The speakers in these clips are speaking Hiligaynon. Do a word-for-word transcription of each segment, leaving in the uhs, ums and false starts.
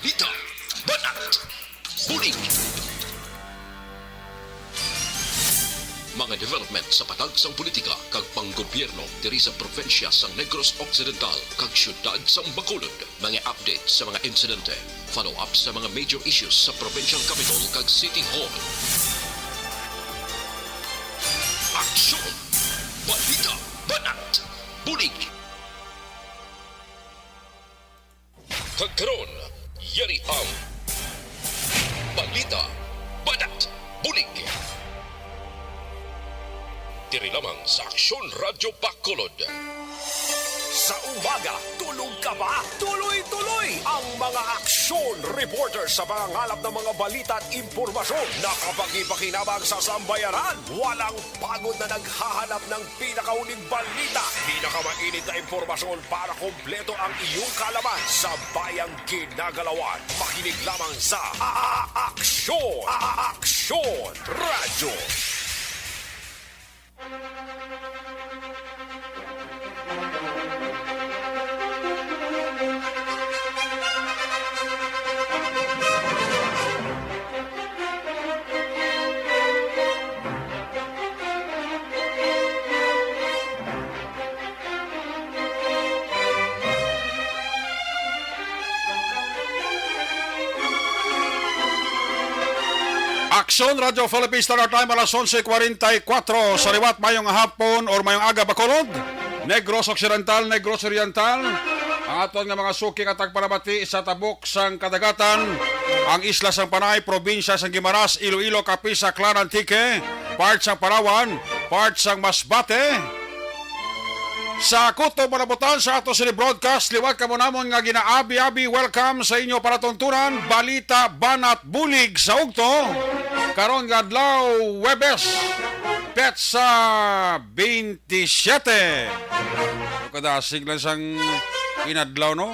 Balita, banat, bulig. Mga development sa patag sang politika kag panggobyerno diri sa probinsya sang Negros Occidental kag siyudad sang Bacolod. Mga update sa mga insidente, follow-up sa mga major issues sa provincial capital kag city hall. Aksyon! Balita, banat, bulig. Kag karon, yari ang balita, banat, bulig. Diri lamang sa Aksyon Radyo Bacolod. Sa umaga, tulog ka ba? Tuloy-tuloy ang mga aksyon reporter sa pangangalap ng mga balita at impormasyon na kapakipakinabang sa sambayanan. Walang pagod na naghahanap ng pinakahuling balita, pinakamainit na impormasyon para kompleto ang iyong kaalaman sa bayang kinagalawan. Makinig lamang sa A-, A-, Aksyon, A-, A-, Aksyon Radyo. Aksyon, Radyo Philippine Standard Time, alas onse kwarenta y kuwatro. Sa liwat, mayong hapon or mayong aga, Bacolod, Negros Occidental, Negros Oriental, ang aton nga mga suki nga tagpalamati sa tabok sang kadagatan, ang isla sang Panay, probinsya sang Guimaras, Iloilo, Capiz, Aklan, Antique, part sang Palawan, part sang Masbate. Sa kutob nga nabutan sa ato sini broadcast, liwat kamo namon nga ginaabi-abi, welcome sa inyo palatuntunan, balita, banat, bulig sa ugto. Karon nga adlaw, Huwebes, petsa twenty-seven. Kadasig lang sang inadlaw, no?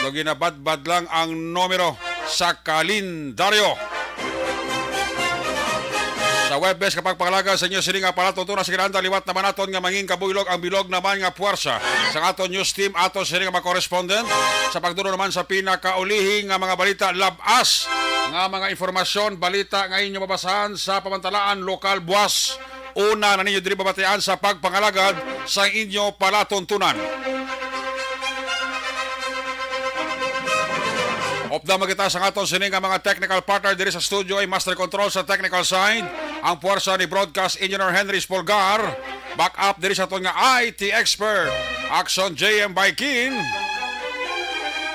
Do ginabadbad lang ang numero sa kalendaryo. Sa Huwebes, kapagpangalagad sa inyo sini nga palatuntunan sa kinahanglan, liwat naman naton nga mangin kabuylog ang bilog naman nga puwersa sa aton news team, aton sini nga mga correspondent sa pagduro naman sa pinakaulihi nga mga balita, lab-as nga mga informasyon, balita nga inyo mabasahan sa pamantalaan lokal, buwas una na ninyo diri mabatian sa pagpangalagad sa inyo palatuntunan. Upda man kita sa aton sini nga mga technical partner diri sa studio, ay master control sa technical side, ang puwersa ni Broadcast Engineer Henry Spolgar, back up diri sa aton nga I T expert, Action J M Baikin.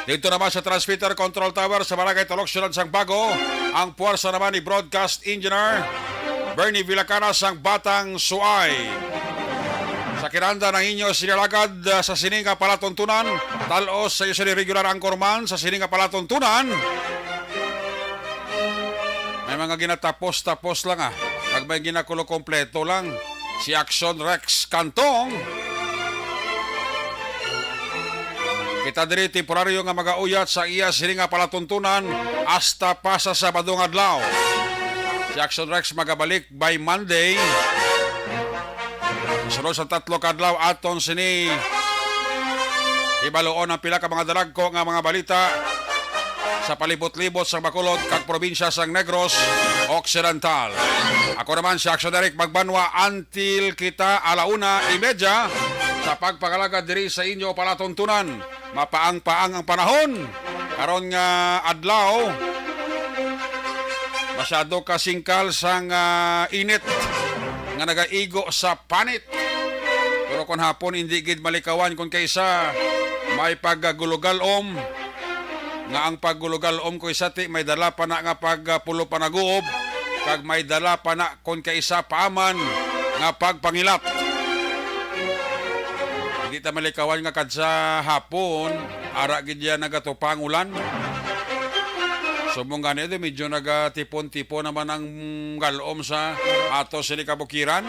Dito naman sa transmitter control tower sa Barangay Taloksonan sang Bago, ang puwersa naman ni Broadcast Engineer Bernie Villacana sang Batang Suay. Sa kinahanglan ang inyo sinalagad, ah, sa sini nga palatuntunan, talos sa iyo sini regular anchorman sa sini nga palatuntunan. May mga ginatapos-tapos lang, ah. Pag may ginakulo, kompleto lang. Si Action Rex Cantong. Kita diri temporaryo nga magauyat sa iya sini nga palatuntunan hasta pa sa Sabado nga adlaw. Si Action Rex magabalik by Monday. Sunod sa tatlo ka adlaw, aton sini hibaluon ang pila ka mga dalagko nga mga balita sa palibot-libot sa Bacolod kag probinsya sang Negros Occidental. Ako naman si Action Eric Magbanwa, until kita ala una y media sa pagpangalagad diri sa inyo palatuntunan. Mapaang-paang ang panahon karon nga adlaw. Masyado ka singkal sang, ah, init nga nagaigo sa panit. Pero kon hapon, hindi gid malikawan kon kaisa may paggulugalom, nga ang paggulugalom ko isa ti may dala pa na nga pagpulo panaguob, kag may dala pa na kon kaisa paaman nga pagpangilat. Hindi ta malikawan nga kadsa hapon, ara gid ya nagatupa ang ulan. Subong gani, di medyo nagatipon-tipon naman ang galom sa ato sini kabukiran.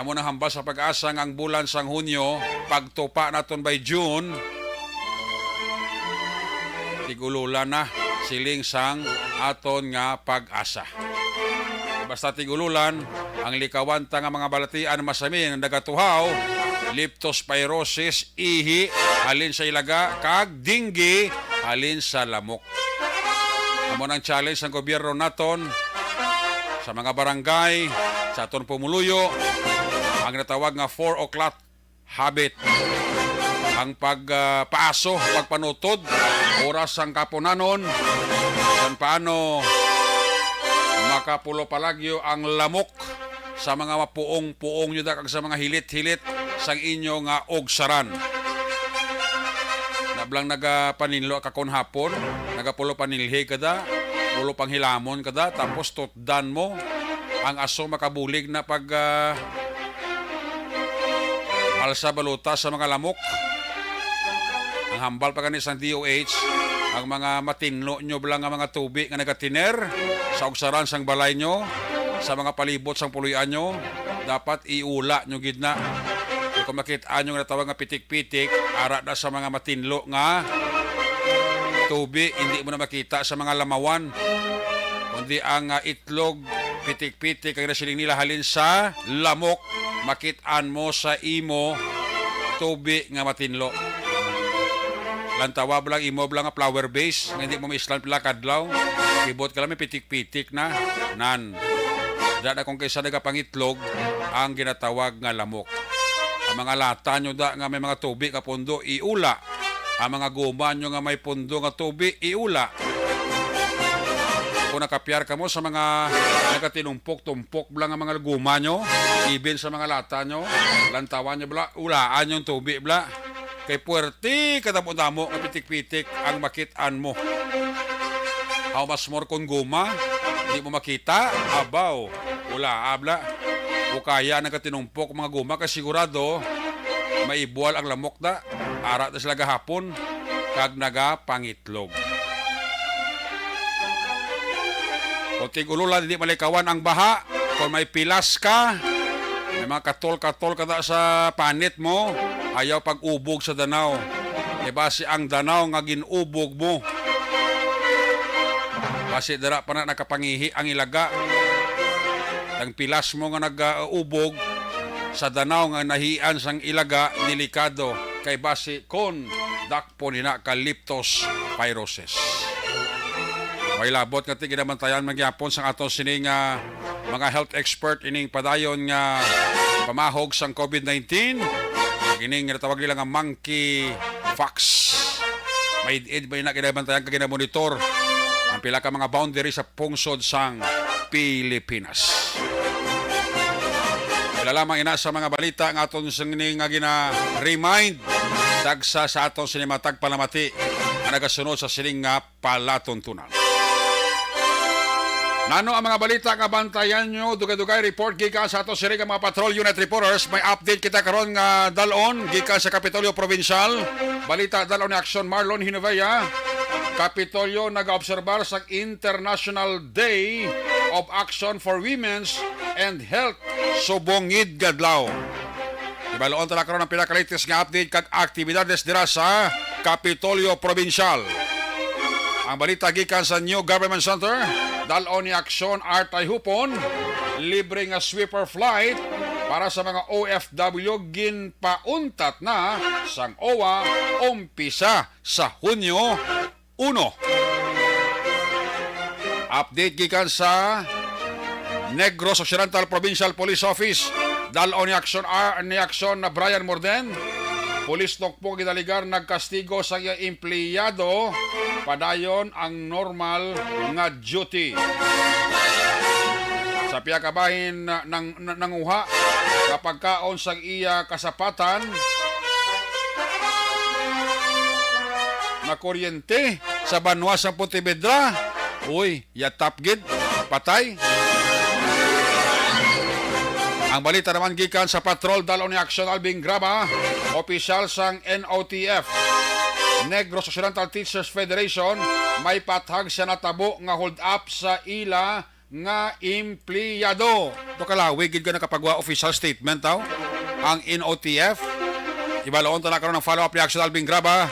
Amo nang hambal sa PAGASA nga ang bulan sang Hunyo, pagtupa naton by June, tig-ululan na, siling sang aton nga PAGASA. Basta tig-ululan, ang likawan ta nga mga balatian masami nga nagatuhaw, leptospirosis, ihi, halin sa ilaga, kag dengue, halin sa lamok. Amo nang challenge sang gobyerno naton sa mga barangay, sa aton pumuluyo, ang natawag nga four o'clock habit, ang pag, ah, paaso, pagpanutod, oras sang kapunanon, kung paano makapulo palagyo ang lamok sa mga mapuong-puong nyo da kag sa mga hilit-hilit sang inyo nga ugsaran. Nablang nagapaninlo ka kon hapon, nagapulo panilhi ka da, pulo panghilamon ka da, tapos tutdan mo ang aso makabulig na pag, ah, alsa balota sa mga lamok. Ang hambal pa gani sang D O H, ang mga matinlo nyo bala nga mga tubi nga nagatiner sa ugsaran sang balay nyo, sa mga palibot sang puloy-an nyo, dapat iula nyo gid na. Kay kung makit-an nyo nga natawag nga pitik-pitik, ara na sa mga matinlo nga tubi, hindi mo na makita sa mga lamawan. Kundi ang, ah, itlog, pitik-pitik, ang nasiling nila halin sa lamok, makit-an mo sa imo tubi nga matinlo. Lantawa bala ang imo bala nga flower vase, nga hindi mo maislan pila kadlaw. Kibot ka lang, may pitik-pitik na. Nan. Da na kung kaysa nagapangitlog ang ginatawag nga lamok. Ang mga lata nyo da nga may mga tubi nga pundo, iula. Ang mga guma nyo nga may pundo nga tubi, iula. Kung nakapyar kamo sa mga nagatinumpok-tumpok bala nga mga guma nyo, even sa mga lata nyo, lantawan nyo bala, ulaan yung tubi bala. Kay puwerte kadamo-damo nga pitik-pitik ang makit-an mo. How much more kung guma? Di mo makita? Abaw, ulaa bala. O kaya nagatinumpok mga guma kay sigurado maibual ang lamok da. Ara na sila gahapon kag nagapangitlog. Kung tig-ulolan, hindi malikawan ang baha. Kung may pilas ka, may mga katol-katol ka da sa panit mo, ayaw pag-ubog sa danaw. Kay basi ang danaw nga gin-ubog mo, basi dira pa na nakapangihi ang ilaga. Ang pilas mo nga nag-ubog sa danaw nga nahian sang ilaga, delikado. Kay basi kon dakpon ina ka leptospirosis. May labot nga tiginabantayan man gyapon sang ato sini nga mga health expert ining padayon nga pamahog sang COVID nineteen. Ining ginatawag nila nga monkey pox. May id-id ba ina ginabantayan kag ginamonitor ang pila ka mga boundary sa pungsod sang Pilipinas. Pila lamang ina sa mga balita nga aton sini nga gina-remind, tagsa sa aton sini matag palamati nga nagasunod sa sining nga palatuntunan. Nano ang mga balita nga bantayan nyo? Dugay-dugay report gikan sa ato sini nga mga patrol unit reporters. May update kita karon nga dalon gikan sa Kapitolyo Provincial. Balita dalon ni Aksyon Marlon Hinovea. Kapitolyo nagaobserbar sa International Day of Action for Women's and Health subong ngid nga adlaw. Ibaloon ta na karon ang pinaka-latest nga update kag aktibidades dira sa Kapitolyo Provincial. Ang balita gikan sa New Government Center, dalon ni Aksyon Artay Hupon, libre nga sweeper flight para sa mga O F W ginpauntat na sang owa umpisa sa Hunyo uno. Update gikan sa Negros Occidental Provincial Police Office. Dal-o ni aksyon, ah, ni aksyon na Brian Morden. Police Nokpo Gidaligar nagkastigo sa iya empleyado. Padayon ang normal nga duty. Sa pihak ka bahin na, nang, na, nanguha nga pagkaon sa iya kasapatan, na kuryente sa banwa sa Pontevedra. Uy, yatap gid, patay. Ang balita naman gikan sa patrol, dal-o ni aksyon Alvin Graba, opisyal sang N O T F, Negros Occidental Teachers Federation, may pathag sa natabo nga hold up sa ila nga empleyado. To kalawi gid ka nakapagwa official statement daw ang N O T F. Ibaloon ta na karon ang follow-up reaction Alvin Graba.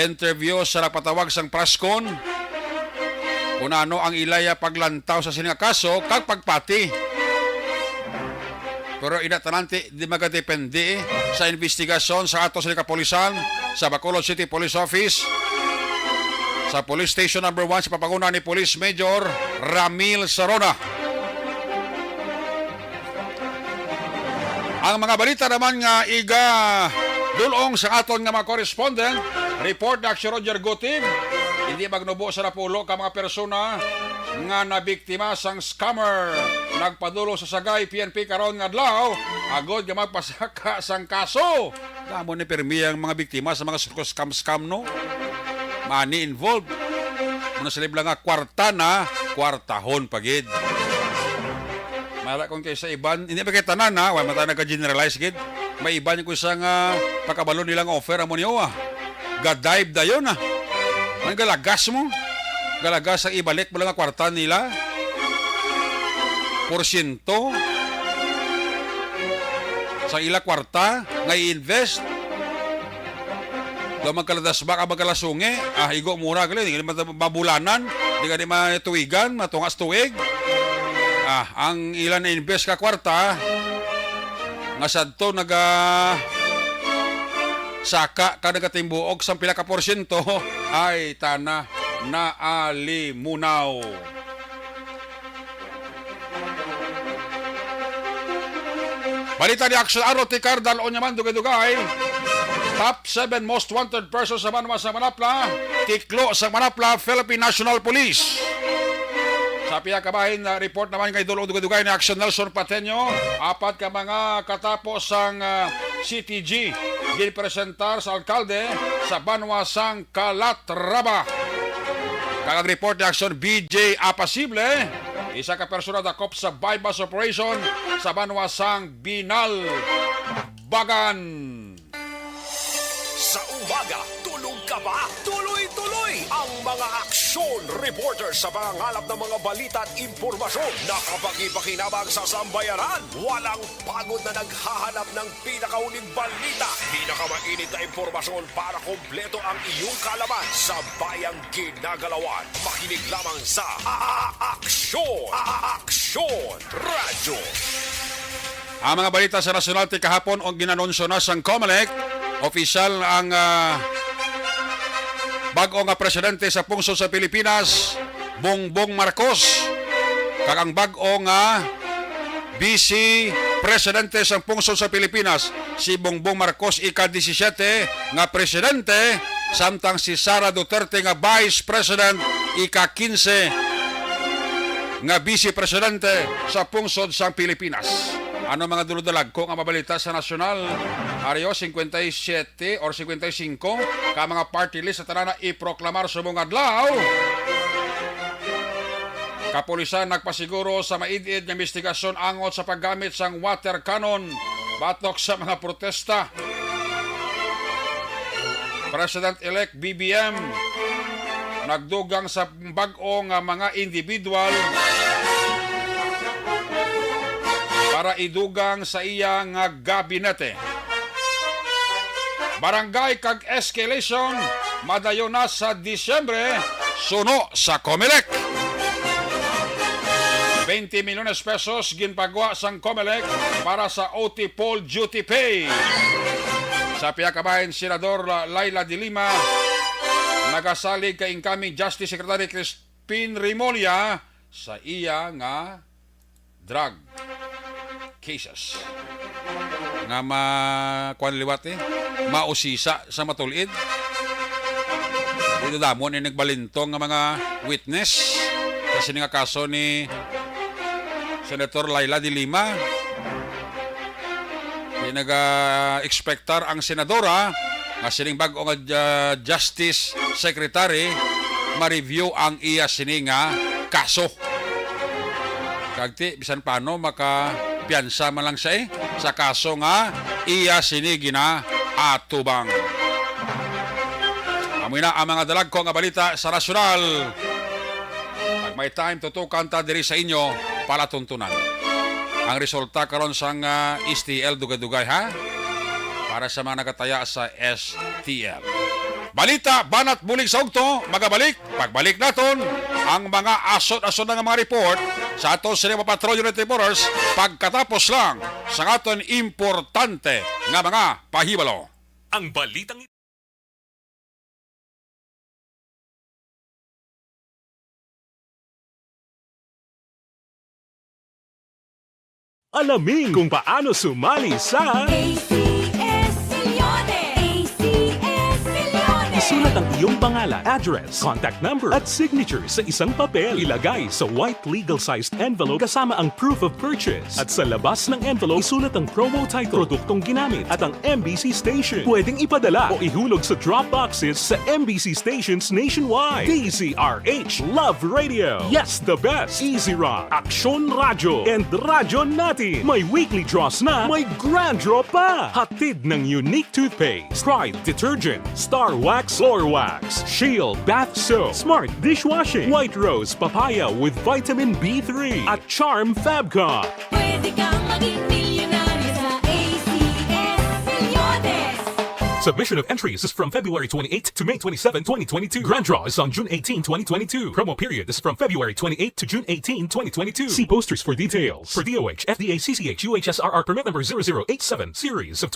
Interview sa nagpatawag sang press con. Kung ano ang ilaya paglantaw sa sini nga kaso kag pagpati. Pero ina tanan ti di magadepende sa investigasyon sa ato sa kapulisan sa Bacolod City Police Office. Sa Police Station Number One, sa papanguna ni Police Major Ramil Sarona. Ang mga balita naman nga iga dulong sa aton nga mga correspondent, report ni Aksyon Roger Gutib, hindi magnubo sa napulo ka mga persona nga nabiktima sang scammer nagpadulong sa Sagay P N P karon nga adlaw, agod nga magpasaka sang kaso. Damo ni pirmi ang mga biktima sa mga scam-scam, no? Money involved. Muna sila lang nga kwarta na, kwartahon pa gid. Mala kung kay sa iban, hindi pa kay tanan, ha? Wala man tayo nagka-generalize gid. May iban ko isang ah, pakabalo nilang offer, amo niyo, ah. Ga-dive dayon, ah. Ang galagas mo. Galagas ang ibalik mo lang ang kwarta nila. Porsyento sa ila kwarta nga i-invest. Daw magkaladasbak ang magkalasungi. Ah, igo mura gali, di ka di mabulanan, di ka di matuigan, matungas tuig. Ah, ang ila na-invest ka kwarta nga sadto naga saka ka nagatimbuok sang pila ka porsyento, ay tana, naalimunaw. Balita ni Action Arrow, Tikar, dal-on niya man, dugay-dugay. Top seven most wanted persons sa banwa sa Manapla, tiklo sa Manapla, Philippine National Police. Sa pihak kabahin, ah, report naman kay Dulong Dugay-Dugay ni Action Nelson Pateño, apat ka mga katapo sang ah, C T G ginpresentar sa alkalde sa banwa sang Calatrava. Kag ang report ni Action B J Apasible, isa ka persona dakop sa buy-bust operation sa banwa sang Binalbagan. Sa umaga, tulog ka ba? Tuloy-tuloy ang mga aksyon reporter sa pangangalap ng mga balita at impormasyon na kapagi-pakinabang sa sambayanan. Walang pagod na naghahanap ng pinakahuling balita, pinakamainit na impormasyon para kompleto ang iyong kaalaman sa bayang ginagalawan. Makinig lamang sa A-, A-, Aksyon! A-, A-, Aksyon Radyo. Ang mga balita sa nasyonal ti kahapon, ang ginanunsyo na sang Comelec, opisyal ang ah, bag-o nga presidente sa pungsod sa Pilipinas, Bongbong Marcos, kag ang bag-o nga Vice Presidente sa pungsod sa Pilipinas, si Bongbong Marcos, ika-disisiyete nga presidente, samtang si Sara Duterte nga Vice President, ika-kinse nga Vice Presidente sa pungsod sang Pilipinas. Ano mga duludalagko nga mabalita sa nasyonal? Ari o, singkwenta y siyete or singkwenta y singko ka mga party list sa tanan na iproklamar subong adlaw. Kapulisan nagpasiguro sa maid-id nga investigasyon angot sa paggamit sang water cannon batok sa mga protesta. President-elect B B M nagdugang sa bag-o nga mga individual para idugang sa iya nga gabinete. Barangay kag escalation, madayon na sa Disyembre, suno sa Comelec. Twenty milyones pesos ginpagwa sang Comelec para sa O T poll duty pay. Sa pihak kabahin, Senador Leila de Lima nagasalig kay incoming Justice Secretary Crispin Remulla sa iya nga drug cases nga ma-, kuwan liwat, eh, mausisa sa matul-id. Dito damo ni nagbalintong nga mga witness sa sini nga kaso ni Senator Leila de Lima. Di naga-expectar ang senadora nga sining bag-o nga, ah, Justice Secretary ma-review ang iya sini nga kaso. Kag ti, bisan paano, makapiyansa man lang siya, eh, sa kaso nga iya sini ginaatubang. Amo na ang mga dalagko nga balita sa nasyonal. Pag may time, tutukan ta diri sa inyo, palatuntunan. Ang resulta karon sang, ah, S T L, dugay-dugay, ha? Para sa mga nagataya sa S T L. Balita, banat, bulig sa ugto, magabalik. Pagbalik naton, ang mga asot-asot na nga mga report sa aton sini nga Patrol Unit Reporters pagkatapos lang sa aton importante nga mga pahibalo. Ang balitang Alamin kung paano sumali sa A C S Millones. A C S Millones. Isulat ang iyong pangalan, address, contact number, at signature sa isang papel. Ilagay sa white legal-sized envelope kasama ang proof of purchase. At sa labas ng envelope, isulat ang promo title, produktong ginamit, at ang M B C station. Pwedeng ipadala o ihulog sa drop boxes sa M B C stations nationwide. D Z R H Love Radio. Yes, the best. Easy Rock, Aksyon Radyo, and Radyo Natin. May weekly draws na, may grand draw pa. Hatid ng Unique Toothpaste, Pride Detergent, Star Wax Floor Wax, Shield Bath Soap, Smart Dishwashing, White Rose Papaya with Vitamin B three, at Charm Fabcon. Pwede kang maging milyonaryo sa A C S Millones. Submission of entries is from February twenty-eighth to May twenty-seven, twenty twenty-two. Grand draw is on June eighteen, twenty twenty-two. Promo period is from February twenty-eighth to June eighteen, twenty twenty-two. See posters for details. For D O H, F D A, C C H, U H S R R permit number zero zero eight seven, series of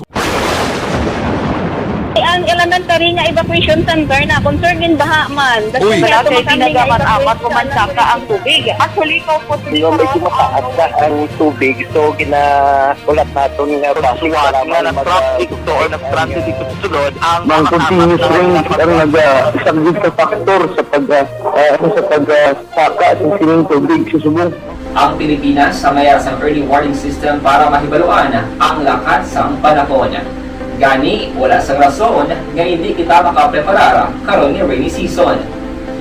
Ang elementary nga evacuation center na concern gid baha man. Uy. Wala kay ginagamit-amat ko man saka ang tubig. Actually, ko po Yung medyo mataas na ang tubig, so ginaulat naton nga traffic, kailangan na mag- traffic to or na traffic dito sa sulod ang Ang continuous rain ang naga-, isang big factor sa pag, ah, ah, sa pag, ah, saka sa sining tubig sa subong. Ang Pilipinas sa mayas ang early warning system para mahibaluan ang lakat sang panahon. Gani, wala sang rason nga indi kita makapreparar karon nga rainy season.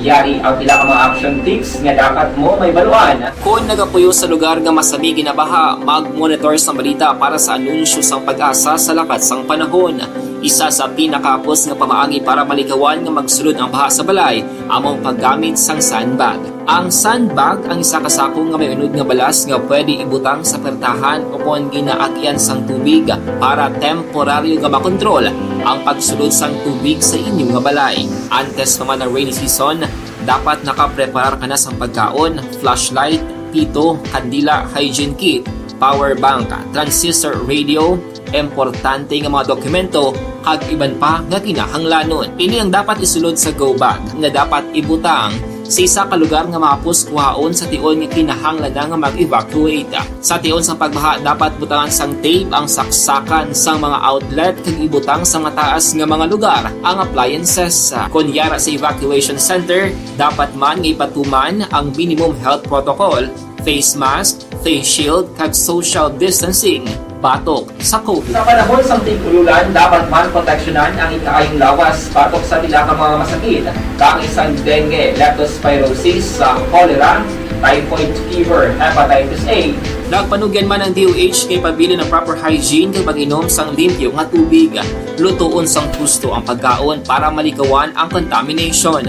Yari ang pila ka mga action tips nga dapat mo mahibaluan. Kon nagapuyo sa lugar nga masami ginabaha, mag-monitor sang balita para sa anunsyo sang PAGASA sa lakat sang panahon. Isa sa pinakahapos nga pamaagi para malikawan nga magsulod ang baha sa balay amo ang paggamit sang sandbag. Ang sandbag ang isa ka sako nga may unod nga balas nga pwede ibutang sa pertahan ukon ginaagyan sang tubig para temporaryo nga makontrol ang pagsulod sang tubig sa inyo nga balay. Antes pa man ang rainy season, dapat nakapreparar ka na sang pagkaon, flashlight, pito, kandila, hygiene kit, power bank, transistor radio, importante nga mga dokumento, kag iban pa nga kinahanglanon. Ini ang dapat isulod sa go bag nga dapat ibutang sa isa ka lugar nga mahapos kuhaon sa tion nga kinahanglan na nga mag-evacuate. Sa tion sang pagbaha, dapat butangan sang tape ang saksakan sang mga outlet kag ibutang sa mataas nga mga lugar ang appliances. Kon yara sa evacuation center, dapat man nga ipatuman ang minimum health protocol, face mask, face shield, kag social distancing batok sa COVID. Sa panahon sang tig-ululan, dapat man proteksyonan ang ikaayong lawas batok sa pila ka mga masakit, kaangay sang dengue, leptospirosis, sa cholera, typhoid fever, hepatitis A. Nagpanugyan man ang D O H nga ipabilin ang proper hygiene kag pag-inom sang limpyo nga tubig. Lutoon sang husto ang pagkaon para malikawan ang contamination.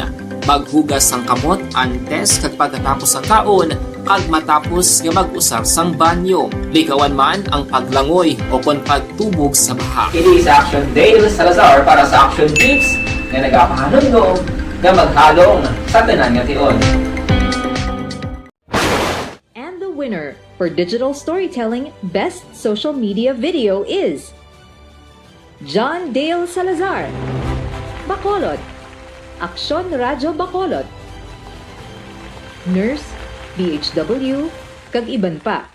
Maghugas sang kamot antes kag pagkatapos sang kaon, kag matapos nga mag-usar sang banyo. Likawan man ang paglangoy ukon pagtubog sa baha. Ini si Action Dale Salazar para sa Action Tips nga nagapahanumdom nga maghalong sa tanan nga tion. And the winner for Digital Storytelling Best Social Media Video is John Dale Salazar, Bacolod, Aksyon Radyo Bacolod, Nurse, D H W, kag iban pa.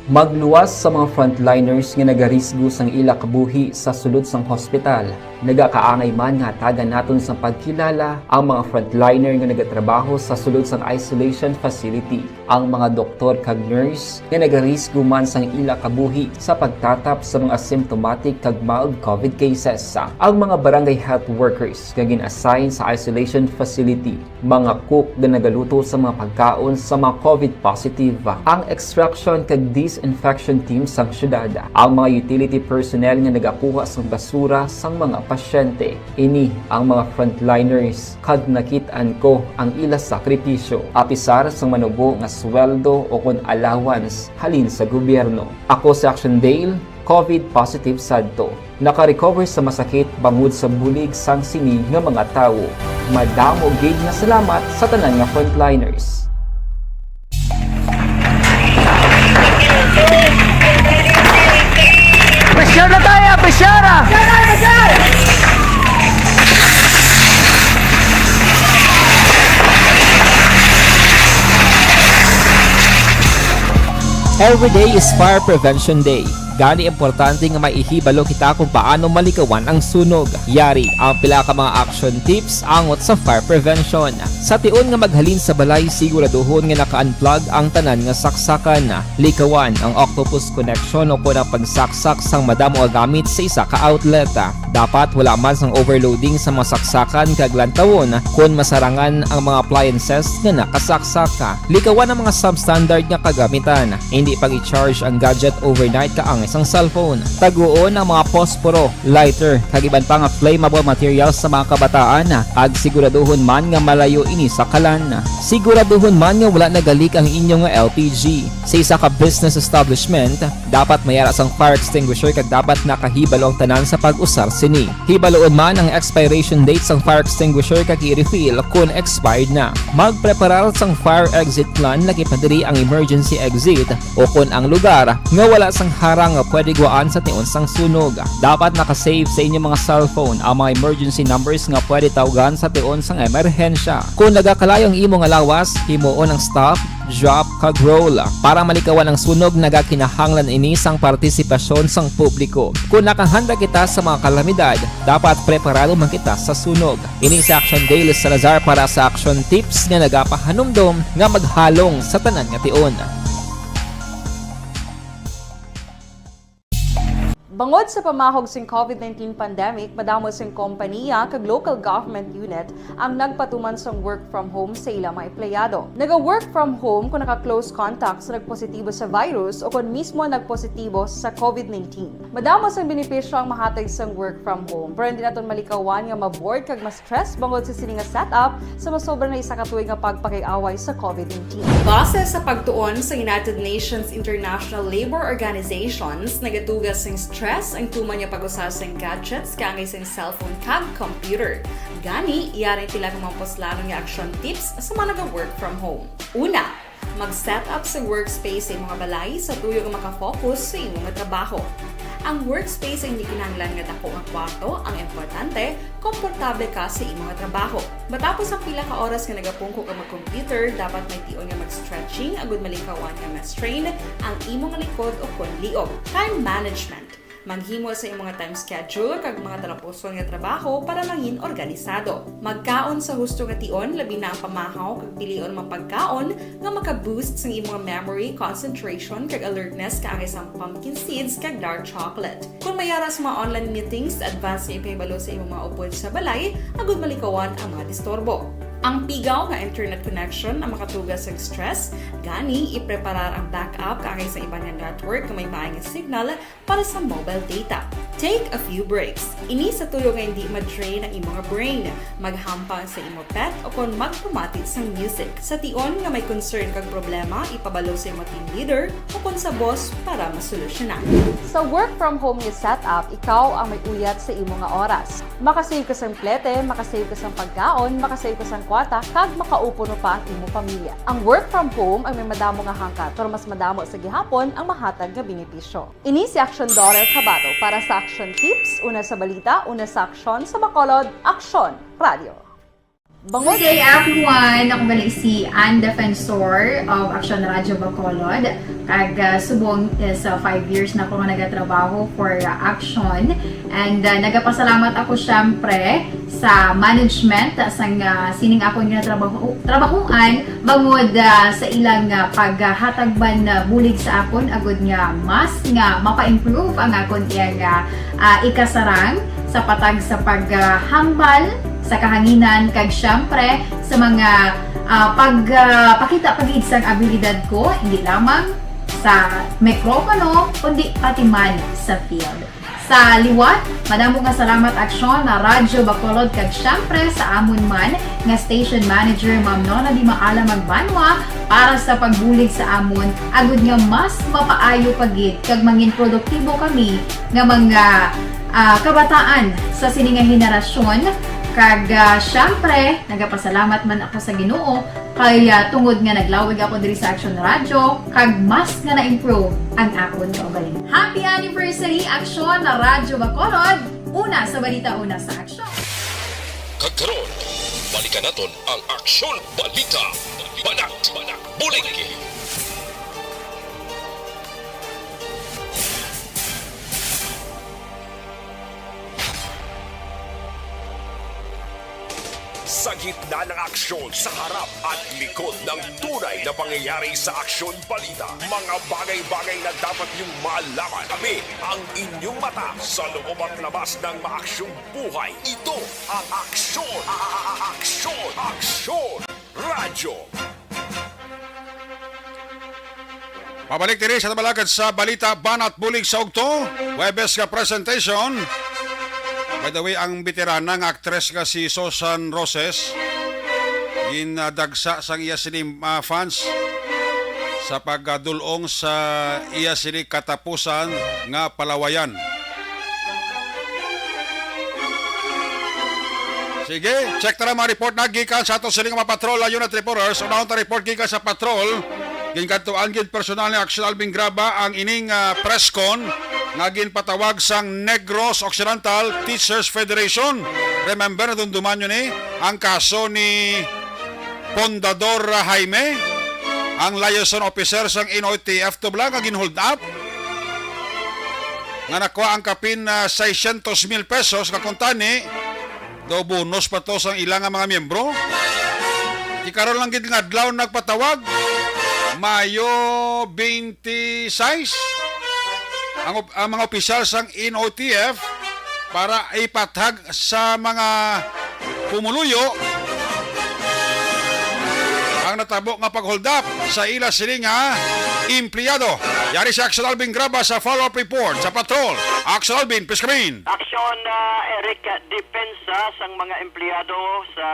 Magluwas sa mga frontliners nga nagarisgo sang ila kabuhi sa sulod sang hospital. Nagakaangay man nga hatagan naton sang pagkilala ang mga frontliner nga nagatrabaho sa sulod sang isolation facility. Ang mga doktor kag nurse nga nagarisgo man sang ila kabuhi sa pagtatap sa mga asymptomatic kag mild COVID cases. Ang mga barangay health workers nga gin-assign sa isolation facility, mga cook nga nagaluto sa mga pagkaon sa mga COVID positive, ang extraction kag disinfection team sang syudad, ang mga utility personnel nga nagakuha sang basura sang mga pasyente. Ini ang mga frontliners, kag nakit-an ko ang ila sakripisyo, apisar sang manubo nga sweldo ukon allowance halin sa gobyerno. Ako si Action Dale, COVID positive sadto. Naka-recover sa masakit bangod sa bulig sang sini nga mga tawo. Madamo gid nga salamat sa tanan nga frontliners. Pressure na tayo! Pressure na! Every day is Fire Prevention Day. Gani, importante nga may ihibalo kita kung paano malikawan ang sunog. Yari ang pila ka mga action tips angot sa fire prevention. Sa tion nga maghalin sa balay, siguraduhon nga naka-unplug ang tanan nga saksakan. Likawan ang octopus connection o kon ang pagsaksak sang madamo nga gamit sa isa ka outlet. Dapat wala man sang overloading sa mga saksakan kag lantawon kon masarangan ang mga appliances nga nakasaksak. Likawan ang mga substandard nga kagamitan. Hindi pag-i-charge ang gadget overnight kaangay sang cellphone. Taguon ang mga posporo, lighter, kag iban pa nga flammable materials sa mga kabataan, kag siguraduhon man nga malayo ini sa kalan. Siguraduhon man nga wala nagalik ang inyo nga L P G. Sa isa ka business establishment, dapat may ara sang fire extinguisher kag dapat nakahibalo ang tanan sa pag-usar sini. Hibaloon man ang expiration date sang fire extinguisher kag i-refill kon expired na. Magpreparar sang fire exit plan, lagi pa diri ang emergency exit, o kon ang lugar nga wala sang harang nga pwede guwaan sa tion sang sunog. Dapat naka-save sa inyong mga cellphone ang mga emergency numbers nga pwede tawgan sa tion sang emerhensya. Kon nagakalayo ang imo nga lawas, himuon ang stop, drop, kag roll. Para malikawan ang sunog, nagakinahanglan ini sang partisipasyon sang publiko. Kon nakahanda kita sa mga kalamidad, dapat preparado man kita sa sunog. Ini si Action Dale Salazar para sa Action Tips nga nagapahanumdom nga maghalong sa tanan nga tion. Bangod sa pamahog sing covid nineteen pandemic, madamo sing kompaniya kag local government unit ang nagpatuman sang work from home sa ila mga empleyado. Naga-work from home kon naka-close contact sa nagpositibo sa virus o kon mismo nagpositibo sa covid nineteen. Madamo sang benepisyo ang mahatag sang work from home, pero hindi naton malikawan nga ma-bored kag ma-stress bangod sa sini nga setup sa masobra na isa ka tuig nga pagpakig-away sa covid nineteen. Base sa pagtuon sa United Nations International Labor Organizations, nagatuga sing stress ang tuman nga pag-usa sing gadgets kaangay sing cellphone kag computer. Gani, yari ang pila ka mga puslanon nga action tips sa mga naga-work from home. Una, mag-set up sa workspace sa imo nga balay sa tuyo nga maka-focus sa imo nga trabaho. Ang workspace ay hindi kinahanglan nga dako nga kwarto, ang importante, komportable ka sa imo nga trabaho. Matapos ang pila ka oras nga nagapungko ka mag-computer, dapat may tion nga mag-stretching agud malikawan nga ma-strain ang imo nga likod o kon liog. Time management. Maghimo sa imo nga time schedule kag mga talapuson nga trabaho para mangin organisado. Magkaon sa husto nga tion, labi na ang pamahaw, kag pilion ang mga pagkaon nga maka-boost sang imo nga memory, concentration, kag alertness kaangay sang pumpkin seeds kag dark chocolate. Kon may ara sa mga online meetings, advance nga ipahibalo sa imo mga upod sa balay agud malikawan ang mga disturbo. Ang pigaw nga internet connection ang makatuga sang stress, gani ipreparar ang backup kaangay sa iban nga network nga may maay nga signal para sa mobile data. Take a few breaks. Ini sa tuyo nga hindi ma-drain ang imo nga brain. Maghampang sa imo pet o kon magpamati sang music. Sa tion nga may concern kag problema, ipabalo sa imo team leader o kon sa boss para masolusyonan. Sa work from home nga setup, ikaw ang may uyat sa imo nga oras. Makasave ka sang plete, makasave ka sang pagkaon, makasave ka sang kwarta, kag makaupo no pa ang imo pamilya. Ang work from home ay may madamo nga hangkat, pero mas madamo sa gihapon ang mahatag nga benepisyo. Ini si Aksyon Dorel Cabato para sa Aksyon Tips, una sa balita, una sa aksyon, sa Bacolod, Aksyon Radio. Bangod Good day, everyone! Ako gali si Ann Defensor of Aksyon Radyo Bacolod. Kag, ah, subong is, ah, five years na ako nga nagatrabaho for, ah, Aksyon. And, ah, nagapasalamat ako, syempre, sa management, ah, sang, ah, sining akon nga trabaho, trabahoan, bangod, ah, sa ilang, ah, paghatag man, ah, bulig sa akon, agud nga mas nga mapa-improve ang akon iyang, ah, ah, ikasarang sa patag sa paghambal sa kahanginan, kag syempre sa mga, ah, pag, ah, pakita pa gid sang abilidad ko, hindi lamang sa mikropono, kundi pati man sa field. Sa liwat, madamo nga salamat, Aksyon, na Radyo Bacolod, kag syempre sa amon man nga station manager, Ma'am Nona Di Maala Magbanwa, para sa pagbulig sa amon, agud nga mas mapaayo pa gid kag mangin produktibo kami nga mga, ah, kabataan sa sini nga henerasyon. Kag, ah, syempre, nagapasalamat man ako sa Ginoo kay, ah, tungod nga naglawig ako diri sa Aksyon Radyo, kag mas nga na-improve ang akon kaugalingon. Happy anniversary, Aksyon na Radyo Bacolod, una sa balita, una sa aksyon. Kag karon, balikan naton ang Aksyon Balita, Banat, Bulig. Gitna ng aksyon, sa harap at likod ng tunay na pangyayari sa Aksyon Balita. Mga bagay-bagay na dapat niyong malaman. Kami ang inyong mata sa loob at labas ng maaksyong buhay. Ito ang Aksyon, a- a- a- Aksyon, Aksyon Radyo. Pabalik diri sa tabalagad sa balita, banat bulig sa ugto, Huwebes nga presentation. By the way, ang veterana nga aktres nga si Susan Roses, ginadagsa sang iya sini, ah, fans sa pagdul-ong sa iya sini katapusan nga palawayan. Sige, check ta na mga report na gikan sa ato sini nga mga patrol, ah, unit reporters. Unahon ta report gikan sa patrol. Ginkadtuan gid personal ni Action Alvin Graba ang ining, ah, press con nga ginpatawag sang Negros Occidental Teachers Federation. Remember, nadumduman nyo ni ang kaso ni Pundador Jaime, ang liaison officer sang N O T F, tubla nga gin-hold up, nga nakuha ang kapin na seiscientos mil pesos nga kuntani, daw bonus pa to sang ila nga mga miyembro. Di karon lang gid nga adlaw nagpatawag, Mayo twenty-six, ang op-, ang mga opisyal sang N O T F para ipathag sa mga pumuluyo ang natabo nga pag-hold up sa ila sini nga empleyado. Yari si Action Alvin Graba sa follow-up report sa patrol. Action Alvin, please come in. Action, ah, Eric, ah, depensa sang mga empleyado sa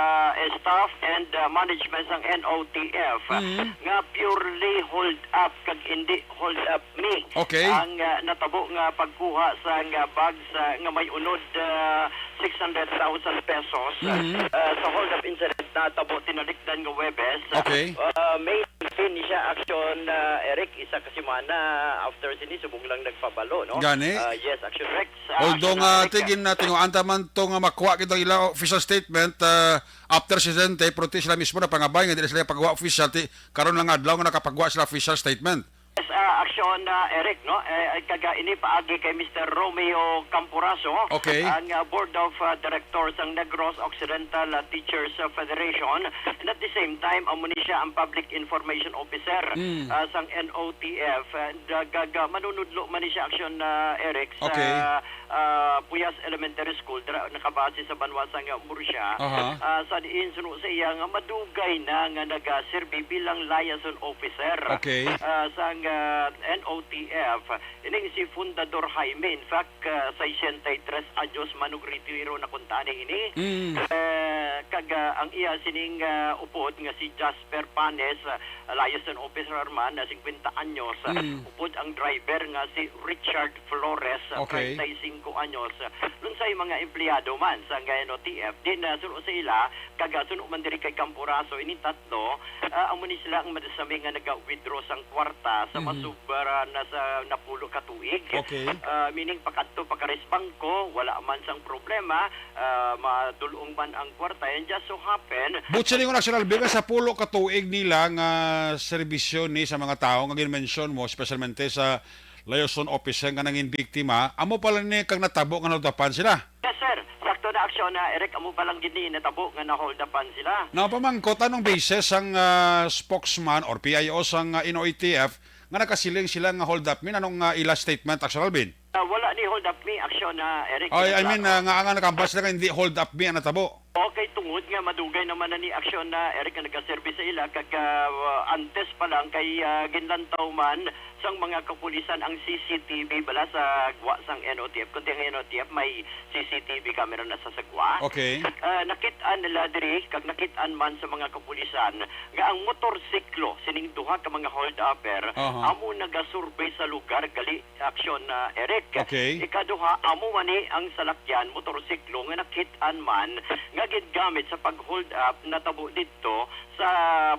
staff and, ah, management sang N O T F, ah, Mhm. nga purely hold up kag hindi hold up me. Okay. Ang, ah, natabo nga pagkuha sang, ah, bags, ah, nga may unod, ah, six hundred thousand pesos, ah, Mhm. ah, sa hold up incident natabo tinalikdan nga Huwebes. Okay. Ah, May nineteen ni siya, Action, ah, Eric, isa ka semana after sini, subong lang nagpabalo, no? Gani? Ah, yes, Action Rex. Ah, Although Action nga, Eric, tigin na, tinguan ta man to nga makuha kita ila official statement, ah, after insidente, pero ti sila mismo na pangabay nga di na sila pagwa official, ti karon lang adlaw nga nakapagwa sila official statement. Yes, ah, Action, ah, Eric, no? Eh, ay, kaga ini paagi kay Mister Romeo Camporaso, Okay. ang, ah, Board of, ah, Directors sang Negros Occidental, ah, Teachers, ah, Federation. And at the same time, amo ni siya ang Public Information Officer, Mm. ah, sang N O T F. And, ah, gaga, manunudlo man ni siya, Action, ah, Eric, sa Okay. ah, Puyas Elementary School, dira nakabase sa banwa sang Murcia. Aha. Ah, sa diin suno sa iya nga madugay na nga nagaserbi bilang liaison officer, Okay. ah, sang, ah, N O T F. Ining si Fundador Jaime, in fact, ah, sesenta y tres anyos, manugretiro na kuntani ini. Mm. Eh, kag, ah, ang iya sining, ah, upod nga si Jasper Panes, ah, liaison officer man na singkwenta anyos, ah, Mm. upod ang driver nga si Richard Flores, ah, Okay. treinta y cinco anyos. Lunsay mga empleyado man sa N O T F, din, ah, suno sa ila, kag, ah, suno man diri kay Camporaso, ining tatlo, ah, amo ni sila ang madasami nga naga-withdraw sang kwarta sa Mhm. masubra na sa napulo ka tuig. Okay. Ah, meaning, pakadto, pakaris bangko, wala man sang problema, ah, madul-ong man ang kwarta. And just so happen, Butsi ningon, Action Alvin, nga sa pulo ka tuig nila nga serbisyo ni sa mga tawo nga ginmention mo, espesyalmente sa liaison officer nga nangin biktima, amo pala ni kag natabo nga naholdapan sila? Yes, sir. Sakto na, Action, ah, Eric, amo pa lang gid ni natabo nga naholdapan sila. Napamangkot, anong basis ang, ah, spokesman or P I O sang, ah, N O T F nga nakasiling sila nga hold up me? Anong, ah, ila statement, Action Alvin? Ah, wala ni hold up me, Action, ah, Eric. Ay, I mean, Klaro. ah, nga, nga nakambas sila nga hindi hold up me ang natabo. Okay, tungod nga madugay naman na ni Action na Eric nga nagaserbi sa ila, kag, ah, antes pa lang kay, ah, ginlantaw man sang mga kapulisan ang C C T V bala sa gwa sang N O T F, kundi ang N O T F may C C T V camera na sa sagwa. Okay. Ah, nakit-an nila diri, kag nakit-an man sa mga kapulisan nga ang motorsiklo sining duha ka mga hold-upper Aha. amo nagasurvey sa lugar gali, Action, ah, Eric. Okay. Ikaduha, amo man ni ang salakyan, motorsiklo nga nakit-an man nga gingamit sa pag-hold up natabo didto sa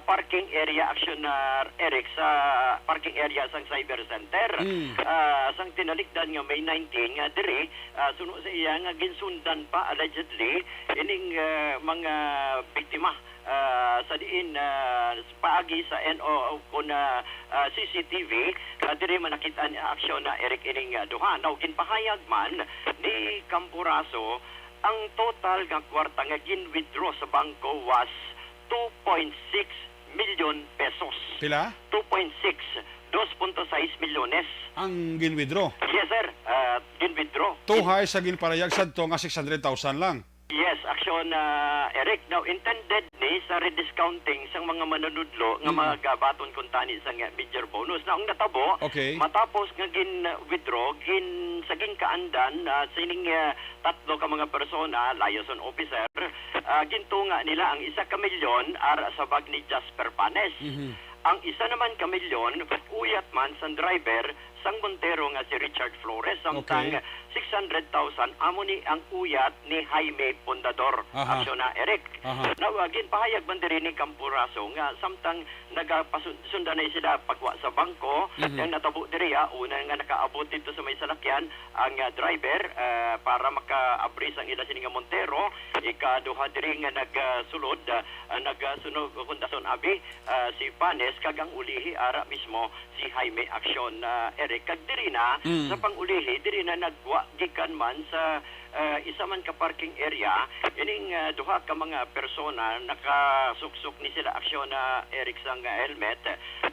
parking area, Action, ah, Eric, sa parking area sang Cyber Center. Mm. Ah, sang tinalikdan nga May nineteen nga diri, ah, suno sa iya nga ginsundan pa allegedly ining, ah, mga biktima, ah, sa diin, ah, paagi sa N O, kun, ah, ah, C C T V, ah, diri man nakit-an ni Action na Eric ining, ah, duha. Now, ginpahayag man ni Camporaso Ang total nga kwarta nga gin-withdraw sa bangko was two point six million pesos. Pila? Two point six, dos punto sais milyones. Ang gin-withdraw? Yes, sir. Ah, gin-withdraw. Tuhay sa ginparayag sadto nga six hundred thousand lang. Yes, aksyon, ah, Eric. Now, intended ni sa rediscounting sang mga manunudlo nga Mm. magabaton kuntani sang, ah, major bonus. Na ang natabo, Okay. matapos nga gin-withdraw, gin-, sa ginkaandan, ah, sining, ah, tatlo ka mga persona, liaison officer, ah, gintunga nila ang isa ka milyon ara sa bag ni Jasper Panes. Mhm. Ang isa naman ka milyon, uyat man sang driver sang Montero nga si Richard Flores, samtang Okay. six hundred thousand amo ni ang uyat ni Jaime Pundador. Aha. Aksyon na, Eric. Aha. Now, ah, ginpahayag man diri ni Camporaso nga samtang nagapasundanay sila pagwa sa bangko, Mhm. ang natabo diri, ah, una nga nakaabot dito sa may salakyan ang, ah, driver, ah, para makaabri sang ila sini nga Montero, ikaduha diri nga nagsulod, ah, nagsunog o kung dason abi, ah, si Panes, kag ang ulihi ara mismo si Jaime Action, ah, Eric. Kag diri na, Mm. sa pangulihi, diri na nagwa gikan man sa, ah, isa man ka parking area, ining, ah, duha ka mga persona nakasuksok ni sila Action, ah, Eric, sang, ah, helmet,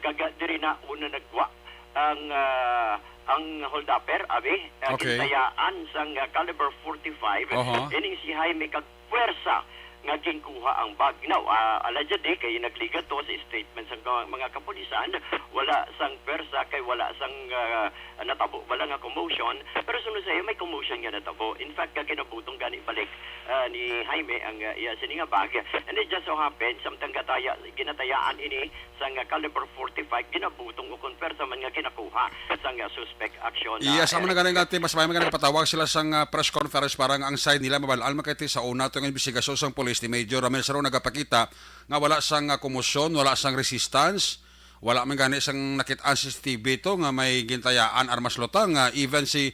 kag, ah, diri na una nagwa ang, ah, ang holdupper, abi, ah, Okay. gintayaan sang, ah, caliber forty-five, Aha. ining si Jaime kag pwersa nga ginkuha ang bag. Now, ah, allegedly, kay nagligat to sa statement sang ka-, mga kapulisan, wala sang pwersa kay wala sang, ah, natabo bala nga commotion, pero sunod sa iya may commotion nga natabo. In fact, nga ginabutong gani balik, ah, ni Jaime ang, ah, iya sini nga bag. And it just so happened, samtang gataya, ginatayaan ini sang, ah, caliber forty-five, ginabutong o kon pwersa man nga ginakuha sang, ah, suspect Action, ah, Yes, amo na Eric. Gani nga, Tim, mas maayo man gani patawag sila sang, ah, press conference para nga ang side nila mabal-an man kay ti sa una to nga investigasyon sang pulis ni Major Ramel Saro nagapakita nga wala sang, ah, komosyon, wala sang resistance, wala man gani sang nakit-an C C T V to nga may gintayaan armas lutang. Ah, even si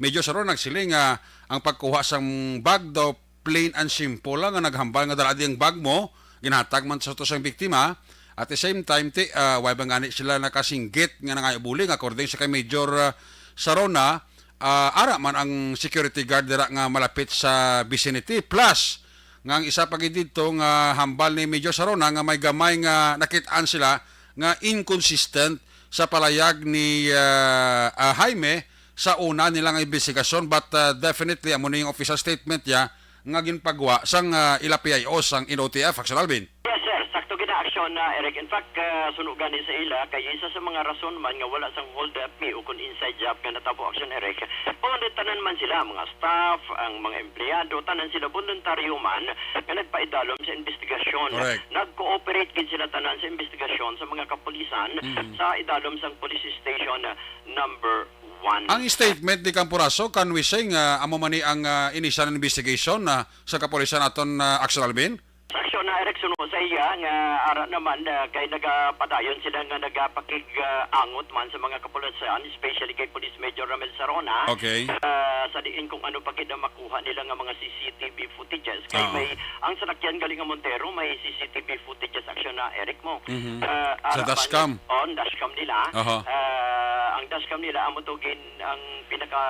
Major Saro nagsiling nga ang pagkuha sang bag daw plain and simple lang nga naghambal nga dala di ang bag mo, ginhatag man sa to sang biktima. At the same time, ti, ah, wala ba gani sila nakasinggit nga nangayubuling, according sa kay Major, ah, Sarona, ah, ara man ang security guard dira nga malapit sa vicinity. Plus, nga ang isa pa gid didto nga hambal ni Major Sarona nga may gamay nga nakit-an sila nga inconsistent sa palayag ni, ah, ah, Jaime sa una nila nga imbestigasyon, but, ah, definitely amo ni yung official statement niya nga ginpagwa sang, ah, ila P I O sang N O T F, Action Alvin. Yes, sir. Sakto gid na Action na, Eric. In fact, ah, suno gani sa ila, kay isa sa mga rason man nga wala sang hold up mi ukon inside job nga natabo Action, Eric, kung tanan man sila, mga staff, ang mga empleyado, tanan sila voluntaryo man nga nagpaidalom sa investigasyon. Correct. Nag-cooperate gid sila tanan sa investigasyon sa mga kapulisan Mm. sa idalom sang police station, ah, number one. Ang statement ni Camporaso, can we say nga amo man ni ang, ah, initial investigation, ah, sa kapulisan aton, ah, Action Alvin? Sa aksyon na, Eric, suno sa iya nga ara naman, ah, kay nagapadayon sila nga nagapakig-, ah, angot man sa mga kapulisan, especially kay Police Major Ramel Sarona. Okay. Ah, sa diin kung ano pa gid ang makuha nila nga mga C C T V footages. Kay Oo. may, ang salakyan galing nga Montero, may C C T V footages aksyon na, Eric, mo. Mhm. Ah, Sa ara man, dashcam. On dashcam nila. Aha. Ah, ang dashcam nila, amo to gin, ang pinaka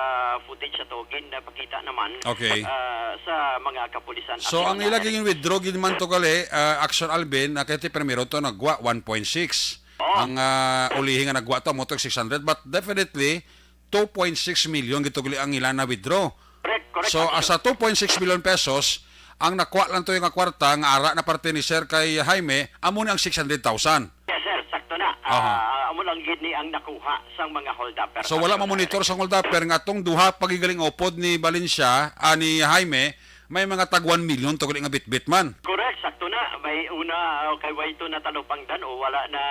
footage sa to, ginapakita naman, Okay. ah, sa mga kapulisan. So, Aksyon ang na, ila Eric. Gin-withdraw gid man to gali, ah, Action Alvin, na kay ti primero to nagwa one point six. Oh. Ang, ah, ulihi nga nagwa to, mo to six hundred, but definitely, two point six million gid to gali ang ila na-withdraw. Correct, correct, So, Action. Sa two point six million pesos, ang nakuha lang to yung kwarta nga ara na parte ni Sir kay Jaime, amo ni ang six hundred thousand. Yes, sir. Sakto na. Aha. Ah, amo lang gid ni ang nakuha sang mga holdupper. So, wala Sakto na, mamonitor Eric. Sa holdupper nga tong duha pa gid galing upod ni Valencia, ah, ni Jaime, may mga tag one million to gali nga bitbit man. Correct, sakto na. May una, ah, kay way to natalupangdan o wala na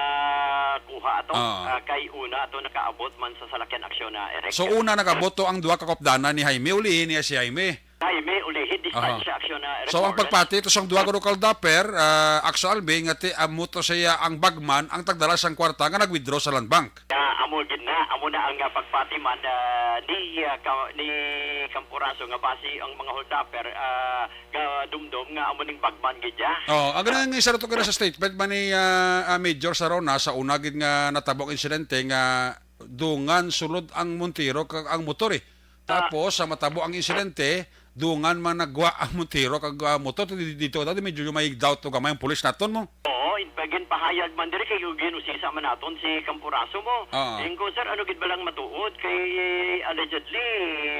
kuha ato. Ah. Ah, kay una ato nakaabot man sa salakyan aksyon na, Eric. So, una nakaabot to ang duha ka kopdanan ni Jaime, ulihi niya si Jaime. Jaime, ulihi, Aha. distansya aksyon na, Eric. So, ang More or less. Pagpati to sang duha ka local dapper, ah, Action Alvin, nga ti, amo to siya ang bagman, ang tagdala sang kwarta nga nag-withdraw sa Land Bank. Ah, amo gid na, amo na ang, ah, pagpati man, ah, ni, ah, ka-, ni Camporaso nga basi ang mga holdupper, ah, gadumdom nga amo ning bagman gid ya. Oh, ang ganang isa to kana sa statement man ni, ah, ah, Major Sarona sa una gid nga natabo ang insidente nga dungan sulod ang Montero kag ang motor eh. Ah. Tapos sa matabo ang insidente, dungan man nagwa ang Montero kag, ah, motor to di-, dito, dati medyo may doubt to gamay ang pulis naton mo. Oo, in-, ginpahayag man diri kay ginusisa man naton si Camporazo mo. Ah. Ingko, sir, ano gid ba lang matuod kay allegedly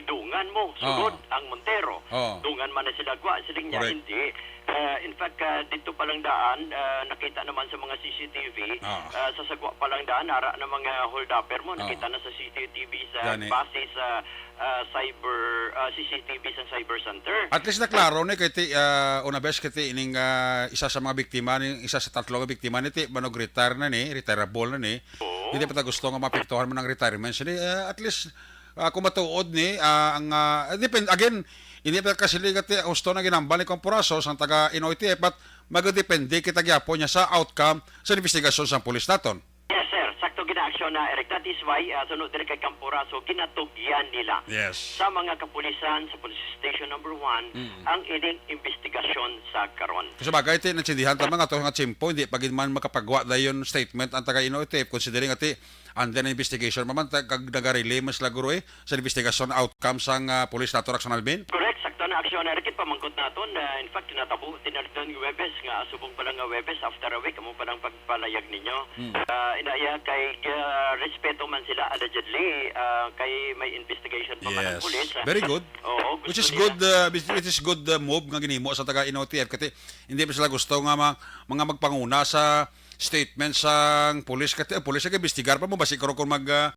dungan mo, Ah. sulod ang Montero. Ah. Dungan man na sila gwa, siling niya, Correct. hindi. Ah, in fact, ah, dito pa lang daan, ah, nakita naman sa mga C C T V, Ah. ah, sa sagwa pa lang daan, ara na mga hold-upper mo, Ah. nakita na sa C C T V sa Gani. base sa, ah, cyber, ah, C C T V sa cyber center. At least naklaro ni kay ti, ah, una bes kay ti ining, ah, isa sa mga biktima ni, isa sa tatlo nga biktima ni ti manog retire na ni, retireable na ni. Oo. Hindi pa ta gusto nga maapektuhan man ang retirement. Sini, ah, at least, ah, kung matuod ni, ah, ang, ah, depend, again, hindi pa kasi ligat ti gusto na ginambal ni Camporazo sang taga N O T F, but magadepende kita gyapon niya sa outcome sa investigasyon sang pulis naton. Yes, sir. Sakto gid na aksyon na, Eric. That is why, ah, sunod diri kay Camporazo, ginatugyan nila Yes. sa mga kapulisan, sa police station number one, Mm. ang ining investigasyon sa karon. Sa bagay, ti, naintindihan ta man nga to nga tiyempo, hindi pa gid man makapagwa dayon statement ang taga N O T F, considering nga ti, under investigation pa man, ta-, kag nagarelay man sila guro, eh, sa investigasyon outcome sang, ah, pulis naton, Action Alvin? Correct, sakto na aksyon, Eric. Pamangkot naton, ah, in fact, natabo tinaldan nga Huwebes nga subong pa lang nga Huwebes after a week, amo pa lang pagpalayag ninyo. Hmm. Ah, inaya kay, ah, respeto man sila allegedly, ah, kay may investigation pa man ang Yes. pulis, ah. Very good. Oo, Which is gusto good, nila uh, which, which is good, uh, move nga ginhimo sa taga N O T F. Kasi hindi pa sila gusto nga ma-, mga magpanguna sa statement sang pulis. Kasi ang pulis nag-imbestigar pa mo, basi karon kung mag, uh,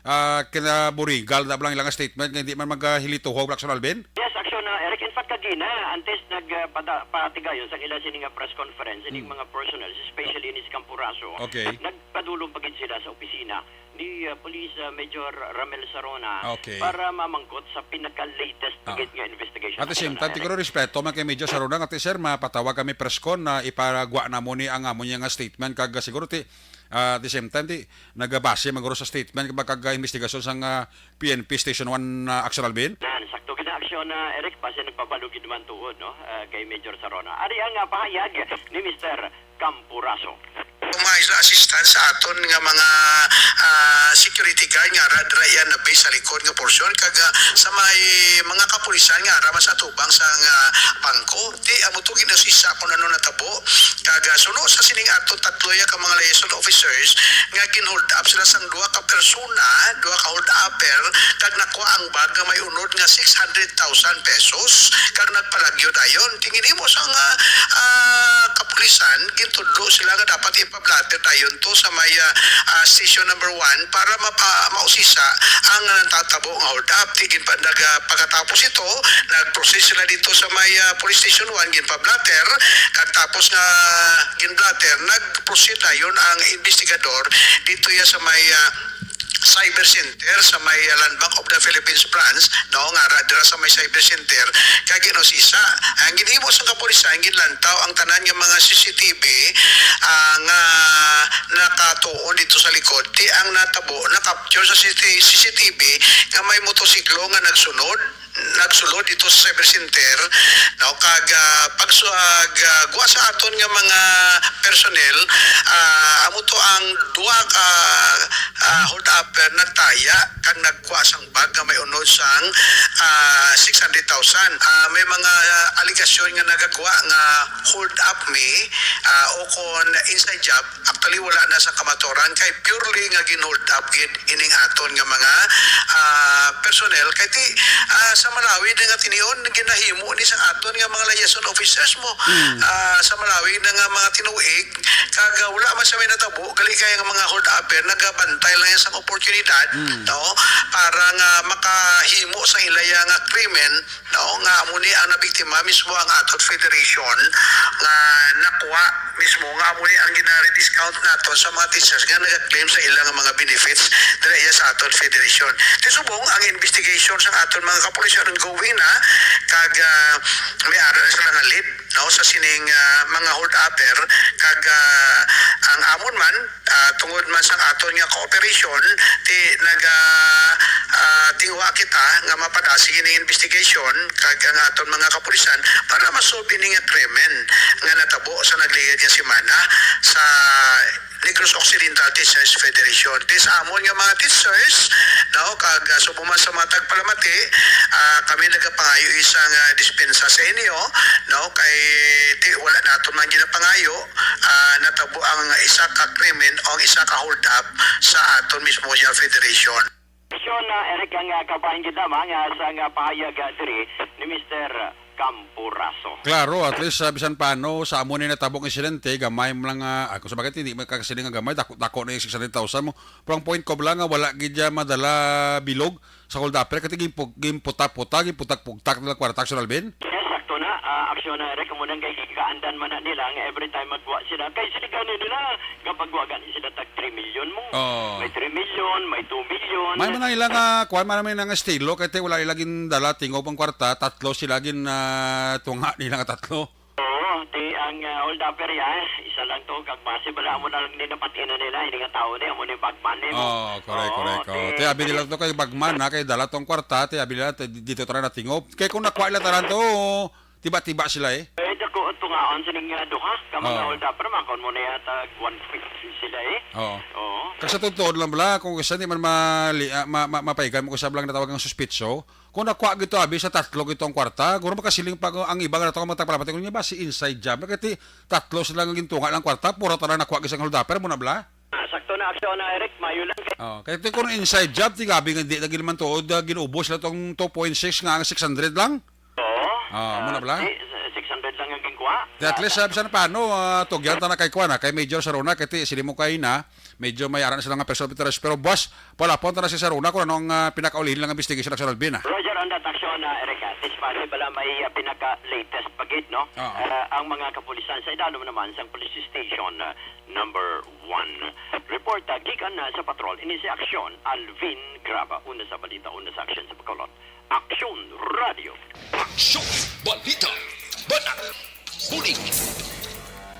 ah, kinaburigal na lang ilang statement nga hindi man maghilituhog, Action Alvin? Yes, aksyon na, Eric. In fact, kagina, antes nag, ah, pata-, patigayon sa ila sini nga press conference, ining Hmm. mga personnel, especially ni si Camporazo, Okay. nagpadulong pa gid sila sa opisina ni, ah, Police, ah, Major Ramel Sarona Okay. para mamangkot sa pinaka-latest pa Ah. gid nga investigation. At the same Aksyon na, time, Eric. Siguro respeto man kay Major Sarona, nga ti, sir, mapatawag kami press con na ipagwa na mo ni ang amo niya nga statement, kag, ah, siguro ti, ah, at the same time, ti, nagabase man guro sa statement kag, ah, investigasyon sang, ah, P N P Station one, ah, Action Alvin? Nan, sakto gid na aksyon na, Eric, base nagpabalo gid man tuod, no? Ah, kay Major Sarona. Ari ang, ah, pahayag ni Mister Camporazo. May sa assistance sa aton nga mga, ah, security guard nga ara dira iya na base sa likod nga porsyon kag, ah, sa may mga kapulisan nga ara man sa tubang sang, ah, bangko. Ti amo to ginasisa kung ano natabo. Kag, ah, suno sa sining ato tatlo ya ka mga liaison officers nga gin-hold up sila sang duha ka persona, duha ka hold upper, kag nakuha ang bag nga may unod nga six hundred thousand pesos, kag nagpalagyo dayon. Ti ginhimo sang, ah, ah, kapulisan, gintudlo sila nga dapat ipa-blotter dayon to sa may, ah, ah, station number one para mapa-, mausisa ang natatabo nga hold up. Ti ginpa-, nag-, ah, pagkatapos ito, nag-proceed sila dito sa may, ah, police station one, ginpa-blotter, kag tapos nga gin-blotter, nag-proceed dayon ang investigador dito ya sa may, ah, Cyber Center sa may, ah, Land Bank of the Philippines branch, no, nga ara dira sa may Cyber Center, kag gin-usisa. Ang ginhimo sa kapulisan, ginlantaw ang tanan nga mga C C T V, ah, nga nakatuon dito sa likod. Ti ang natabo, na-capture sa C C T V nga may motosiklo nga nagsunod, nagsulod dito sa Cyber Center, no, kag, ah, pagsu-, ag, ah, gwa sa aton nga mga personnel, ah, amo to ang duha ka, ah, hold upper nagtaya kag nagkuha sang bag nga may unod sang, ah, six hundred thousand. Ah, may mga, ah, alegasyon nga nagagwa nga hold up mi, ah, o kon inside job. Actually, wala na sa kamatuoran kay purely nga gin-hold up gid ining aton nga mga, ah, personnel. Kay ti, ah, sa Malawi na nga tinion, ginahimo ni sa aton nga mga liaison officers mo. Mm. Ah, sa Malawi na nga mga tinuig, kag, ah, wala man sa may natabo, gali kay nga mga hold upper, nagabantay lang yan sa oportunidad, Mm. no? Para nga makahimo sa ilaya nga krimen, no, nga amo ni ang nabiktima mismo ang aton federation nga nakuha mismo nga amo ni ang gina-rediscount naton sa mga teachers nga nag-claim sa ilang mga benefits dira iya sa aton federation. Ti subong ang investigation sa aton mga kapulisan ongoing na, kag, ah, may ara na sila nga lead, no, sa sining, ah, mga hold upper, kag, ah, ang amon man, ah, tungod man sang aton nga cooperation, ti naga, Ah, tinguha kita nga mapadasig ining investigation kag ang aton mga kapulisan para ma-solve ini nga krimen nga natabo sa nagligad nga semana sa Negros Occidental Teachers Federation. Ti sa amon nga mga teachers, no, kag, ah, subong man sa mga tagpalamati, ah, kami nagapangayo isang, ah, dispensa sa inyo, no, kay ti wala naton man ginapangayo, ah, natabo ang isa ka krimen o ang isa ka hold up sa aton mismo nga federation. Aksyon na, Eric, ang, ah, kabahin gid lamang, ah, sa nga pahayag, ah, diri ni Mister Camporaso. Klaro, at least, ah, bisan paano, sa amo ni natabong insidente, gamay mo lang, ah, ah, kung sa bagay, hindi mo kakasiling nga gamay, dako-dako na yung six hundred thousand mo. Pero ang point ko lang, nga wala gid dyan madala bilog sa hold upper, kasi ginpu-, ginputa-puta, ginputag-pugtak nila kwarta, Aksyon Alvin. Yes, sakto na, ah, Aksyon na, Eric, amo nang kay gikaandan man na nila, nga every time magwa sila, kay sila gani nila, kapag wa gani sila tag three million mo. Oo. May three million, may two million. May man ang ilang, ah, kuwan man naman ang estilo, kay te wala ila gindala, tingob ang kwarta, tatlo sila gin, ah, tunga nila nga tatlo. Oo, ti ang, ah, hold upper yan, isa lang to, kag base bala amo na lang din napatinan nila, hindi nga tao ni, amo ni bagman ni mo. Oo, correct, Oo, correct. Oo. ti- Te, abi nila to kay bagman, ha, kay dala tong kwarta, te, abi nila, te, dito tara na tingob. Kay kung nakuha nila tanan to, tiba-tiba sila eh. Eh, dako ang tungaon sa ning, ah, duha ka mga Oo. hold upper, makon mo na yata one fifty sila eh. Oo. Oo. Kag sa totoo lang bala, kung isa di man mali, ah, ma, ma, mapaigan mo, kung isa lang natawag ang suspitso, kung nakuha gito, abi, sa tatlo gito ang kwarta, guro makasiling pa ang iba nga natawag mga tagpalamati, kung niya ba si inside job, kaya ti tatlo sila nga gintunga lang kwarta, puro tanan nakuha gid sa hold upper, mo na bala? Ah, sakto na, Aksyon na, Eric, mayo lang kay Oh, kaya ti kung inside job, ti gabi nga di na gid man tuod, ah, ginubo sila tong two point six nga ang six hundred lang. Oo. Ah, amo na bala? Di, six hundred lang ang ginkuha. Di, at least, ah, bisan paano, ah, tugyan ta na kay kuan, ah, kay Major Saruna, kay ti, sila mo kay na, medyo may aran sila nga personal interest. Pero, boss, palapon ta na si Saruna kung ano ang, ah, pinakaulihi lang investigation, Aksyon Alvin, ah. Roger, on that action, ah, Eric, ah, this pare bala may, ah, pinaka-latest pa gid, no? Oo. Ah, ang mga kapulisan sa idalom naman sang police station, ah, number one. Report, ah, gikan na sa patrol. Ini si Aksyon Alvin Graba. Una sa balita, una sa aksyon sa Bacolod. Aksyon Radio. Aksyon, balita, banat, bulig.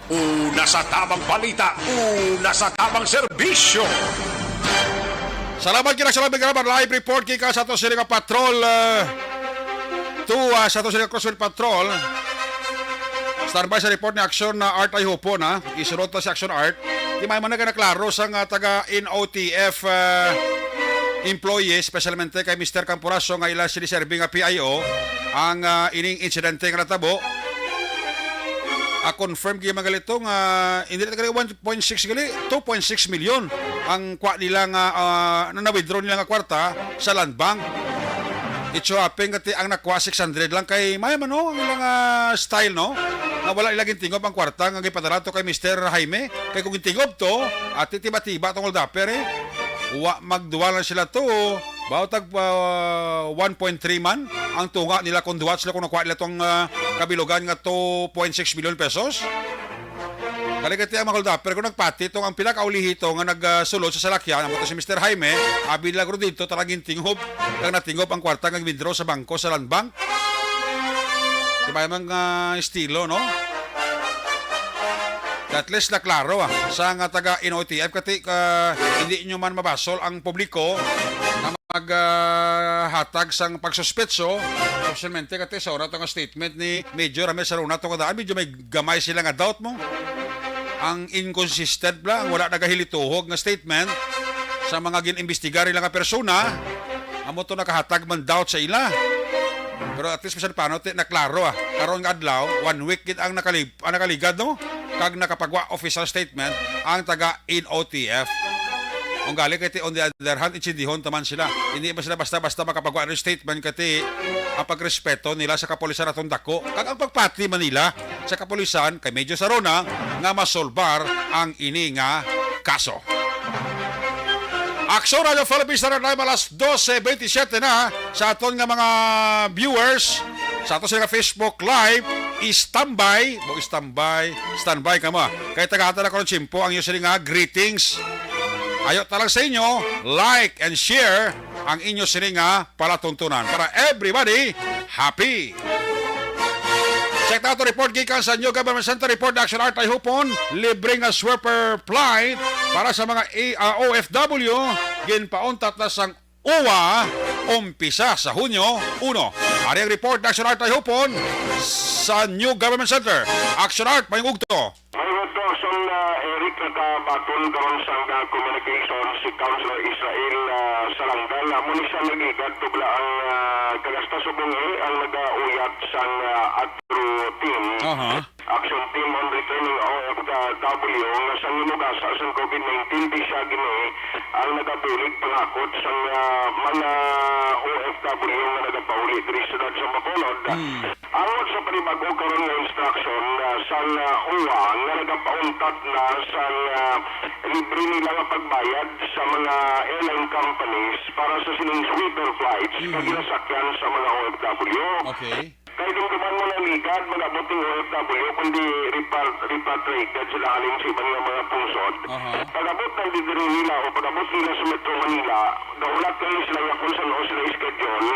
Una sa tabang balita, una sa tabang serbisyo. Salamat kina sa labing kalaban. Live report kika sa to sila nga patrol, uh, two, uh, sa to sila Crosswind Patrol. Standby sa report ni Aksyon na Art ay Hupon, ha. Isunod ta si Aksyon Art. Di may man na naklaro sa nga taga N O T F, uh, employee, especialmente kay Mister Camporaso nga ila siniserbi nga P I O, ang, ah, ining insidente nga natabo. Ah, confirm gyud man gali to nga hindi na gali one point six gali, two point six million ang kwa nila nga, ah, na na-withdraw nila nga kwarta sa Land Bank. It so happen nga ti-, ang nakuha six hundred lang kay may man, no, ang ilang, ah, style, no, nga wala nila gintingob ang kwarta nga gipadala to kay Mister Jaime. Kay kung gintingob to, ati tiba-tiba tong hold upper, eh. Wa magduwa lang sila to. Baw tag, ah, one point three man ang tunga nila kung duwa sila kung nakuha nila tong, ah, kabilugan nga two point six million pesos. Kaligati ang mga hold upper kung nagpati tong ang pinakaulihi to nga nagsulod sa salakyan, amo to si Mister Jaime, abi nila guro dito talagang tinghob, kag natinghob ang kwarta nga withdraw sa bangko sa Land Bank. Di ba yung mga estilo, no? At least na klaro, ah, sa nga taga N O T F, kati, ah, hindi nyo man mabasol ang publiko na mag, ah, hatag sang pagsuspetso, especialmente kati sa oras nga statement ni Major Ramil Saruna to kadaan, medyo may gamay sila nga doubt mo. Ang inconsistent bla, ang wala nagahilituhog nga statement sa mga gin-imbestigar nila nga persona, amo to nakahatag man doubt sa ila. Pero at least, bisan paano, ti, naklaro, ah. Karon nga adlaw, one week gid ang nakalib-, ang nakaligad, no? Kag nakapagwa official statement ang taga N O T F. Ang gali kay ti, on the other hand, intsindihon taman sila. Hindi ba sila basta-basta makapagwa ng statement kay ti ang pagrespeto nila sa kapulisan atong dako? Kag ang pagpati man nila sa kapulisan kay Major Sarona nga masolbar ang ini nga kaso. Aksyon Radio Philippines Standard Live alas dose bentisiete na sa aton nga mga viewers sa aton sa Facebook Live. Standby, mo standby, standby ka mo. Kay tagahatan ako ng tiyempo ang iyo sini nga greetings. Ayo talang sa inyo, like and share ang inyo sini nga palatuntunan. Para everybody, happy! Check out report gikan sa New Government Center report, Action Art ay hupon, libre nga sweeper flight para sa mga A-, ah, O F W, ginpauntat na sang uwa umpisa sa Hunyo uno. Ari ang report ni Action Art Ayhupon sa New Government Center. Action Art, mayong udto. Mayong udto, Action, ah, Eric, nakabaton karon sang, ah, communication si Councilor Israel, ah, Salangga. Amo ni siya nagligad tubla ang, ah, kagasta subong, eh, ang nagauyat sang, ah, ATRO team. Aha. Action Team on Returning O F W nga sang hinugasa sang COVID nineteen, di siya gini ang nagabulig pangakot sang, ah, mga O F W nga nagapauli diri sa siyudad sa Bacolod. Hmm. Angot sa panibag-o karon nga instruction, ah, sang, ah, OWWA nga nagapauntat na sang, ah, libre nila nga pagbayad sa mga airline companies para sa sining sweeper flights nga Mhm. ginasakyan sa mga O F W. Okay. Kay dumduman mo na ligad, mag-abot ning O F W, kundi repar-, repatriated sila halin sa iban nga mga pungsod. Aha. Pag-abot na diri nila o pag-abot nila sa Metro Manila, gahulat na sila nga kung san-o sila schedule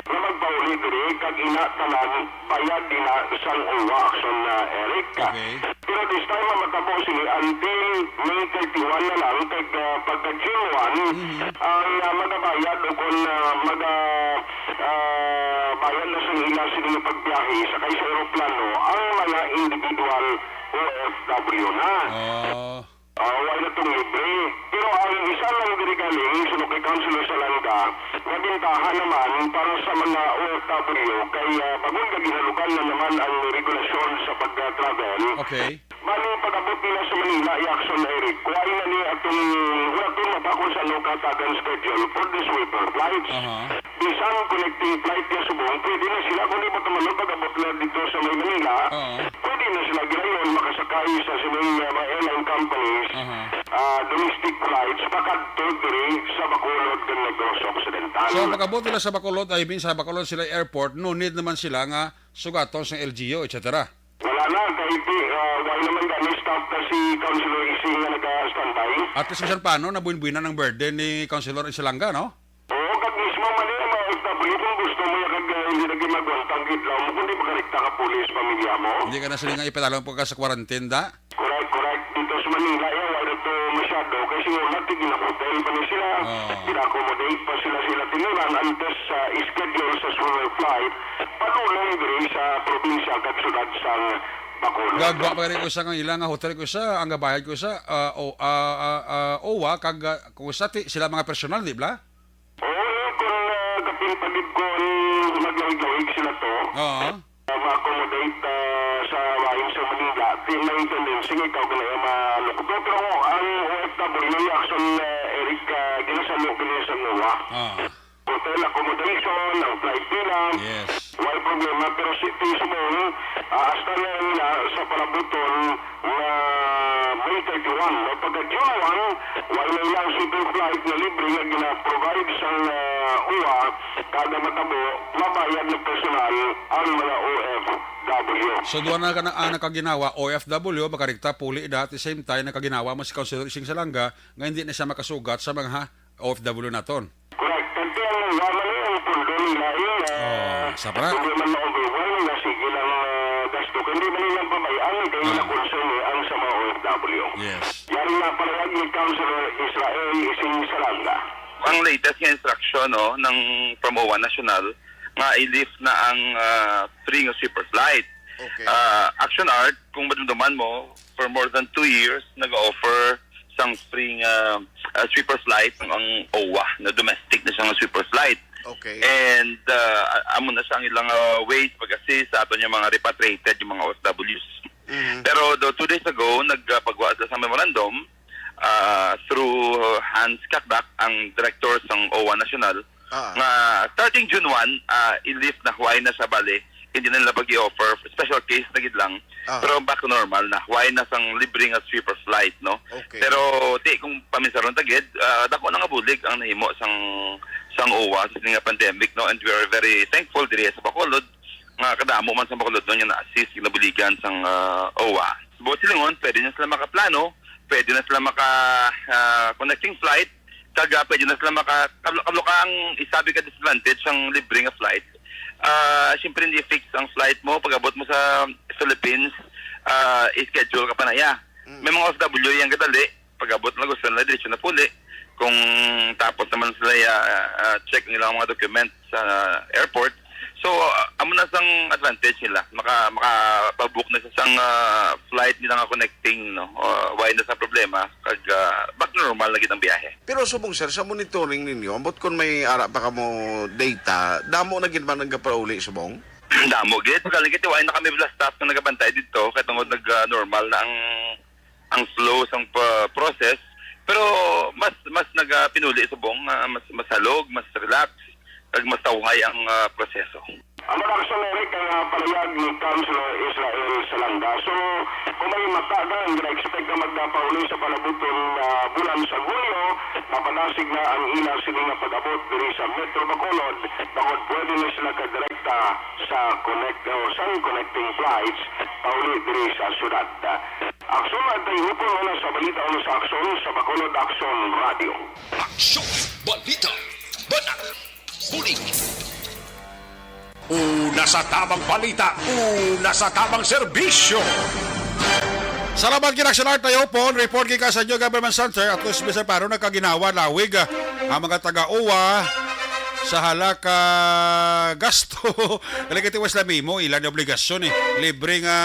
nga magpauli diri, kag ina tanan bayad nila sang OWWA, Action, ah, Eric. Okay. Pero this time, ang matabo sini, until May thirty-one na lang, kag, ah, pagka June one, Mhm. ang, ah, magabayad o kung, ah, maga-, ah, bayad na sa ila sini nga pagbiyahe sakay sa eroplano ang mga individual O F W na. Ah. Ah, wala na tong libre. Pero ang isa lang diri galing, suno kay Councilor Salangga, nga bintaha naman para sa mga O F W kay, ah, bag-o nga ginalugan na naman ang regulasyon sa pag-travel. Okay. Bali, pag-abot nila sa Manila, i-action, Eric, kuhain na ni atong, wala to mabakol sa no katagan schedule for the sweeper flights. Aha. Bisan connecting flight nga subong, pwede na sila kung di ba tumalo pag-abot na dito sa may Manila. Oo. Pwede na sila ginayon makasakay sa sining, uh, mga airline companies, Aha. uh, domestic flights, pakadto diri sa Bacolod kag Negros Occidental. So, pag-abot nila sa Bacolod, I mean, sa Bacolod sila airport, no need naman sila nga sugaton sa L G U, et cetera. Wala na, kay di, ah, wala naman gani staff na si Councilor Ising nga naka-standby. At least, bisan paano, nabuin-buinan ang burden ni Councilor Isalanga, no? Oo, kag mismo man ang mga O F W, kung gusto mo, ya kag, ah, hindi na magwantang kidlaw mo, kundi makarekta ka pulis, pamilya mo. Hindi ka na sila nga ipadalong pagka sa quarantine, da? Correct, correct. Dito sa Manila, eh, wala to masyado. Kay siguro natin, ginahotel pa ni sila. Oo. Gina-accommodate pa sila, sila tinuran antes sa schedule sa solo flight. Padulong diri sa probinsya kag syudad sang Bacolod. Gagwa pa rin ko sa nga ila nga hotel ko sa, ang gabayad ko sa, ah, o, ah, ah, ah, OWWA, kag, ah, kung sa ti-, sila mga personal, di ba? Oo, eh, kung, ah, kapin pagid ko, eh, maglawig-lawig sila to. Oo. Ah, ma-accommodate, ah, sa lain sa Manila, di may tendency nga ikaw gani ang malukto. Pero ang O F W, Action, ah, Eric, ah, ginasalo gani sa OWWA. Ah. Hotel accommodation, ang flight nila. Yes. Way problema, pero si, ti subong, ah, hasta na nila sa palabuton nga May thirty-one, no? Pagka June one, way na ilang sweeper flight nga libre nga gina-provide sang, ah, OWWA, kada matabo, mabayad ng personal ang mga O F W. So, duha na ka na, ah, nakaginawa, O F W, makarekta, puli na, at the same time, nakaginawa mo si Councilor Ising Salanga nga hindi na siya makasugat sa mga, ha, O F W naton. Correct. Kag ang wala ni ang pundo nila, eh, ah, Oh, sa para? Hindi man ma-overwhelm nga sige lang, ah, gasto. Kundi man nilang pabayaan, kay Ah. na concern, eh, ang sa mga O F W. Yes. Yari nga palawag ni Councilor Israel Ising Salanga. Ang latest nga instruction, no, ng from OWWA National, nga i-lift na ang, ah, free nga sweeper flight. Okay. Ah, Action Art, kung madumduman mo, for more than two years, nag-offer sang free nga, ah, sweeper flight ang OWWA, na domestic na siya nga sweeper flight. Okay. And, ah, amo na siya ang ilang, ah, ways pag-assist sa aton yung mga repatriated, yung mga O F Ws. Mhm. Pero do, two days ago, nagpagwa sila sa memorandum, ah, through Hans Cacdac, ang director sang OWWA National, Ah. nga starting June one, ah, i-lift na, huway na sa bali, hindi na nila pag-i-offer, special case na gid lang. Ah. Pero back to normal na, huway na sang libre nga sweeper flight, no? Okay. Pero di, kung paminsaron ta gid, ah, dako na nga bulig ang nahimo sang, sang OWWA sa sini nga pandemic, no? And we are very thankful diri sa Bacolod nga kadamo man sa Bacolod, no, nga na-assist, ginabuligan sang, ah, OWWA. Buot silingon, pwede na sila makaplano, pwede na sila maka, ah, connecting flight, kag, ah, pwede na sila maka-, kablo-, kablo ka ang isabi ka disadvantage sang libre nga flight. Ah, siyempre, hindi fix ang flight mo. Pag-abot mo sa Philippines, ah, i-schedule ka pa na iya. Mm. May mga O F W yang kadali. Pag-abot na gusto nila, diretso na puli. Kung tapos naman sila ya, ah, check ang ilang mga documents sa airport, so, ah, amo na sang advantage nila. Maka-, makapabook na sa sang, ah, flight nila nga connecting, no? Ah, wala na sang problema. Kag, ah, back to normal na gid ang biyahe. Pero subong, sir, sa monitoring ninyo, ambot kon may ara pa kamo data, damo na gid man nagapauli subong? Damo gid, galing kay wala na kami bala staff nga nagabantay didto, kay tungod nag, ah, normal na ang, ang flow sang pa-, process. Pero mas, mas nagapinuli subong, ah, mas, mas halog, mas relax, kag mas tawhay ang, ah, proseso. Ang mga aksyon, Eric, ang, ah, palayag ni Councilor Israel Salanga. So, kung may matagan, gina-expect na magpauli sa palabuton nga bulan sa Hulyo, mapadasig na ang ila sini nga pag-abot diri sa Metro Bacolod, bangod pwede na sila kadirekta sa connect-, o sang connecting flights pauli diri sa syudad. Aksyon, Antay Hupon, una sa balita, una sa aksyon, sa Bacolod Aksyon Radio. Aksyon, balita, banat, bulig. Una sa tabang balita, una sa tabang serbisyo. Salamat gid, Aksyon Antay Hupon. Report gikan sa inyo, Government Center. At least, bisan paro nagkaginawa, lawig, ah, ang mga taga-uwa sa halak, ah, gasto. Kaya kay tiwas lang mismo, ilan yung obligasyon eh. Libre nga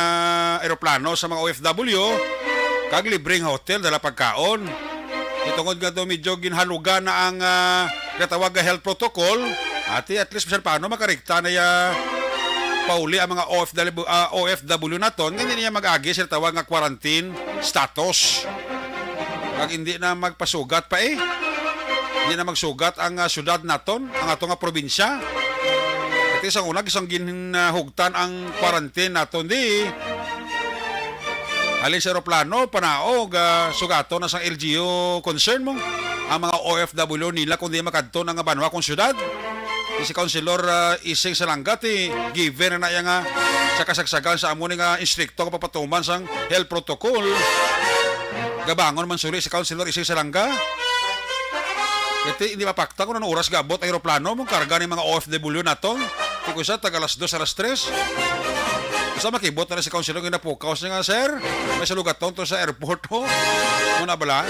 eroplano sa mga O F W, kag libre nga hotel, dala pagkaon. Itungod nga daw medyo ginhalugan na ang, ah, ginatawag nga health protocol, ati at least bisan paano makarekta na ya pauli ang mga O F W, ah, O F W naton, nga hindi niya mag-agi sa tawag nga quarantine status. Kag hindi na magpasugat pa eh. Hindi na magsugat ang, ah, syudad naton, ang ato nga probinsya. Iti sa una, isang ginhugtan ang quarantine naton di. Halin sa eroplano, panaog, ah, sugaton na sang L G U concern mo. Ang mga O F W nila kung di makadto na nga banwa kung syudad. Si Councilor, ah, Ising Salanga, ti given na iya nga sa kasagsagan sa amo ni nga instrikto nga papatuman sang health protocol. Gabangon man suli si Councilor Ising Salanga. Kati hindi mapakta kung anong oras gabot ang eroplano mong karga ni mga O F W naton. Di ko sa taga alas dos, alas tres. Sa makibot na rin si Councilor nga napukaw siya nga, "Sir, may salugaton to sa airport, oh." Muna bala?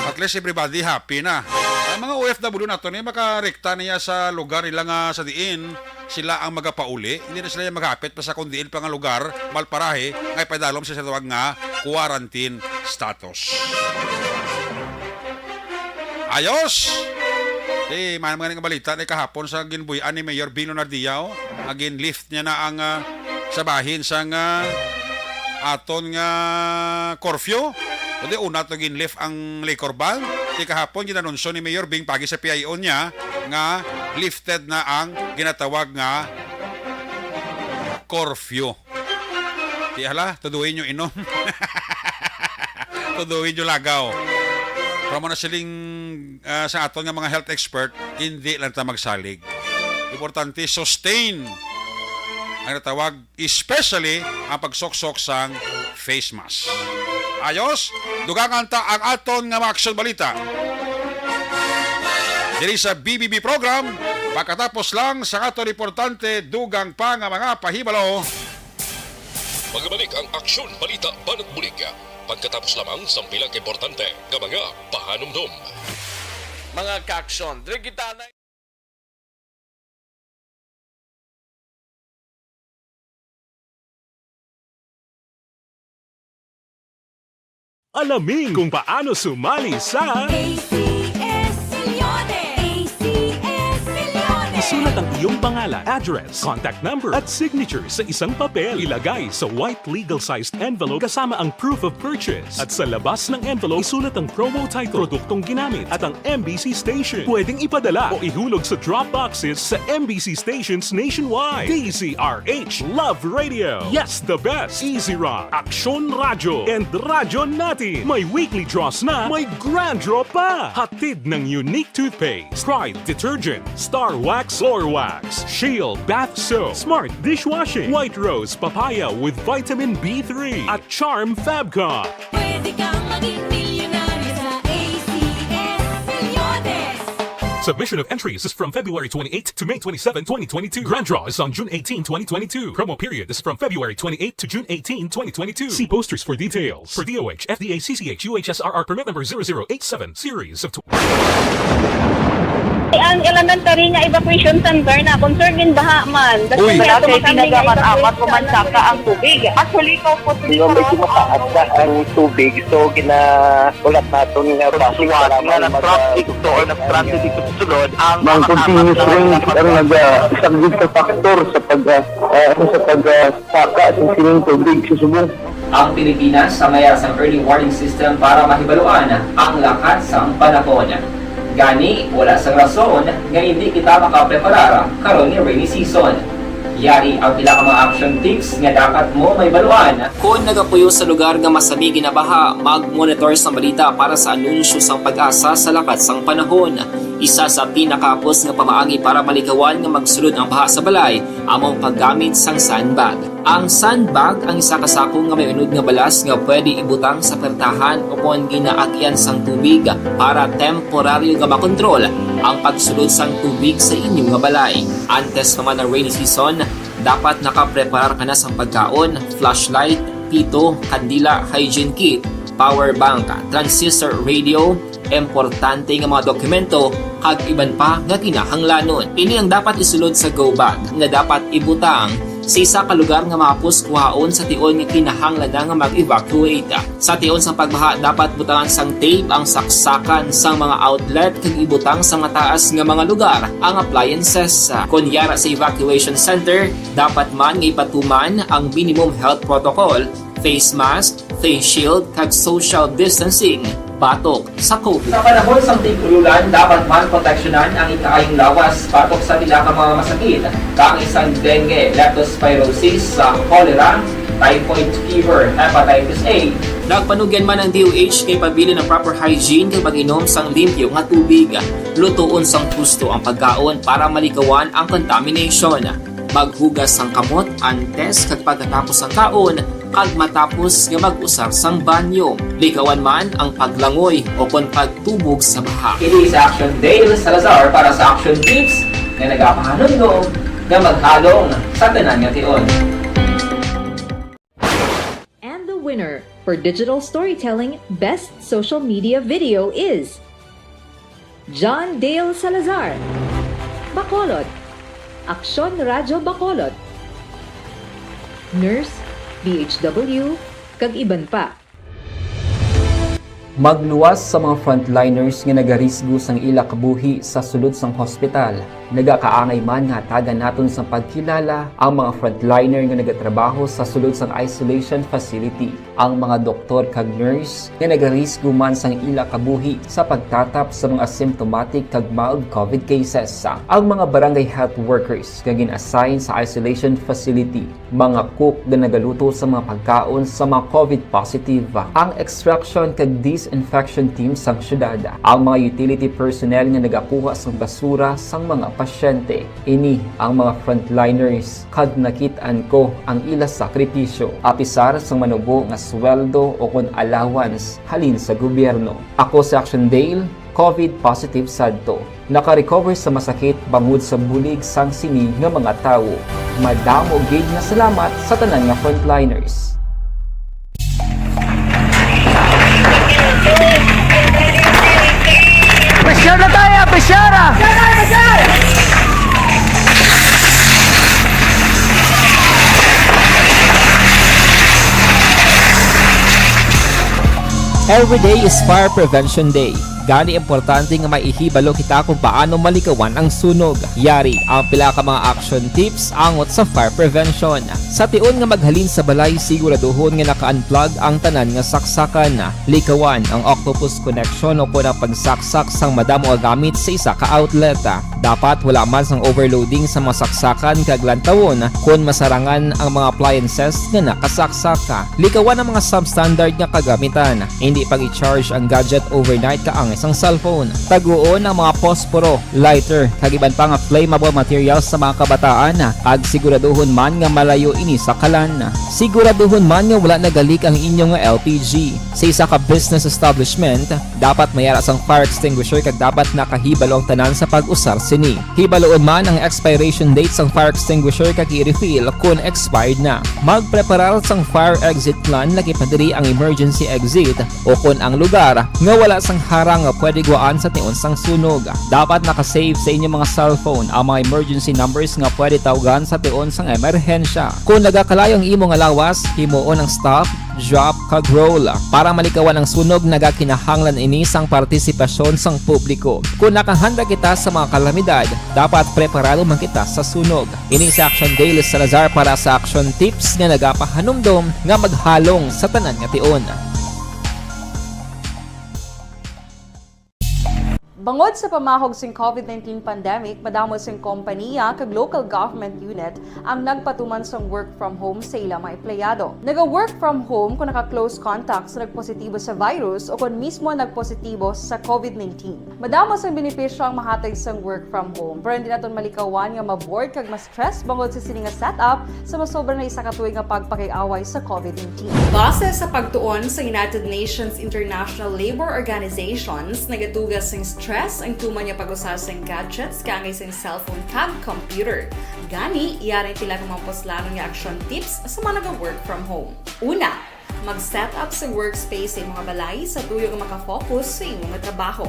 At least everybody happy na. Ang mga O F W naton, eh, makarekta niya sa lugar nila nga sa diin sila ang magapauli. Hindi na sila yung maghapit pa sa kung diin pa nga lugar, malparahe, nga ipadalom sa tawag nga quarantine status. Ayos! Eh, may mga nga balita na kahapon sa ginbuy-an ni Mayor Bino Nardia, oh. Nga gin-lift niya na ang, ah, sa bahin sang, ah, aton nga curfew. Kundi una to gin-lift ang liquor ban. Ti kahapon ginanunsyo ni Mayor Bing pagi sa P I O niya nga lifted na ang ginatawag nga curfew. Ti hala, tuduin nyo inom. Tuduin nyo lagaw. Pero mo na siling, ah, sa aton nga mga health expert, hindi lang ta magsalig. Importante, sustain ang natawag, especially ang pagsuksok sang face mask. Ayos, dugangan ta ang aton nga mga aksyon balita. Diri sa B B B program, pagkatapos lang sa aton importante, dugang pa nga mga pahibalo. Magbalik ang aksyon, balita, banat bulig. Pagkatapos lamang sang pila ka importante nga mga pahanumdom. Mga kaaksyon, diri kita na. Alamin kung paano sumali sa A C S Milyones! A C S Milyones! Isulat ang iyong pangalan, address, contact number, at signature sa isang papel. Ilagay sa white legal-sized envelope kasama ang proof of purchase. At sa labas ng envelope, isulat ang promo title, produktong ginamit, at ang M B C station. Pwedeng ipadala o ihulog sa drop boxes sa M B C stations nationwide. D Z R H Love Radio. Yes, the best. Easy Rock, Aksyon Radyo, and Radyo Natin. May weekly draws na, may grand draw pa. Hatid ng Unique Toothpaste, Pride Detergent, Star Wax Floor Wax, Shield Bath Soap, Smart Dishwashing, White Rose Papaya with Vitamin B three, at Charm Fabcon. Pwede kang maging milyonaryo sa A C S Milyones. Submission of entries is from February twenty-eighth to May twenty-seventh, twenty twenty-two. Grand draw is on June eighteenth, twenty twenty-two. Promo period is from February twenty-eighth to June eighteenth, twenty twenty-two. See posters for details. For D O H, F D A, C C H, U H S R R permit number zero zero eight seven, series of tw- Ang elementary nga evacuation center na concern din baha man. Uy. Wala kay pinagaman amat o mansaka ang tubig. Actually, ko po. Di ba, medyo mataas na ang tubig, so gina-, ulat naton nga base sa lamang nga nag-traffic to or nag-transit dito sa sulod, ang mga continuous rain ang naga-, isa gid ka factor sa pag, ah, ah, sa pag, ah, saka sa sining tubig sa subong. Ang Pilipinas sa mayas ang early warning system para mahibaluan ang lakat sang panahon. Gani, wala sang rason nga hindi kita makapreparar karon nga rainy season. Yari ang pila ka mga action tips nga dapat mo mahibaluan. Kon nagapuyo sa lugar nga masami ginabaha, mag-monitor sang balita para sa anunsyo sang PAGASA sa lakat sang panahon. Isa sa pinakahapos nga pamaagi para malikawan nga magsulod ang baha sa balay amo ang paggamit sang sandbag. Ang sandbag ang isa ka sako nga may unod nga balas nga pwede ibutang sa pertahan o kon ginaagian sang tubig para temporaryo nga makontrol ang pagsulod sang tubig sa inyo nga balay. Antes pa man ang rainy season, dapat nakapreparar ka na sang pagkaon, flashlight, pito, kandila, hygiene kit, power bank, transistor radio, importante nga mga dokumento, kag iban pa nga kinahanglanon. Ini ang dapat isulod sa go bag nga dapat ibutang sa isa ka lugar nga mahapos kuhaon sa tion nga kinahanglan na nga mag-evacuate. Sa tion sang pagbaha, dapat butangan sang tape ang saksakan sang mga outlet kag ibutang sa mataas nga mga lugar ang appliances. Kon yara sa evacuation center, dapat man nga ipatuman ang minimum health protocol, face mask, face shield, kag social distancing batok sa COVID. Sa panahon sang tig-ulan, dapat man proteksyonan ang ikaayong lawas batok sa pila ka mga masakit, kaangay sang dengue, leptospirosis, sa cholera, typhoid fever, hepatitis A. Nagpanugyan man ang D O H kay pabilin ang proper hygiene kag pag-inom sang limpyo nga tubig. Lutoon sang husto ang pagkaon para malikawan ang contamination. Maghugas sang kamot antes kag pagkatapos sang kaon, kag matapos nga mag-usar sang banyo. Likawan man ang paglangoy o kon pagtubog sa baha. Ini si Action Dale Salazar para sa Action Tips nga nagapahanumdom nga maghalong sa tanan nga tion. And the winner for Digital Storytelling Best Social Media Video is John Dale Salazar, Bacolod, Aksyon Radyo Bacolod, Nurse, D H W, kag iban pa. Magluwas sa mga frontliners nga nagarisgo sang ila kabuhi sa sulod sang hospital. Nagakaangay man nga hatagan naton sang pagkilala ang mga frontliner nga nagatrabaho sa sulod sang isolation facility, ang mga doktor kag nurse nga nagarisgo man sang ila kabuhi sa pagtatap sa mga asymptomatic kag mild COVID cases, ang mga barangay health workers nga gin-assign sa isolation facility, mga cook nga nagaluto sa mga pagkaon sa mga COVID positive, ang extraction kag disinfection team sang syudad, ang mga utility personnel nga nagakuha sang basura sang mga pasyente. Ini ang mga frontliners, kag nakit-an ko ang ila sakripisyo, apisar sang manubo nga sweldo o kon allowance halin sa gobyerno. Ako si Action Dale, COVID positive sadto. Naka-recover sa masakit bangod sa bulig sang sini nga mga tawo. Madamo gid nga salamat sa tanan nga frontliners. Pressure na tayo, pressure! Every day is Fire Prevention Day. Gani, importante nga maihibalo kita kung paano malikawan ang sunog. Yari ang pila ka mga action tips angot sa fire prevention. Sa tion nga maghalin sa balay, siguraduhon nga naka-unplug ang tanan nga saksakan. Likawan ang octopus connection o kon ang pagsaksak sang madamo nga gamit sa isa ka outlet. Dapat wala man sang overloading sa mga saksakan kag lantawon kon masarangan ang mga appliances nga nakasaksak. Likawan ang mga substandard nga kagamitan. Hindi pag-i-charge ang gadget overnight kaangay sang cellphone. Taguon ang mga posporo, lighter, kag iban pa nga flammable materials sa mga kabataan, kag siguraduhon man nga malayo ini sa kalan. Siguraduhon man nga wala nagalik ang inyo nga L P G. Sa isa ka business establishment, dapat may ara sang fire extinguisher kag dapat nakahibalo ang tanan sa pag-usar sini. Hibaluon man ang expiration date sang fire extinguisher kag i-refill kon expired na. Magpreparar sang fire exit plan, lakip na diri ang emergency exit o kon ang lugar nga wala sang harang nga pwede guwaan sa tion sang sunog. Dapat naka-save sa inyo mga cellphone ang mga emergency numbers nga pwede tawgan sa tion sang emerhensya. Kon nagakalayo ang imo nga lawas, himuon ang stop, drop, kag roll. Para malikawan ang sunog, nagakinahanglan ini sang partisipasyon sang publiko. Kon nakahanda kita sa mga kalamidad, dapat preparado man kita sa sunog. Ini si Action Dale Salazar para sa Action Tips nga nagapahanumdom nga maghalong sa tanan nga tion. Bangod sa pamahog sing covid nineteen pandemic, madamo sing kompaniya kag local government unit ang nagpatuman sang work from home sa ila mga empleyado. Naga-work from home kung naka-close contact sa nagpositibo sa virus o kon mismo nagpositibo sa covid nineteen. Madamo sang benepisyo ang mahatag sang work from home, pero hindi naton malikawan nga ma-bored kag ma-stress bangod sa sini nga setup sa masobra na isa ka tuig nga pagpakig-away sa covid nineteen. Base sa pagtuon sa United Nations International Labour Organizations, nagatuga sing stress ang tuman nga pag-usa sing gadgets kaangay sing cellphone kag computer. Gani, yari pila ka mga puslanon nga action tips sa mga naga-work from home. Una, mag-set up sa workspace sa imong balay sa tuyo nga makafocus sa imo nga trabaho.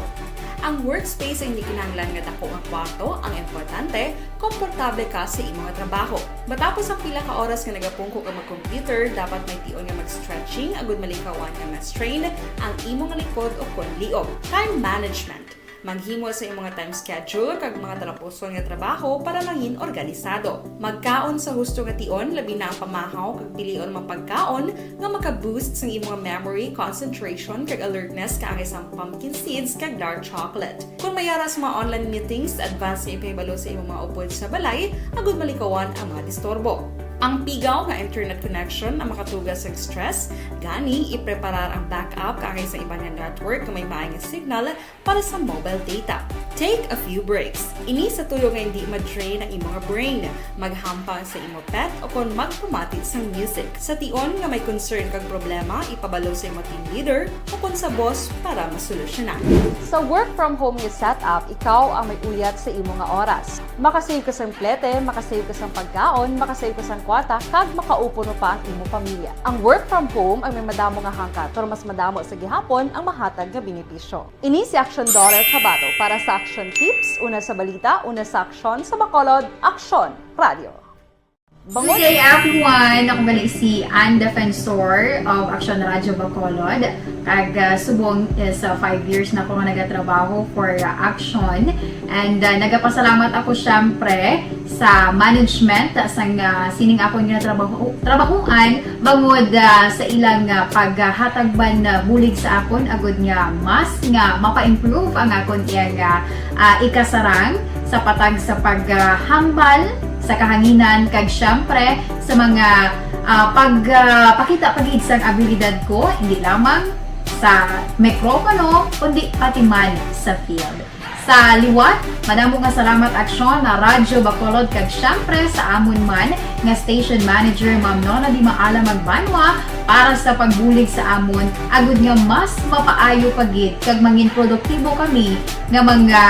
Ang workspace hindi kinahanglan nga dako nga kwarto, ang importante, komportable ka sa imo nga trabaho. Matapos ang pila ka oras nga nagapungko ka mag-computer, dapat may tion nga mag-stretching agud malikawan nga ma-strain ang imo nga likod o kon liog. Time management. Maghimo sa imong nga time schedule kag mga talapuson nga trabaho para mangin organisado. Magkaon sa husto nga tion, labi na ang pamahaw kag pilion mga pagkaon nga maka-boost sang imong memory, concentration, kag alertness kaangay sang pumpkin seeds kag dark chocolate. Kung may ara sa mga online meetings, advance nga ipahibalo sa imong mga upod sa balay agud malikawan ang mga disturbo. Ang pigaw nga internet connection ang makatuga sa stress, gani ipreparar ang backup kaangay sa iban nga network nga may maay nga signal para sa mobile data. Take a few breaks. Ini sa tuyo nga hindi ma-drain ang imo nga brain. Maghampang sa imo pet o kon magpamati sang music. Sa tion nga may concern kag problema, ipabalo sa imo team leader o kon sa boss para masolusyonan. Sa work from home nga setup, ikaw ang may uyat sa imo nga oras. Makasave ka sang plete, makasave ka sang pagkaon, makasave ka sang kwarta, kag makaupo pa ang imo pamilya. Ang work from home ang may madamo nga hangkat, pero mas madamo sa gihapon ang mahatag nga benepisyo. Ini si Action Daughter Tabato para sa Action Tips, una sa balita, una sa aksyon, sa Bacolod, Aksyon Radio. Good day, everyone. Ako gali si Ann Defensor of Action Radio Bacolod. Kag, ah, subong is, ah, five years na ako nga nagatrabaho for, ah, Action. And, ah, nagapasalamat ako, syempre, sa management sang, ah, sining akon nga trabaho, trabahuan bangod, ah, sa ilang, ah, paghatag man, ah, bulig sa akon agud nga mas nga mapa-improve ang akon iyang, ah, ah, ikasarang sa patag sa paghambal sa kahanginan kag syempre sa mga, ah, pag, ah, pakita pa gid sang abilidad ko, hindi lamang sa mikropono, kundi pati man sa field. Sa liwat, madamo nga salamat Aksyon na Radyo Bacolod kag syempre sa amon man nga station manager, Ma'am Nona Di Maala Magbanwa, para sa pagbulig sa amon, agud nga mas mapaayo pa gid kag mangin produktibo kami nga mga,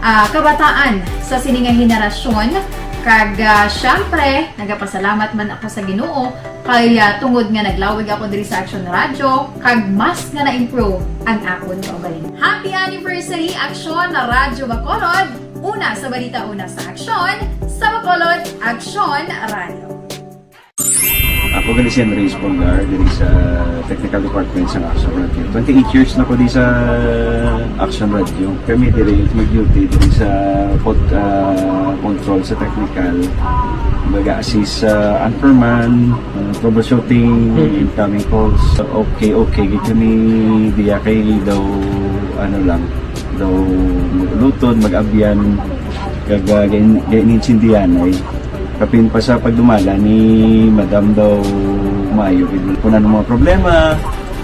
ah, kabataan sa sini nga henerasyon. Kag, ah, syempre, nagapasalamat man ako sa Ginoo kay, ah, tungod nga naglawig ako diri sa Aksyon Radyo, kag mas nga na-improve ang akon kaugalingon. Happy anniversary, Aksyon na Radyo Bacolod! Una sa balita, una sa aksyon, sa Bacolod, Aksyon Radyo. Ako gali si Andres Polgar, diri sa Technical Department sa Aksyon Radyo. Twenty-eight years na ko di sa Aksyon Radyo. Kami diri mag-duty diri sa pod-, ah, control sa technical. Mag-assist sa anchorman, ah, troubleshooting, incoming calls. Okay, okay gid kami diya kay daw, ano lang, daw mag-ulutod, mag-abyan, kag, ah, gain-, gain-intindihan ay kapin pa sa pagdumala ni Madam daw maayo gid. Kung ano mga problema,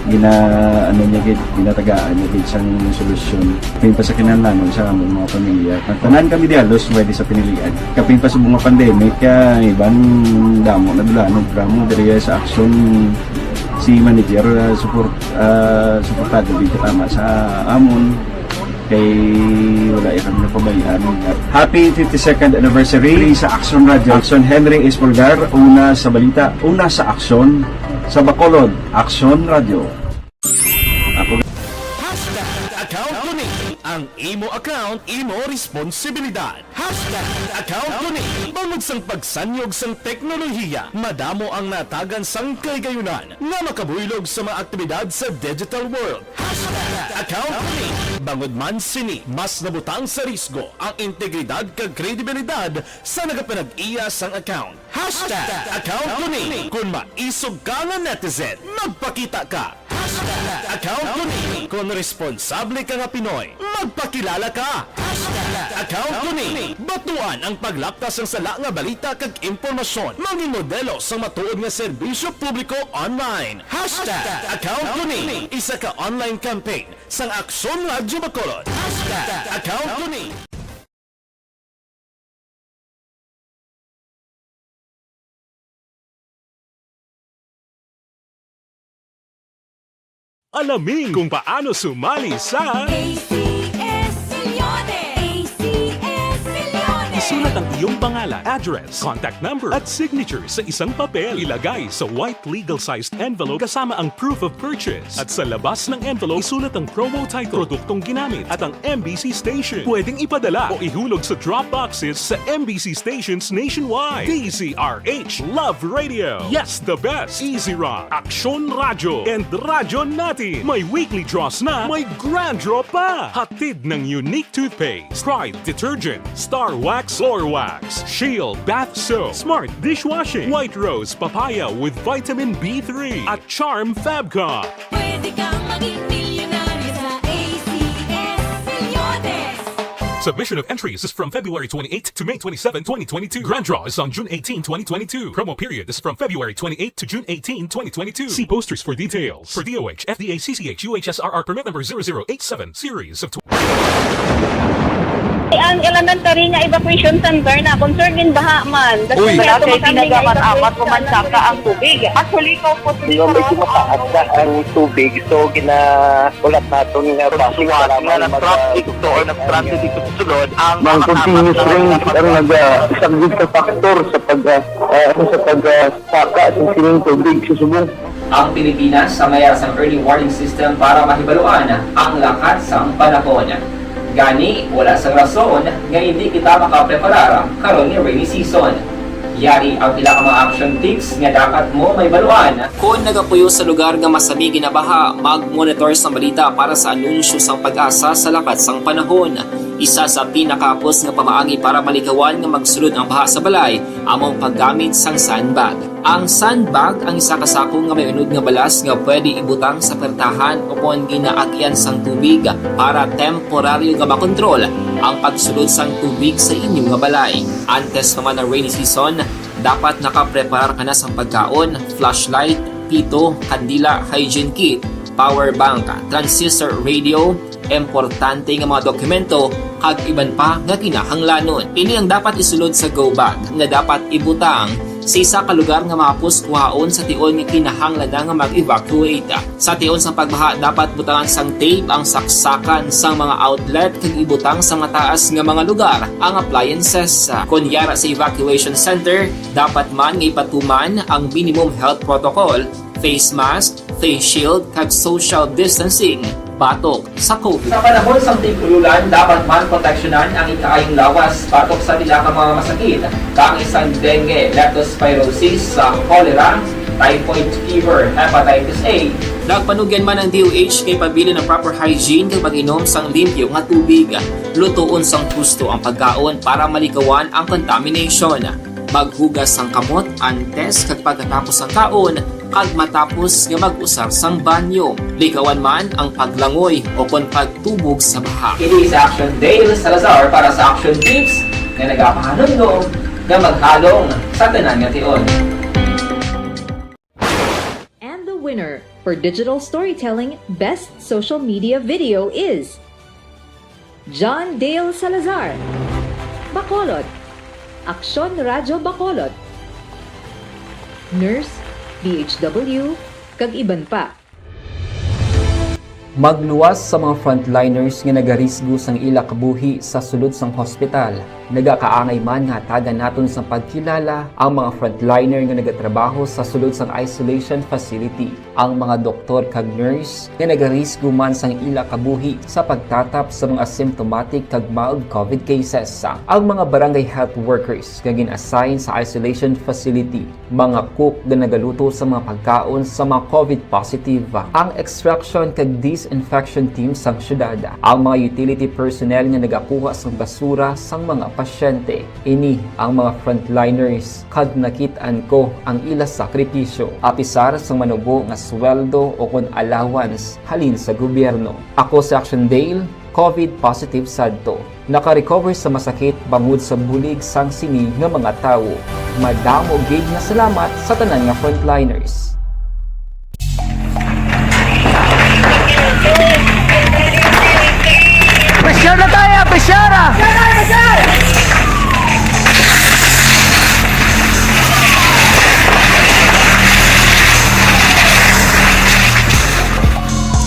Gina-, ano niya gid, ginatagaan niya gid sang solusyon. Kapin pa sa kinahanglanon sa among mga pamilya. Tanan kami diha, halos, pwede sa pinilian. Kapin pa sa mga pandemic, ah, iban damo na dula, no, programa diri sa Action, si manager, ah, support, ah, suportado gid katama sa amon. Kay wala iya kami napabayaan. Happy fifty-second anniversary sa Action Radio. Action Henry Espolgar, una sa balita, una sa aksyon, sa Bacolod, Action Radio. Ako Hashtag account ko ni. Ang imo account, imo responsibilidad. Hashtag account ko ni. Bangod sang pagsanyog sang teknolohiya, madamo ang natagan sang kahigayonan nga makabuylog sa mga aktibidad sa digital world. Hashtag account ko ni. Bangod man sini, mas nabutang sa risgo ang integridad kag kredibilidad sa nagapanag-iya sang account. Hashtag account ko ni. Kung maisog ka nga netizen, magpakita ka. Hashtag account ko ni. Kung responsable ka nga Pinoy, magpakilala ka. Hashtag account ko ni. Batuan ang paglapta sang sala nga balita kag impormasyon. Mangin modelo sang matuod nga serbisyo publiko online. Hashtag account ko ni. Isa ka online campaign sang Aksyon Radyo Bacolod. Hashtag account ko ni. Alamin kung paano sumali sa A C S Milyones! A C S Milyones! Isulat ang iyong pangalan, address, contact number, at signature sa isang papel. Ilagay sa white legal-sized envelope kasama ang proof of purchase. At sa labas ng envelope, isulat ang promo title, produktong ginamit, at ang M B C station. Pwedeng ipadala o ihulog sa drop boxes sa M B C stations nationwide. D Z R H Love Radio. Yes, the best. Easy Rock, Aksyon Radyo, and Radyo Natin. May weekly draws na, may grand draw pa. Hatid ng Unique Toothpaste, Pride Detergent, Star Wax Floor Wax, Shield Bath Soap, Smart Dishwashing, White Rose Papaya with Vitamin B three, at Charm Fabcon. Pwede kang maging milyonaryo sa A C S Milyones. Submission of entries is from February twenty-eighth to May twenty-seven, twenty twenty-two. Grand draw is on June eighteen, twenty twenty-two. Promo period is from February twenty-eighth to June eighteen, twenty twenty-two. See posters for details. For D O H, F D A, C C H, U H S R R permit number zero zero eight seven, series of Ang elementary nga evacuation center na concerned in baha man. Uy. Wala kay pinagamat-amat mo man saka ang tubig. Actually, ko po. Di ba, medyo mataas na ang tubig, so ginaulat naton nga basi suwat nga nag-transit to or nag-transit dito sa sulod ang mga continuous rain ang naga-, isa gid ka factor sa pag, ah, ah, sa pag, ah, saka sa sining tubig sa subong. Ang Pilipinas sa mayara sang early warning system para mahibaluan ang lakat sang panahon. Gani, wala sang rason nga indi kita makapreparar karon nga rainy season. Yari ang pila ka mga action tips nga dapat mo mahibaluan. Kon nagapuyo sa lugar nga masami ginabaha, mag-monitor sang balita para sa anunsyo sang PAGASA sa lakat sang panahon. Isa sa pinakahapos nga pamaagi para malikawan nga magsulod ang baha sa balay amo ang paggamit sang sandbag. Ang sandbag ang isa ka sako nga may unod nga balas nga pwede ibutang sa pertahan ukon ginaagian sang tubig para temporaryo nga makontrol ang pagsulod sang tubig sa inyo nga balay. Antes pa man ang rainy season, dapat nakapreparar ka na sang pagkaon, flashlight, pito, kandila, hygiene kit, power bank, transistor radio, importante nga mga dokumento, kag iban pa nga kinahanglanon. Ini ang dapat isulod sa go bag nga dapat ibutang sa isa ka lugar nga mahapos kuhaon sa tion nga kinahanglan na nga mag-evacuate. Sa tion sang pagbaha, dapat butangan sang tape ang saksakan sang mga outlet kag ibutang sa mataas nga mga lugar ang appliances. Kon yara sa evacuation center, dapat man nga ipatuman ang minimum health protocol, face mask, face shield, kag social distancing batok sa COVID. Sa panahon sang tig-ululan, dapat man proteksyonan ang ikaayong lawas batok sa pila ka mga masakit, kaangay sang dengue, leptospirosis, sa cholera, typhoid fever, hepatitis A. Nagpanugyan man ang D O H kay pabilin ang proper hygiene kag pag-inom sang limpyo nga tubig. Lutoon sang husto ang pagkaon para malikawan ang contamination. Maghugas sang kamot antes kag pagkatapos sang kaon, kag matapos nga mag-usar sang banyo. Likawan man ang paglangoy o kon pagtubog sa baha. Kini si Action Dale Salazar para sa Action Tips nga nagapahanumdom nga maghalong sa tanan nga tion. And the winner For digital storytelling, best social media video is John Dale Salazar, Bacolod, Aksyon Radyo Bacolod, Nurse, D H W, kag iban pa. Magluwas sa mga frontliners nga nagarisgo sang ila kabuhi sa sulod sang hospital. Nagakaangay man nga hatagan naton sang pagkilala ang mga frontliner nga nagatrabaho sa sulod sang isolation facility, ang mga doktor kag nurse nga nagarisgo man sang ila kabuhi sa pagtatap sa mga asymptomatic kag mild covid cases, ang mga barangay health workers nga gin-assign sa isolation facility, mga cook nga nagaluto sa mga pagkaon sa mga covid positive, ang extraction kag disinfection team sang syudad, ang mga utility personnel nga nagakuha sang basura sang mga pasyente. Ini ang mga frontliners, kag nakit-an ko ang ila sakripisyo, apisar sang manubo nga sweldo o kon allowance halin sa gobyerno. Ako si Action Dale, covid positive sadto. Naka-recover sa masakit bangod sa bulig sang sini nga mga tawo. Madamo gid nga salamat sa tanan nga frontliners. Pressure na tayo! Pressure!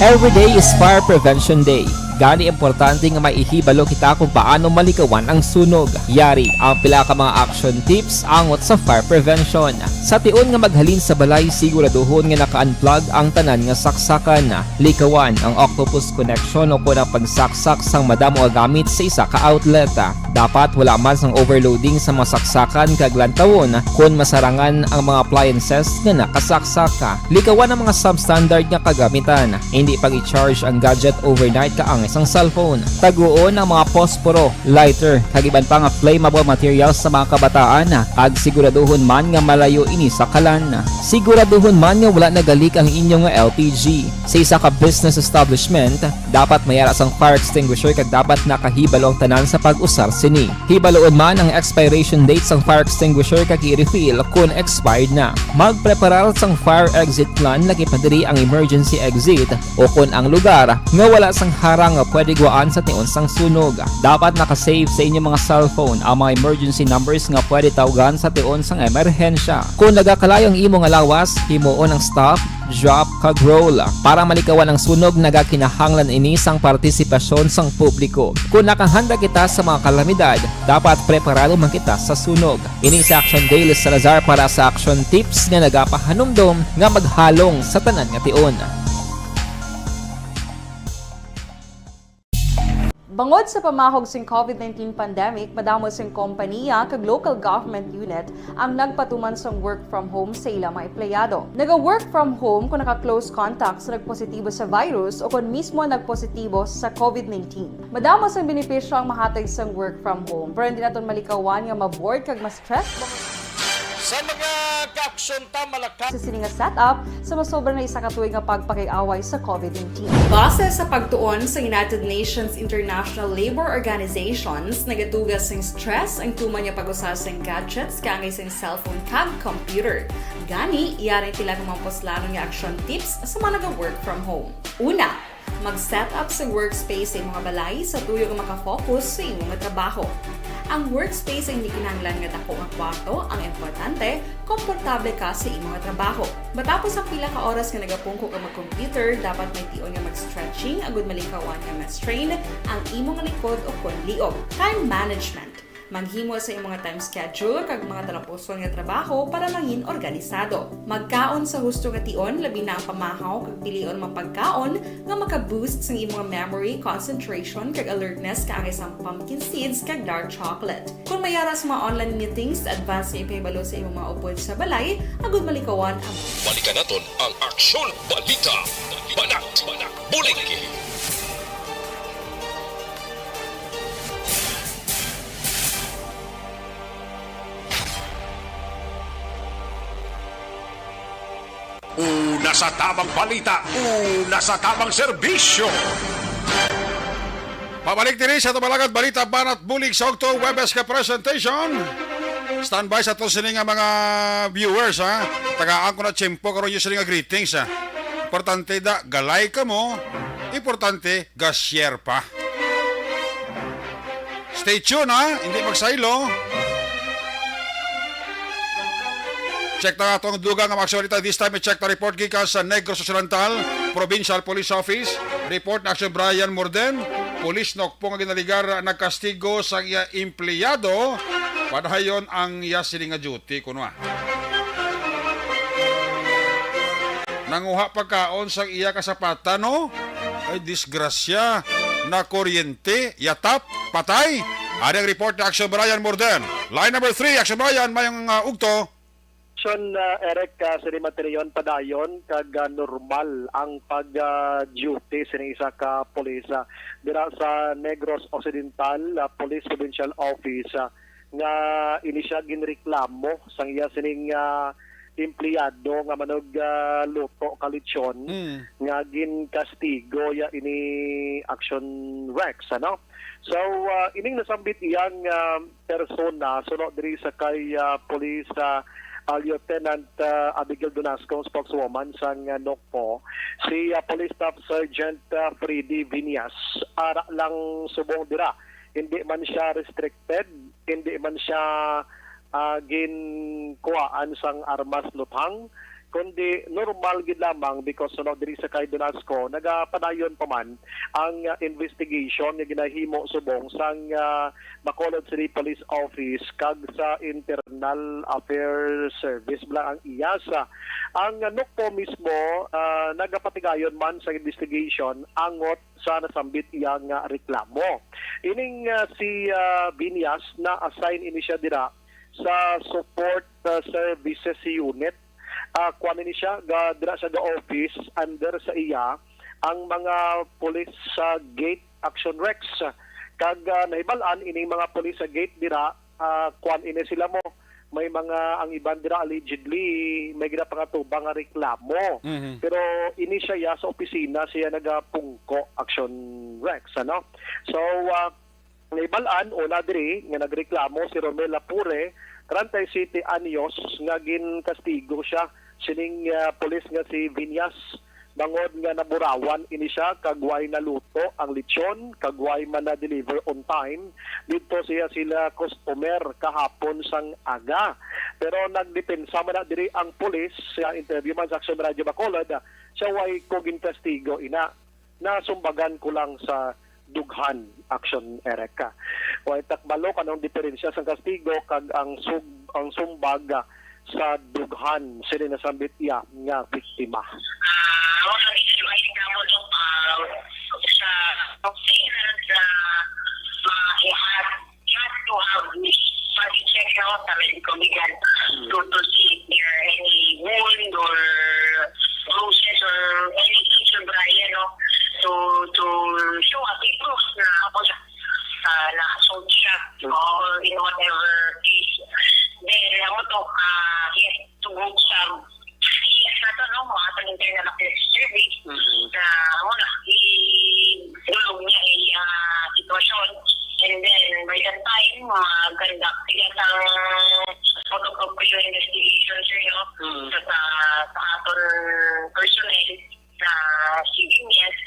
Every day is Fire Prevention Day. Gani, importante nga may ihibalo kita kung paano malikawan ang sunog. Yari ang pila ka mga action tips angot sa fire prevention. Sa tion nga maghalin sa balay, siguraduhon nga naka-unplug ang tanan nga saksakan. Likawan ang octopus connection o kon ang pagsaksak sang madamo nga gamit sa isa ka outlet. Dapat wala man sang overloading sa mga saksakan kag lantawon kon masarangan ang mga appliances nga nakasaksak. Likawan ang mga substandard nga kagamitan. Indi pag-i-charge ang gadget overnight kaangay sang cellphone. Taguon ang mga posporo, lighter, kag iban pa nga flammable materials sa mga kabataan, kag siguraduhon man nga malayo ini sa kalan. Siguraduhon man nga wala nagalik ang inyo nga L P G. Sa isa ka business establishment, dapat may ara sang fire extinguisher kag dapat nakahibalo ang tanan sa pag-usar sini. Hibaluon man ang expiration date sang fire extinguisher kag i-refill kon expired na. Magpreparar sang fire exit plan, lakip na diri ang emergency exit, o kon ang lugar nga wala sang harang nga pwede guwaan sa tion sang sunog. Dapat naka-save sa inyo mga cellphone ang mga emergency numbers nga pwede tawgan sa tion sang emerhensya. Kon nagakalayo ang imo nga lawas, himuon ang stop, drop, kag roll. Para malikawan ang sunog, nagakinahanglan ini sang partisipasyon sang publiko. Kon nakahanda kita sa mga kalamidad, dapat preparado man kita sa sunog. Ini si Action Dale Salazar para sa Action Tips nga nagapahanumdom nga maghalong sa tanan nga tion. Bangod sa pamahog sing covid nineteen pandemic, madamo sing kompaniya kag local government unit ang nagpatuman sang work from home sa ila mga empleyado. Naga-work from home kon naka-close contact sa nagpositibo sa virus o kon mismo nagpositibo sa covid nineteen. Madamo sang benepisyo ang mahatag sang work from home, pero hindi naton malikawan nga ma-bored kag ma-stress. Sa mga kaaksyon ta, malaka- Sa sini nga setup, sa masobra na isa ka tuig nga pagpakig-away sa covid nineteen. Base sa pagtuon sa United Nations International Labour Organizations, nagatuga sing stress ang tuman nga pag-usa sing gadgets kaangay sing cellphone kag computer. Gani, yari ang pila ka mga puslanon nga action tips sa mga naga-work from home. Una, mag-set up sa workspace sa imo nga balay sa tuyo nga makafocus sa imo nga trabaho. Ang workspace ang hindi kinahanglan nga dako nga kwarto, ang importante, komportable ka sa imo nga trabaho. Matapos ang pila ka oras nga nagapungko ka mag-computer, dapat may tion nga mag-stretching agud malikawan nga ma-strain ang imo nga likod o kon liog. Time management. Maghimo sa imo nga time schedule kag mga talapuson nga trabaho para mangin organisado. Magkaon sa husto nga tion, labi na ang pamahaw, kag pilion mga pagkaon nga maka-boost sang imo nga memory, concentration, kag alertness kaangay sang pumpkin seeds kag dark chocolate. Kon may ara sa mga online meetings, advance nga ipahibalo sa imo mga upod sa balay agud malikawan ang Balikan naton ang Aksyon Balita. Banat, banat, bulig. Una sa tabang balita, una sa tabang serbisyo. Pabalik diri sa Tumalagad Balita, Banat Bulig sa Okto, Webes ka presentation. Standby sa to sini nga mga viewers, ha. Tagaan ko na tiyempo karon yung sini nga greetings, ha. Importante da, galay ka mo. Importante, ga-share pa. Stay tuned, ha, hindi magsaylo. Check ta atong dugang nga mga aksyon balita. This time, i-check ta report gikan sa Negros Occidental Provincial Police Office. Report ni Aksyon Brian Morden. Police Nokpo nga ginaligar nagkastigo sa iya empleyado. Padayon ang iya sini nga duty, kuno, ah. Nanguha pagkaon sa iya kasapatan, no? Ay, disgrasya. Nakuryente, yatap, patay. Ari ang report ni Action Brian Morden. Line number three, Action Brian, mayong, ah, ugto. Action, ah, Eric, ah, sini Materion padayon kag, ah, normal ang pag, ah, duty sini isa ka pulis, ah, dira sa Negros Occidental, ah, Police Provincial Office, ah, nga ini siya ginreklamo sang iya sining, ah, empleyado nga manog, ah, luto ka lechon Mm. nga ginkastigo ya ini Action Rex, ano? So, ah, ining nasambit iyang, ah, persona suno diri sa kay, ah, Police, ah, ah, Lieutenant, ah, Abigail Donasco, spokeswoman sang, ah, Nokpo, si, ah, Police Staff Sergeant, ah, Freddy Viñas, ara lang subong dira. Hindi man siya restricted, hindi man siya, ah, ginkuhaan sang armas luthang, kundi normal gid lamang because suno diri sa kay Donasco, nagapadayon pa man ang, ah, investigation nga ginahimo subong sang, ah, Bacolod City Police Office kag sa Internal Affairs Service bala ang iyas. Ang Nokpo mismo, ah, nagapatigayon man sa investigation angot sa nasambit iya nga reklamo. Ining, ah, si, ah, Viñas, na-assign ini siya dira sa Support, ah, Services Unit. Ah, kuwan ini siya, ga, dira siya ga-office under sa iya ang mga pulis sa Gate Action Rex. Kag, ah, nahibal-an ining mga pulis sa gate dira, ah, kuwan ini sila mo, may mga, ang iban dira allegedly may ginapangatubang nga reklamo. Mhm. Pero ini siya ya sa opisina siya nagapungko, Action Rex, ano? So, ah, nahibal-an una diri nga nagreklamo si Romel Lapure, treinta y siete anyos, nga ginkastigo siya sining, ah, pulis nga si Viñas bangod nga naburawan ini siya kag way naluto ang lechon kag way man na-deliver on time didto siya sila customer kahapon sang aga. Pero nagdepensa man na diri ang pulis sa interview man sa Action Radio Bacolod, siya way ko ginkastigo ina. Nasumbagan ko lang sa dughan, Action Erica. Way ta kabalo kung anong diferensya sang kastigo kag ang sug-, ang sumbag, ah, sa dughan sini nasambit iya nga biktima. Ah, wala ni sa iba yung gamot, no? Ah, sa toxin, sa, ah, you have, you have to have body check, no? Sa medical legal to, to see if there are any wound or bruises or anything sa Brian, no? To, to show a proof na ako siya, ah, na-assault siya, no? Or in whatever case. Then, ako to, ah, yes, to go sa Yes, na to, no? Mga sa internal affairs service Mm. na, ano na, i-, dulong niya ang, ah, sitwasyon. And then, by that time, mag-conduct sila sa photocopier investigation, sir, no? Mm. Sa, sa, sa aton personnel na civilians.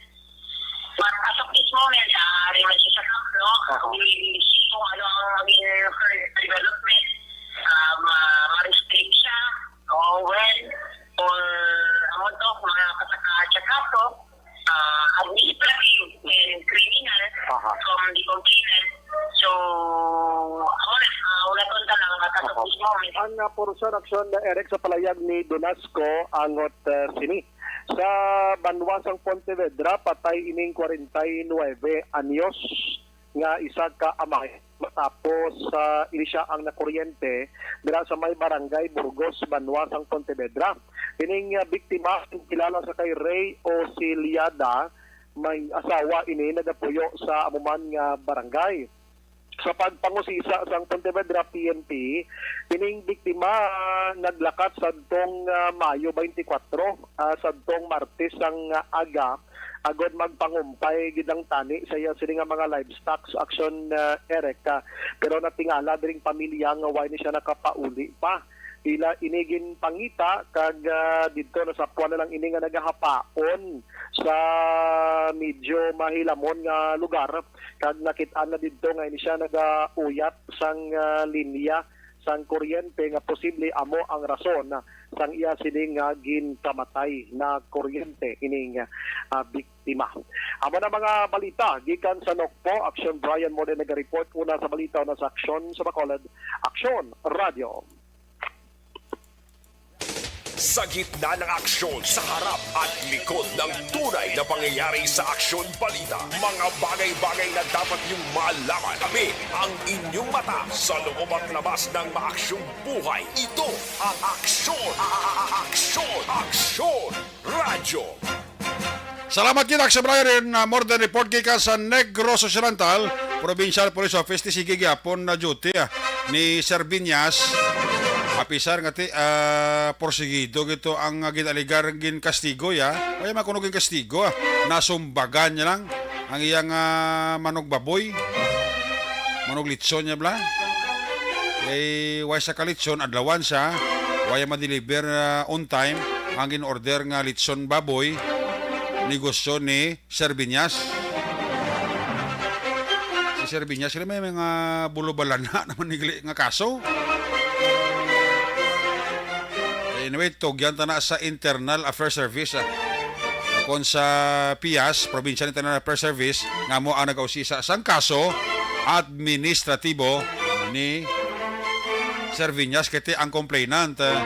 But as of this moment, ah, ari man siya sa camp, no? Aha. We will see kung ano ang maging further development. Ah, ma-, ma-restrict siya, o when, or ano to, mga kasaka-, check-up to, ah, administrative and criminal Aha. from the complainant. So, amo na, ah, wala to ang talang at as of Aha. this moment. Ang, ah, portion action na Eric sa palayag ni Donasco angot, ah, sini. Sa banwa sang Pontevedra, patay ining kwarenta y nuebe anyos nga isa ka amay matapos sa ini siya ang nakuryente dira sa may barangay Burgos, banwa sang Pontevedra. Ining, ah, biktima kilala sa kay Ray Osiliada, may asawa ini nagapuyo sa amo man nga barangay. Sa pagpangusisa sang Pontevedra P N P, ining biktima, ah, naglakat sadtong, ah, Mayo twenty-four, ah, sadtong Martes sang, ah, aga, agod magpangumpay gid ang tani sa iya sini nga mga livestock sa Action, ah, Eric, ah, pero natingala diring pamilya nga way ni siya nakapauli pa. Ila ini ginpangita kag, ah, didto nasapuan na lang ini nga nagahapaon sa medyo mahilamon nga lugar, kag nakit-an na didto nga ini siya nagauyat sang, ah, linya sang kuryente nga posible amo ang rason sang iya sini nga ginkamatay na kuryente ining, ah, biktima. Amo na mga balita gikan sa Nokpo. Aksyon Brian mo din naga-report una sa balita na sa Aksyon sa Bacolod. Aksyon Radio. Sa gitna ng aksyon, sa harap at likod ng tunay na pangyayari sa Aksyon Balita, mga bagay-bagay na dapat niyong malaman. Kami ang inyong mata sa loob at labas ng maaksyong buhay. Ito ang Aksyon, a- a- a- Aksyon, Aksyon Radyo. Salamat kita sa Brian, uh, more than report gikan sa Negros Occidental Provincial Police Office. Ti sige gyapon na duty, ah, ni Sir Viñas. Apisar nga ti, ah, porsigido gito ang, ah, gin-aligar ginkastigo, ya. Kaya makuno ginkastigo, ah. Nasumbagan niya lang ang iyang, ah, manugbaboy. Manuglitson niya bla. Eh, way sa kalitson, adlawan siya. Way ma-deliver, ah, on time ang in-order nga litson baboy, negosyo ni Sir Viñas. Si Sir Viñas, kaya may mga bulobalana naman ni gali nga kaso. Anyway, tugyan ta na sa Internal Affairs Service, ah. Kon sa pias, Provincial Internal Affairs Service, nga mo ang nag-ausisa sang kaso administratibo ni Sir Viñas, kay ti ang complainant, ah,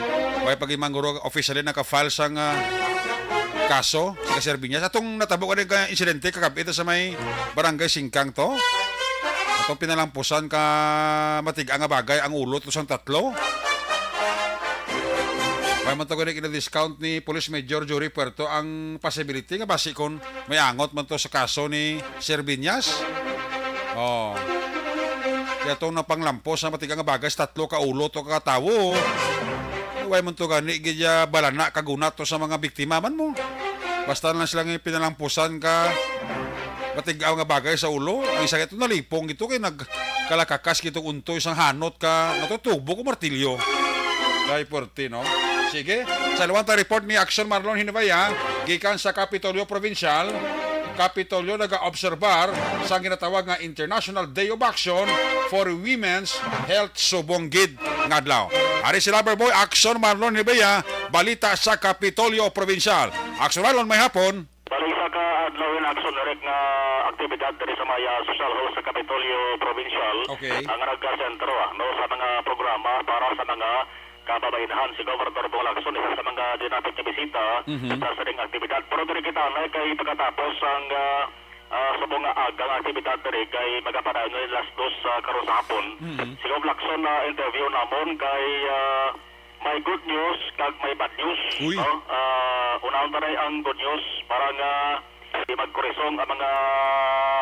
way pa gid man guro officially naka-file sang, ah, kaso si Sir Viñas. Atong natabo ka ka insidente kagab-i ta sa may Barangay Singkang to. Atong pinalampusan ka matig-a nga bagay ang ulo to sang tatlo. May man to gani kina-discount ni Police Major Jory Puerto ang possibility nga basi kon may angot man to sa kaso ni Sir Viñas. Oh. Kaya itong napanglampos sa matig-a nga bagay sa tatlo ka ulo to ka tawo. Way man to gani gid ya balana kag una to sa mga biktima man mo. Basta na lang sila nga pinalampusan ka matig-a nga bagay sa ulo. Ang isa ito nalipong ito kay nagkalakakas kitong untoy sang hanot ka natutubo ko martilyo. Kay puwerte, no? Sige. Sa liwanta report ni Action Marlon Hinabaya, gikan sa Kapitolyo Provincial, Kapitolyo nagaobserbar sang ginatawag nga International Day of Action for Women's Health subong gid nga adlaw. Ari si Lover Boy, Action Marlon Hinabaya, balita sa Kapitolyo Provincial. Action Marlon, may hapon. Bali, isa ka adlaw in action, Eric, nga aktibidad diri sa may, ah, Social Hall sa Kapitolyo Provincial, okay, ang nagasentro, ah, no, sa mga programa para sa mga kababainhan. Si Governor Bong Lacson, isa sa mga dinapit nga bisita, mhm, sa sining aktibidad. Pero diri kita na kay pagkatapos ang, ah, ah, subong nga aga nga aktibidad diri kay magapadayon na las dos, ah, karon sa hapon. Mhm. Si Gov Lacson na interview namon kay, ah, may good news kag may bad news, uy, no? Ah, unahon ta na ang good news para nga di magkurisong ang mga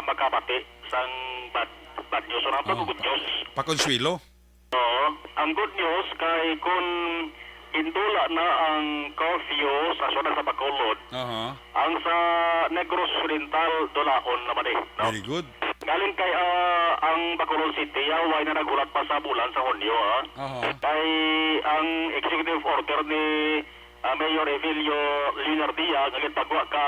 makabati sang bad, bad news. Unahon ta ang good news. Pakonsuelo. Oo. Ang good news kay kung gindula na ang curfew sa siyudad sa Bacolod, aha, ang sa Negros Oriental dulaon naman eh, no? Very good. Galing kay, ah, ang Bacolod City, ah, way na naghulat pa sa bulan sa Hunyo, ah. Aha. Kay ang executive order ni, ah, Mayor Evelio Leonardia nga gipagwa ka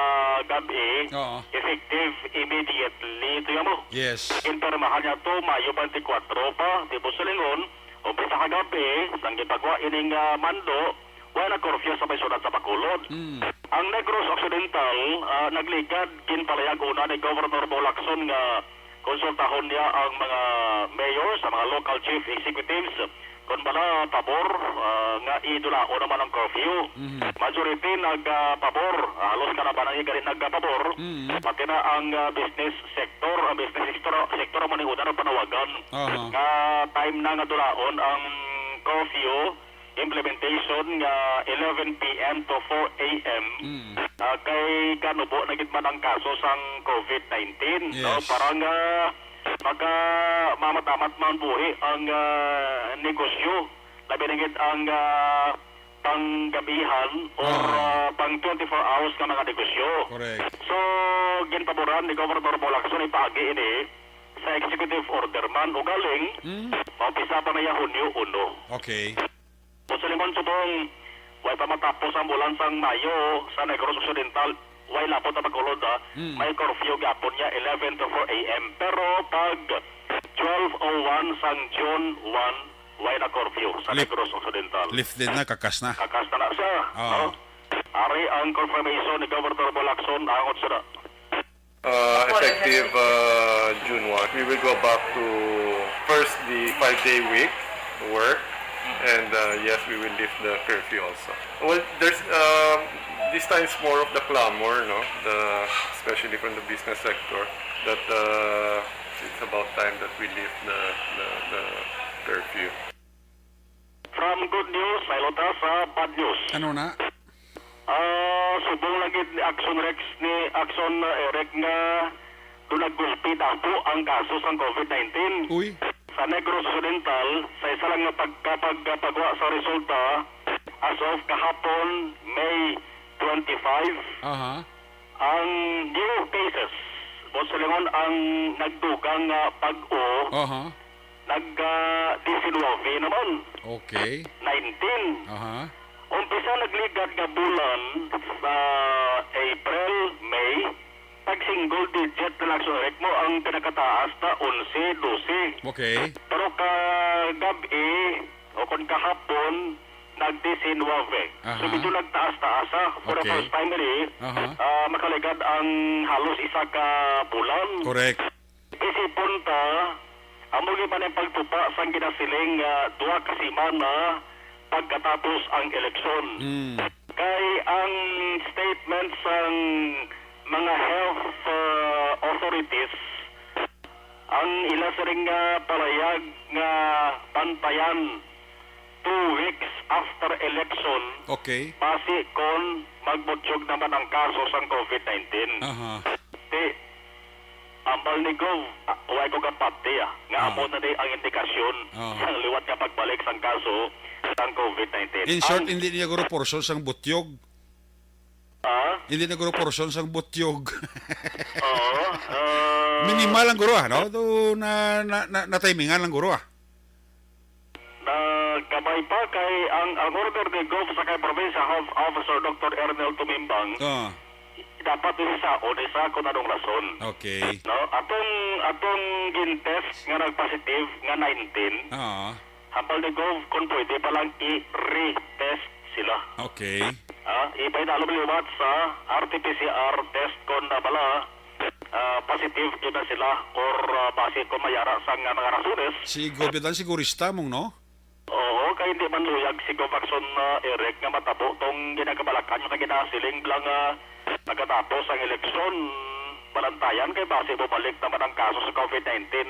gab-i, oo, effective immediately. Ito yan mo. Yes. Ginpirmahan niya to Mayo twenty-four pa, tipos sa lingon, umpisa ka gab-i, sang gipagwa ining, ah, mando, wala na curfew sa may siyudad sa Bacolod. Mm. Ang Negros Occidental, ah, nagligad, ginpalayag una ni Governor Bong Lacson nga konsultahon niya ang mga mayor sa mga local chief executives kung bala pabor, ah, nga idulaon naman ang curfew. Mhm. Majority nagpabor, ah, halos kalabanan nga gani nagpabor. Mhm. Pati na ang, ah, business sector, ang business sector, sector mo ni una na panawagan. Aha. Nga time na nga dulaon ang curfew, implementation nga eleven P M to four A M, mm, ah, kay ganubo na gid man ang kaso sang COVID nineteen, no? Yes. Para nga maka-, mamat-amat man buhi ang, ah, negosyo, labi na gid ang, ah, panggabihan or, ah, ah, pang twenty-four hours nga mga negosyo. Correct. So, ginpaboran ni Governor Bong Lacson ipaagi ini sa executive order man ugaling, mm, maumpisa pa niya Hunyo uno. Okay. Buot silingon, subong way pa matapos ang bulan sang Mayo sa Negros Occidental, way lapot na Bacolod, ah, Mm. may curfew gyapon niya eleven to four A M. Pero pag twelve oh one sang June one, way na curfew sa Lif-, Negros Occidental. Lifted na, kakas na. Kakas na na siya, Oo. no? Ari ang confirmation ni Governor Bo Lacson, angot sila. Uh, effective, uh, June one, we will go back to first the five-day week work, and, uh, yes, we will lift the curfew also. Well, there's, um, this time it's more of the clamor, no? The, especially from the business sector, that, uh, it's about time that we lift the, the, the curfew. From good news, may luta sa bad news. Ano na? Ah, subong lang gid ni Action Rex ni Action, uh, Eric nga do nagulpi dato ang kaso sang COVID nineteen. Uy. Sa Negros Occidental, sa isa lang nga pagkapagpagwa sa resulta, as of kahapon, May twenty-five, Aha. ang new cases, buot silingon, ang nagdugang nga bag-o, Aha. nag, ah, diecinuebe naman. Okay. Nineteen. Aha. Umpisa nagligad nga bulan sa April, May, tag single digit na lang sa ritmo ang pinakataas na onse, dose. Okay. Pero kagab-i o kon kahapon, nag-diecinuebe. So, Aha. medyo nagtaas-taas, ha. For the Okay. first time, really, Aha. ah, makaligad ang halos isa ka bulan. Correct. Isipon ta, amo gid man ang pagtupa sang ginasiling nga duha ka semana pagkatapos ang eleksyon. Mm. Kay ang statement sang mga health, uh, authorities, ang ila siring nga palayag nga bantayan two weeks after election, Okay. basi kon magbutyog naman ang kaso sang COVID nineteen. Aha. Ti, ambal ni Gov, ah, way ko kapati, ah, nga Ah. amo na ni ang indikasyon Ah. sang liwat nga pagbalik sang kaso sang COVID nineteen. In short, Ang hindi niya guro portion sang butyog. Ah? Hindi na guro portion sang butyog. Oo, ah. Minimal lang guro, ah, no? Do na, na, na, natimingan lang guro, ah. Nagkabay pa kay ang, ang order ni Gov sa kay Provincial Health Officer Doctor Ernel Tumimbang, Ah. dapat ni sa o ni sa kung anong rason. Okay. No? Atong, atong gin-test nga nag-positive nga nineteen, Ah. hambal ni Gov, kung pwede pa lang i-retest sila. Okay. Ah, ipahinalo liwat sa R T P C R test kung na bala, ah, positive gyud na sila or, ah, base kung may ara sang, ah, mga rasones. Si Gov lang sigurista mong, no? Oo, kay hindi man luyag si Gov Lacson, ah, Eric, nga matabo tong ginakabalakan nga ginasiling lang, ah, pagkatapos ang eleksyon, balantayan kay base bumalik naman ang kaso sa COVID nineteen,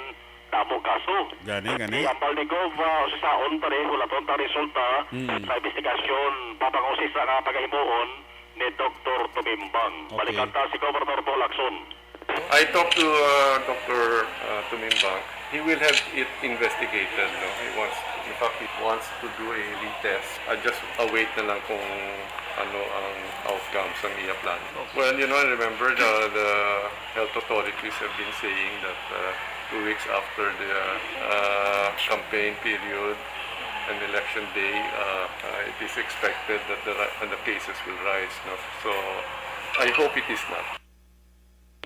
damo kaso. Gani, gani. Iambal ni Gov, ah, usisaon ta rin, hulaton ta resulta Mm. sa investigasyon, papangusisa nga pagahimuon ni Doktor Tumimbang. Okay. Balikan ta si Governor Bo Lacson. I talked to, uh, Doctor, uh, Tumimbang. He will have it investigated, no? He wants, in fact, he wants to do a retest. I just await na lang kung ano ang outcome sa iya plan. Well, you know, remember the, the health authorities have been saying that, uh, two weeks after the, uh, campaign period and election day, uh, uh, it is expected that the ri-, the cases will rise, no? So, I hope it is not.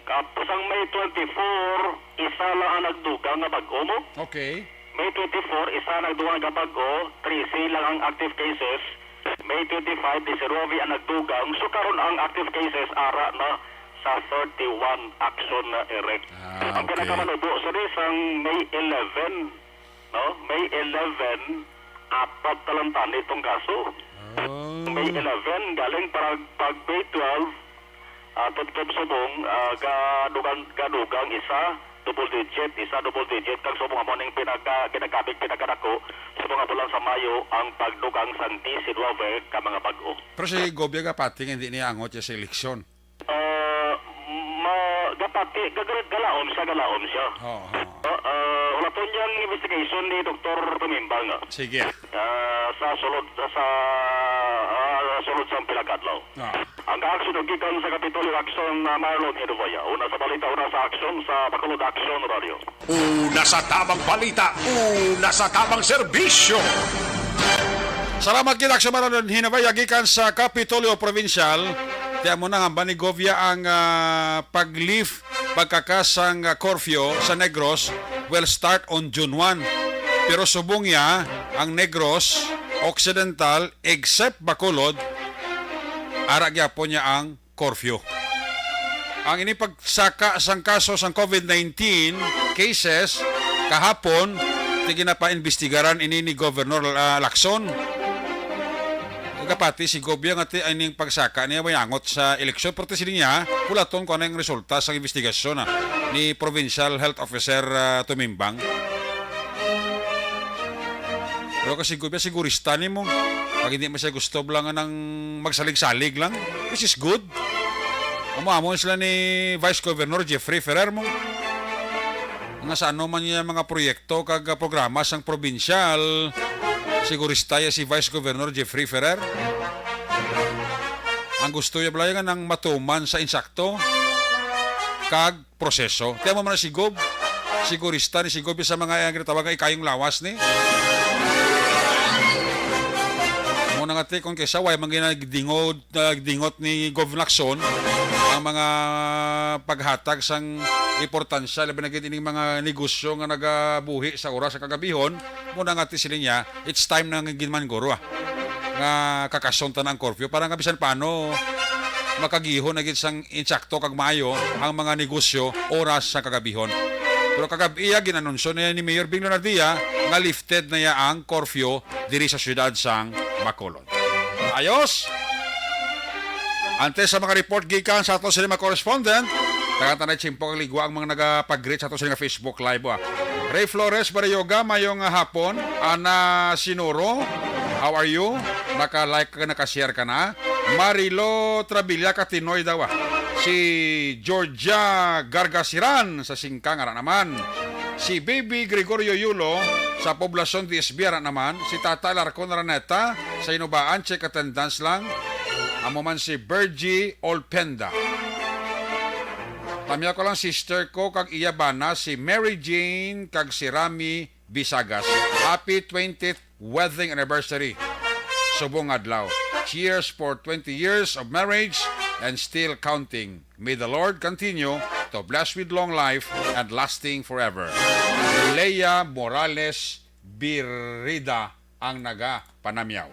Kapos ang May twenty-four, isa lang ang nagdugang nga bag-o mo. Okay. May twenty-four, isa ang nagdugang nga bag-o, trese lang ang active cases. May twenty-five, diecinuebe ang nagdugang. So, karon ang active cases ara na sa thirty-one, Action Eric. Ah, Ang okay. pinakamanubo, sorry, sang May eleven, no? May eleven, apat na lang tani itong kaso. Oh. May eleven, galing para pag May twelve, ah, tubtob subong, ah, gadugang, gadugang isa, double digit, isa, double digit, kag subong amo ning pinaka, ginagamit pinakadako sa mga bulan sa Mayo ang pagdugang sang diecinuebe ka mga bag-o. Pero si Gov gapati nga hindi niya angot siya sa eleksyon. Ah, ma-, gapati, gagal-, galaom siya, galaom siya. Oo, oo. Ah, ah, ulaton niyang investigation ni Doktor Tumimbang, ah. Sige. Ah, sa sulod, sa, sa, ah, sulod sa pila ka adlaw. Ah. Ang aksyon gikan sa Kapitolyo Action, ah, Marlon Edovaya. Una sa balita, una sa aksyon sa Bacolod Action Radio. Una sa tamang balita, una sa tamang serbisyo. Salamat kita sa mga hinabaya gikan sa Kapitolyo Provincial. Kaya mo na nga ba ni Govia ang ah, pag-lift pagkakas sang ah, curfew sa Negros will start on June one. Pero subong niya ang Negros Occidental except Bacolod, ara gyapon niya ang curfew. Ang ini pagsaka sang kaso sang COVID nineteen cases kahapon, ti ginapaimbestigaran ini ni Governor ah, Lacson. Nagapati si Gobia nga ti ining pagsaka niya may angot sa eleksyon, pero ti sini niya pulaton ko ang resulta sa investigasyon ah, ni Provincial Health Officer ah, Tumimbang. Pero kasi Gobia, sigurista ni mo. Pag hindi mo siya gusto lang nang magsalig-salig lang, which is good. Amo-amo sila ni Vice Governor Jeffrey Ferrer mo. Nga sa ano man niya mga proyekto kag ah, programa sang probinsyal, sigurista ya si Vice Governor Jeffrey Ferrer. Ang gusto niya bala nga nang matuman sa insakto kag proseso. Kaya mo man si Gob, sigurista ni si Gob sa mga ang ginatawag nga ikayong lawas ni. Mo na nga ti, kung kaysa, way man ginagdingod, nagdingot ni Gov Lacson ang mga paghatag sang importansya, labi na gid ining mga negosyo nga nagabuhi sa oras sa kagabihon. Mo na nga ti sila niya, it's time na nga gid man guro ah, nga kakason ta na ang curfew para nga bisan paano makagihon na gid sang insakto kag maayo ang mga negosyo oras sa kagabihon. Pero kagab-iya ginanunsyo na ni Mayor Bing Leonardia nga lifted na ya ang curfew diri sa siyudad sang Bacolod. Ayos! Antes sa mga report gikan sa ato sini mga correspondent, tagan tanay tiyempo kag ligwa ang mga nagapag-greet sa ato sini nga Facebook Live ah. Ray Flores Barrioga, mayong hapon. Ana Sinuro, how are you? Naka-like ka, naka-share ka na. Marilo Trabilla Katinoy daw ah. Si Georgia Gargasiran sa Singkang ara naman. Si Baby Gregorio Yulo sa Poblacion D S B ara naman. Si Tata Larcon Araneta sa Inubaan, check attendance lang. Amo man si Bergie Olpenda. Tamya ko lang sister ko kag iya bana si Mary Jane kag si Rami Bisagas. Happy twentieth wedding anniversary. Subong adlaw. Cheers for twenty years of marriage and still counting. May the Lord continue to bless with long life and lasting forever. Leia Morales Birida ang nagapanamyaw.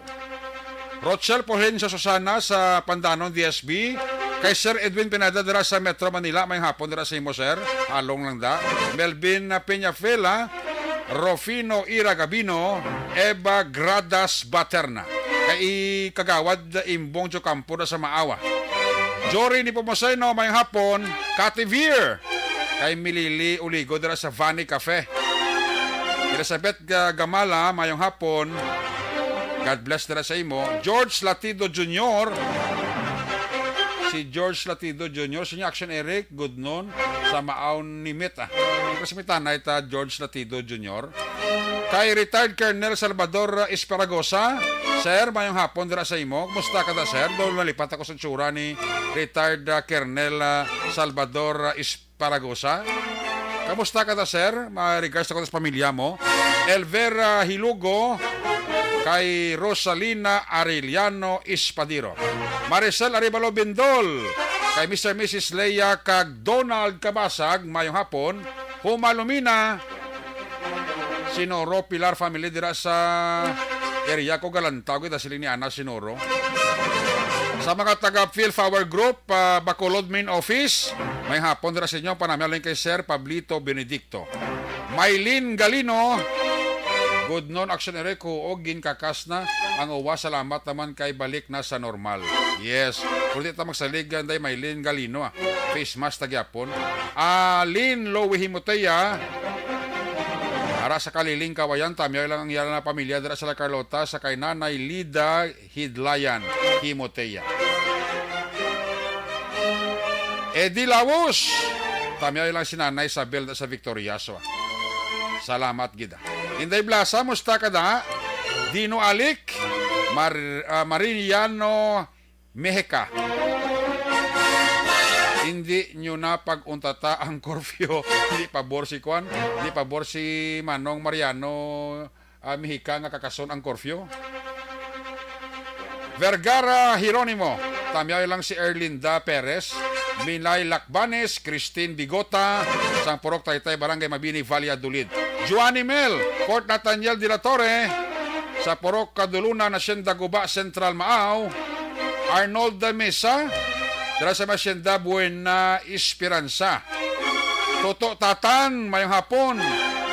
Rochelle Pohencio Susana sa Pandanon, D S B. Kay Sir Edwin Pineda dira sa Metro Manila, may hapon dira sa imo, sir. Along lang da. Melvin Peñafela, Rufino Ira Gabino, Eva Gradas Baterna. Kay Kagawad Imbong Jocampo na sa Maawa. Jory ni Pomoseno, may hapon. Kativir. Kay Milili Uligo dira sa Vani Cafe. Elizabeth Ga- Gamala, mayong hapon. God bless dira sa imo. George Latido Junior. Si George Latido Junior, sa inyo Action Eric, good noon. Sa Maaw ni Mit, ah. Kasi may tanay ta, George Latido Junior. Kay retired Colonel Salvador Esparagosa, sir, mayong hapon dira sa imo. Kumusta ka da, sir? Daw nalipat ako sa tsura ni retired, ah, Colonel, ah, Salvador, ah, Esparagosa. Kamusta ka da, sir? My regards ako sa pamilya mo. Elvera Hilugo, kay Rosalina Arellano Espadiro. Maricel Arevalo Bindol, kay Mister Missus Leia kag Donald Kabasag, mayong hapon. Humalumina, Sinoro Pilar family dira sa area ko, Galantaw, kita siling ni Ana Sinoro. Sa mga taga Phil Power Group, ah, Bacolod Main Office, may hapon dira sa inyo, panamyaw lang kay Sir Pablito Benedicto. Mylene Galino, good noon, Action Eric, huog, ginkakas na ang uwa, salamat naman kay balik na sa normal. Yes, kung di ta magsalig, Day Mylene Galino, ah. Face mask ta gyapon. Alin Lowe Himotea, ara sa Kaliling, Kawayan, tamyaw lang ang iya na pamilya dira sa La Carlota, sa kay Nanay Lida Hidlayan Himotea. Eddie Lawos, tamyaw lang si Nanay Isabel sa Victoriaso. Salamat gid. Inday Blasa, musta ka da? Dino Alik, Mar-, ah, Mariano Meheka. Hindi nyo na pag-untata ang curfew. Hindi pabor si Kwan, hindi pabor si Manong Mariano, ah, Meheka nga kakason ang curfew. Vergara Jeronimo, tamyaw lang si Erlinda Perez, Minay Lacbanes, Christine Bigota, sang Purok Taytay, Barangay Mabini, Valladolid. Joanny Mel, Fort Nathaniel de la Torre, sa Purok Kadulunan, Hacienda Guba, Central Maaw. Arnold de Mesa, dira sa Hacienda Buena Esperanza. Toto Tatan, mayong hapon,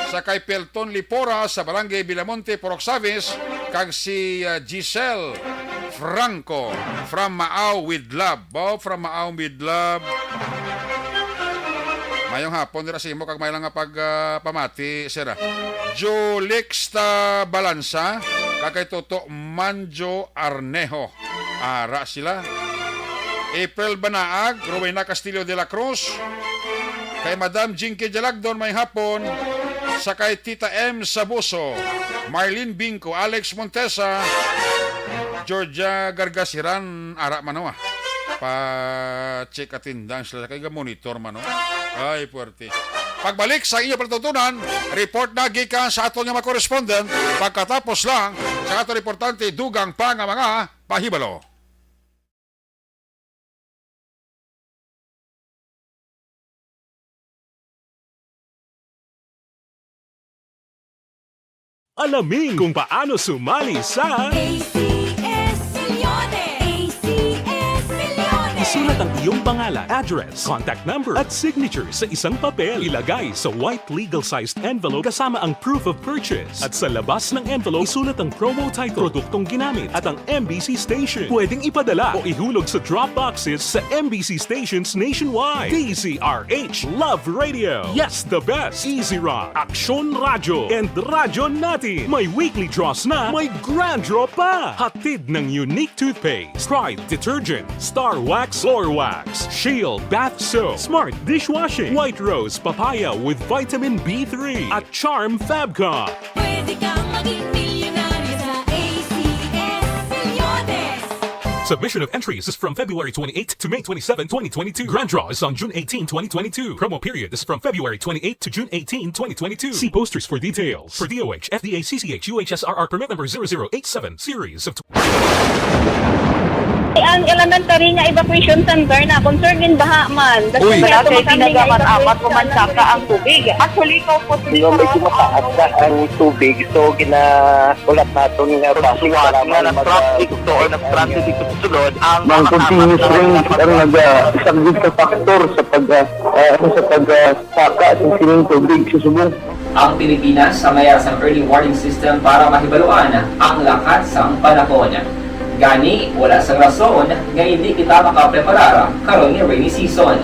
sa kay Pelton Lipora sa Barangay Villamonte, Purok Savis, kag si, ah, Giselle Franco from Maaw with Love. Oh, from Maaw with Love. Mayong hapon dira sa imo kag may lang nga pag, ah, pamati, sir, ah. Julixta Balansa, kag kay Toto Manjo Arnejo. Ara sila. April Banaag, Rowena Castillo de la Cruz, kay Madam Jinky Jalagdon, may hapon, sa kay Tita M Sabuso, Marlene Bingco, Alex Montesa, Georgia Gargasiran, ara man, oh, ah. Pa-check attendance sila kay ga-monitor man, oh. Ay, puwerte. Pagbalik sa inyo palatuntunan, report na gikan sa aton nga mga correspondent pagkatapos lang sa aton importante dugang pa nga mga pahibalo. Alamin kung paano sumali sa A C S Milyones. A C S Milyones. Isulat ang iyong pangalan, address, contact number, at signature sa isang papel. Ilagay sa white legal-sized envelope kasama ang proof of purchase. At sa labas ng envelope, isulat ang promo title, produktong ginamit, at ang M B C station. Pwedeng ipadala o ihulog sa drop boxes sa M B C stations nationwide. D Z R H, Love Radio. Yes, the best. Easy Rock, Aksyon Radyo, and Radyo Natin. May weekly draws na, may grand draw pa. Hatid ng Unique Toothpaste, Pride Detergent, Star Wax Floor Wax, Shield Bath Soap, Smart Dishwashing, White Rose Papaya with Vitamin B three, at Charm Fabcon. Pwede kang maging milyonaryo sa A C S Milyones. Submission of entries is from February twenty-eighth to May twenty-seven, twenty twenty-two. Grand draw is on June eighteen, twenty twenty-two. Promo period is from February twenty-eighth to June eighteen, twenty twenty-two. See posters for details. For D O H, F D A, C C H, U H S R R permit number zero zero eight seven, series of Ang elementary nga evacuation center na concern gid baha man. Uy. Wala kay ginagaman-amat, pumansaka ang tubig. Actually, ikaw po, medyo mataas na ang tubig. So, ginahulat naton nga base nga nag-traffic to or nag-transit dito sa sulod ang mga continuous rain ang nag-, ah, isa gid sa factor sa pag, ah, ah, ano, sa pag, ah, saka sa sining tubig sa subong. Ang Pilipinas ang may sang early warning system para mahibaluan ang lakat sang panahon. Gani, wala sang rason nga hindi kita makapreparar karon nga rainy season.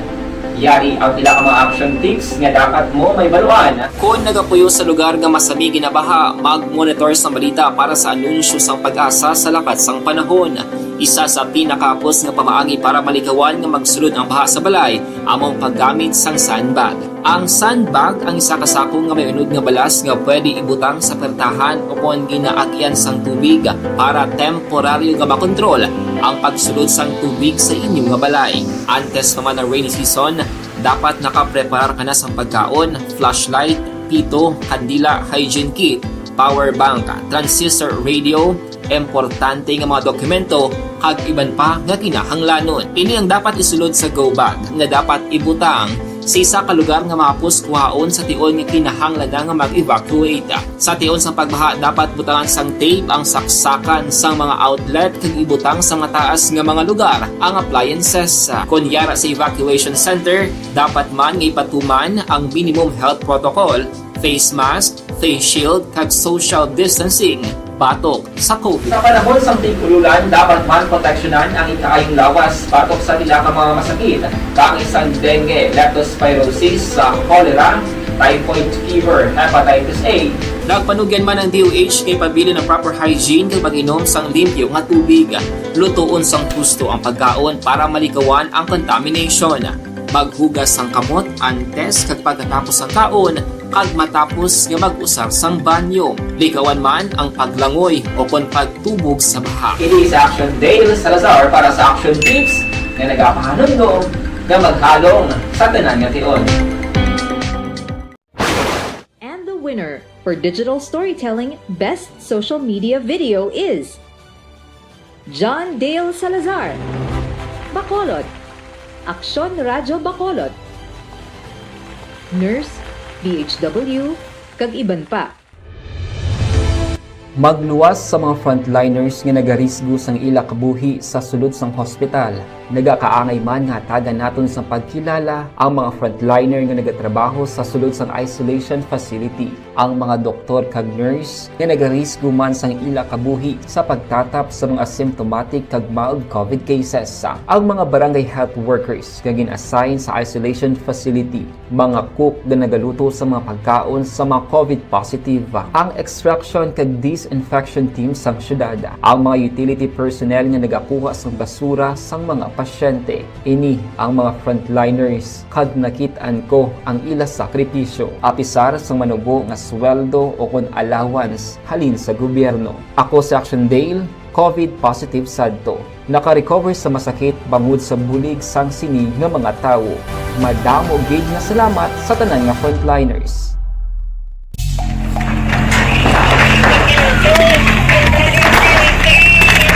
Yari ang pila ka mga action tips nga dapat mo mahibaluan. Kon nagapuyo sa lugar nga masami ginabaha, mag-monitor sang balita para sa anunsyo sang PAGASA sa lakat sang panahon. Isa sa pinakahapos nga pamaagi para malikawan nga magsulod ang baha sa balay amo ang paggamit sang sandbag. Ang sandbag ang isa ka sako nga may unod nga balas nga pwede ibutang sa pertahan o kon ginaagyan sang tubig para temporaryo nga makontrol ang pagsulod sang tubig sa inyo nga balay. Antes pa man ang rainy season, dapat nakapreparar ka na sang pagkaon, flashlight, pito, kandila, hygiene kit, power bank, transistor radio, importante nga mga dokumento, kag iban pa nga kinahanglanon. Ini ang dapat isulod sa go bag nga dapat ibutang sa isa ka lugar nga mahapos kuhaon sa tion nga kinahanglan na nga mag-evacuate. Sa tion sang pagbaha, dapat butangan sang tape ang saksakan sang mga outlet kag ibutang sa mataas nga mga lugar ang appliances. Kon yara sa evacuation center, dapat man nga ipatuman ang minimum health protocol, face mask, face shield, kag social distancing batok sa COVID. Sa panahon sang tig-ululan, dapat man proteksyonan ang ikaayong lawas batok sa pila ka mga masakit, kaangay sang dengue, leptospirosis, sa cholera, typhoid fever, hepatitis A. Nagpanugyan man ang D O H nga ipabilin ang proper hygiene kag pag-inom sang limpyo nga tubig. Lutoon sang husto ang pagkaon para malikawan ang contamination. Maghugas sang kamot antes kag pagkatapos sang kaon, kag matapos nga mag-usar sang banyo. Likawan man ang paglangoy o kon pagtubog sa baha. Ini si Action Dale Salazar para sa Action Tips nga nagapahanumdom nga maghalong sa tanan nga tion. And the winner for digital storytelling best social media video is John Dale Salazar, Bacolod, Aksyon Radyo Bacolod, nurse, B H W, kag iban pa. Magluwas sa mga frontliners nga nagarisgo sang ila kabuhi sa sulod sang hospital. Nagakaangay man nga hatagan naton sang pagkilala ang mga frontliner nga nagatrabaho sa sulod sang isolation facility, ang mga doktor kag nurse nga nagarisgo man sang ila kabuhi sa pagtatap sa mga asymptomatic kag mild COVID cases, ang mga barangay health workers nga gin-assign sa isolation facility, mga cook nga nagaluto sa mga pagkaon sa mga COVID positive, ang extraction kag disinfection team sang syudad, ang mga utility personnel nga nagakuha sang basura sang mga pasyente. Ini ang mga frontliners kag nakit-an ko ang ila sakripisyo, apisar sang manubo nga sweldo o kon allowance halin sa gobyerno. Ako si Action Dale, COVID positive sadto. Naka-recover sa masakit bangod sa bulig sang sini nga mga tawo. Madamo gid nga salamat sa tanan nga frontliners.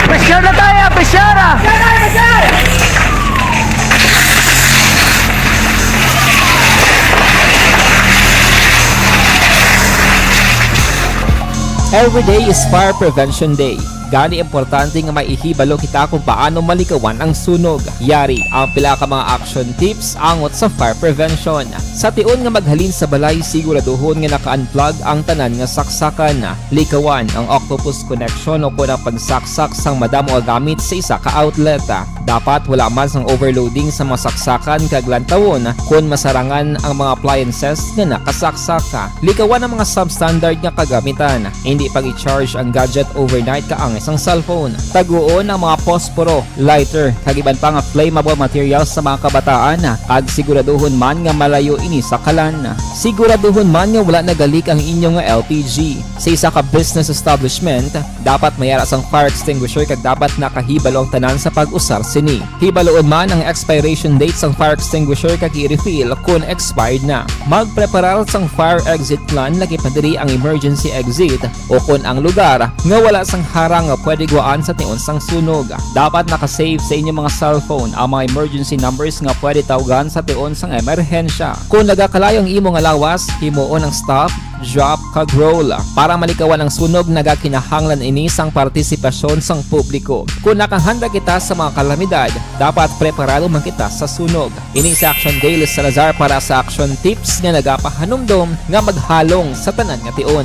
Pressure na tayo! Pressure na! Every day is Fire Prevention Day. Gani, importante nga may ihibalo kita kung paano malikawan ang sunog. Yari ang pila ka mga action tips angot sa fire prevention. Sa tion nga maghalin sa balay, siguraduhon nga naka-unplug ang tanan nga saksakan. Likawan ang octopus connection o kon ang pagsaksak sang madamo nga gamit sa isa ka outlet. Dapat wala man sang overloading sa mga saksakan kag lantawon kon masarangan ang mga appliances nga nakasaksak. Likawan ang mga substandard nga kagamitan. Indi pag-i-charge ang gadget overnight kaangay sang cellphone. Taguon ang mga posporo, lighter, kag iban pa nga flammable materials sa mga kabataan, kag siguraduhon man nga malayo ini sa kalan. Siguraduhon man nga wala nagalik ang inyo nga L P G. Sa isa ka business establishment, dapat may ara sang fire extinguisher kag dapat nakahibalo ang tanan sa pag-usar sini. Hibaluon man ang expiration date sang fire extinguisher kag i-refill kon expired na. Magpreparar sang fire exit plan, lakip na diri ang emergency exit o kon ang lugar nga wala sang harang nga pwede guwaan sa tion sang sunog. Dapat naka-save sa inyo mga cellphone ang mga emergency numbers nga pwede tawgan sa tion sang emerhensya. Kon nagakalayo ang imo nga lawas, himuon ang stop, drop, kag roll. Para malikawan ang sunog, nagakinahanglan ini sang partisipasyon sang publiko. Kon nakahanda kita sa mga kalamidad, dapat preparado man kita sa sunog. Ini si Action Dale Salazar para sa Action Tips nga nagapahanumdom nga maghalong sa tanan nga tion.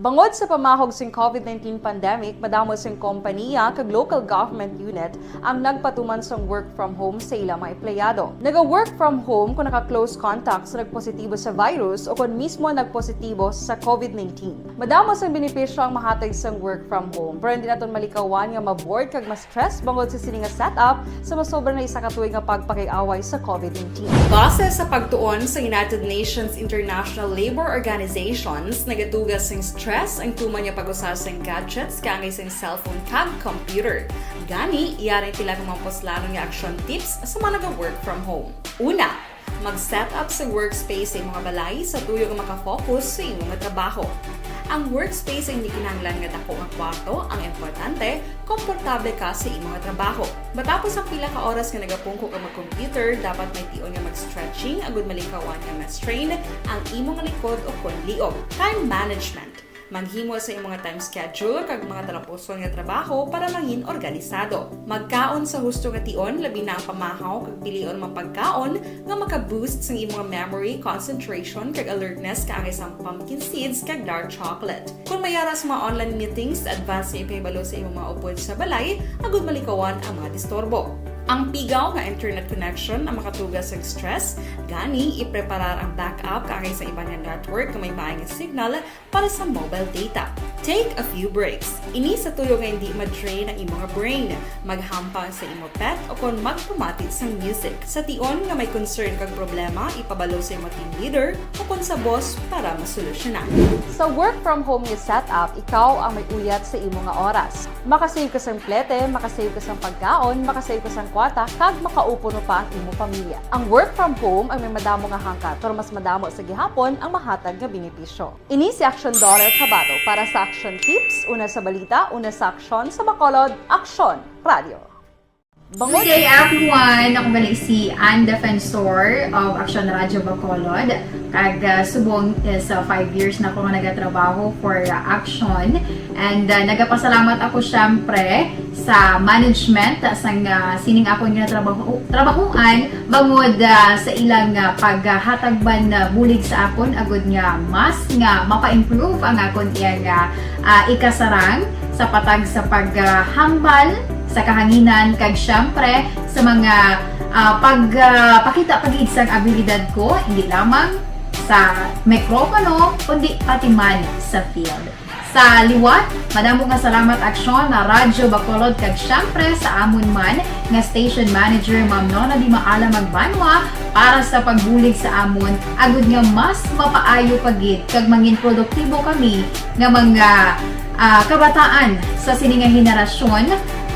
Bangod sa pamahog sing COVID nineteen pandemic, madamo sing kompaniya kag local government unit ang nagpatuman sang work from home sa ila mga empleyado. Naga-work from home kon naka-close contact sa nagpositibo sa virus o kon mismo nagpositibo sa COVID nineteen. Madamo sang benepisyo ang mahatag sang work from home, pero hindi naton malikawan nga ma-bored kag ma-stress bangod sa sini nga setup sa masobra na isa ka tuig nga pagpakig-away sa COVID nineteen. Base sa pagtuon sa United Nations International Labour Organizations, nagatuga sing stress ang tuman nga pag-usa sing gadgets kaangay sing cellphone kag computer. Gani, yari ang pila ka mga puslanon nga action tips sa mga naga-work from home. Una, mag-set up sa workspace sa imo nga balay sa tuyo nga maka-focus sa imo nga trabaho. Ang workspace ay hindi kinahanglan nga dako nga kwarto, ang importante, komportable ka sa imo nga trabaho. Matapos ang pila ka oras nga nagapungko ka mag-computer, dapat may tion nga mag-stretching agud malikawan nga ma-strain ang imo nga likod o kon liog. Time management. Maghimo sa imo nga time schedule kag mga talapuson nga trabaho para mangin organisado. Magkaon sa husto nga tion, labi na ang pamahaw kag pilion ang mga pagkaon nga maka-boost sang imo nga memory, concentration, kag alertness kaangay sang pumpkin seeds kag dark chocolate. Kon may ara sa mga online meetings, advance nga ipahibalo sa imo mga upod sa balay agud malikawan ang mga disturbo. Ang pigaw nga internet connection ang makatuga sa stress, gani ipreparar ang backup kaangay sa iban nga network nga may maay nga signal para sa mobile data. Take a few breaks. Ini sa tuyo nga hindi ma-drain ang imo nga brain. Maghampang sa imo pet o kon magpamati sang music. Sa tion nga may concern kag problema, ipabalo sa imo team leader o kon sa boss para masolusyonan. Sa work from home nga setup, ikaw ang may uyat sa imo nga oras. Makasave ka sang plete, makasave ka sang pagkaon, makasave ka sang kwata kag makaupo no pa ang imo pamilya. Ang work from home ay may madamo nga hangkat, pero mas madamo sa gihapon ang mahatag nga benepisyo. Ini si Action Daughter Kabato para sa Action Tips, una sa balita, una sa aksyon, sa Bacolod, Aksyon Radio. Good day, everyone! Ako gali si Ann Defensor of Action Radio Bacolod. Kag, ah, subong is, ah, five years na ako nga nagatrabaho for, ah, Action. And, ah, nagapasalamat ako, syempre, sa management sang, ah, sining akon nga trabaho, trabahuan, bangod, ah, sa ilang, ah, paghatag man, ah, bulig sa akon, agud nga mas nga mapa-improve ang akon iyang, ah, ah, ikasarang sa patag sa paghambal sa kahanginan, kag syempre sa mga, ah, pag, ah, pakita pa gid sang abilidad ko, hindi lamang sa mikropono, kundi pati man sa field. Sa liwat, madamo nga salamat, Aksyon na Radyo Bacolod, kag syempre sa amon man nga station manager, Ma'am Nona Di Maala Magbanwa, para sa pagbulig sa amon, agud nga mas mapaayo pa gid kag mangin produktibo kami nga mga, ah, kabataan sa sini nga henerasyon.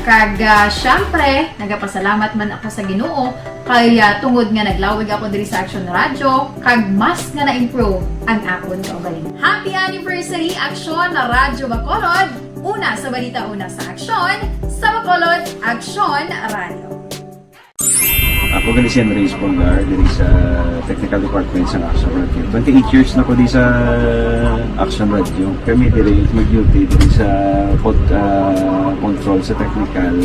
Kag, ah, syempre, nagapasalamat man ako sa Ginoo kay, ah, tungod nga naglawig ako diri sa Action Radio, kag mas nga na-improve ang akon kaugalingon. Happy anniversary, Action na Radyo Bacolod! Una sa balita, una sa aksyon, sa Bacolod, Action Radio. Ako gali si Henry Espolgar, diri sa Technical Department sa Action Radio. Twenty-eight years na ko di sa Action Radio. Kami diri mag-duty diri sa pod-, ah, control sa technical.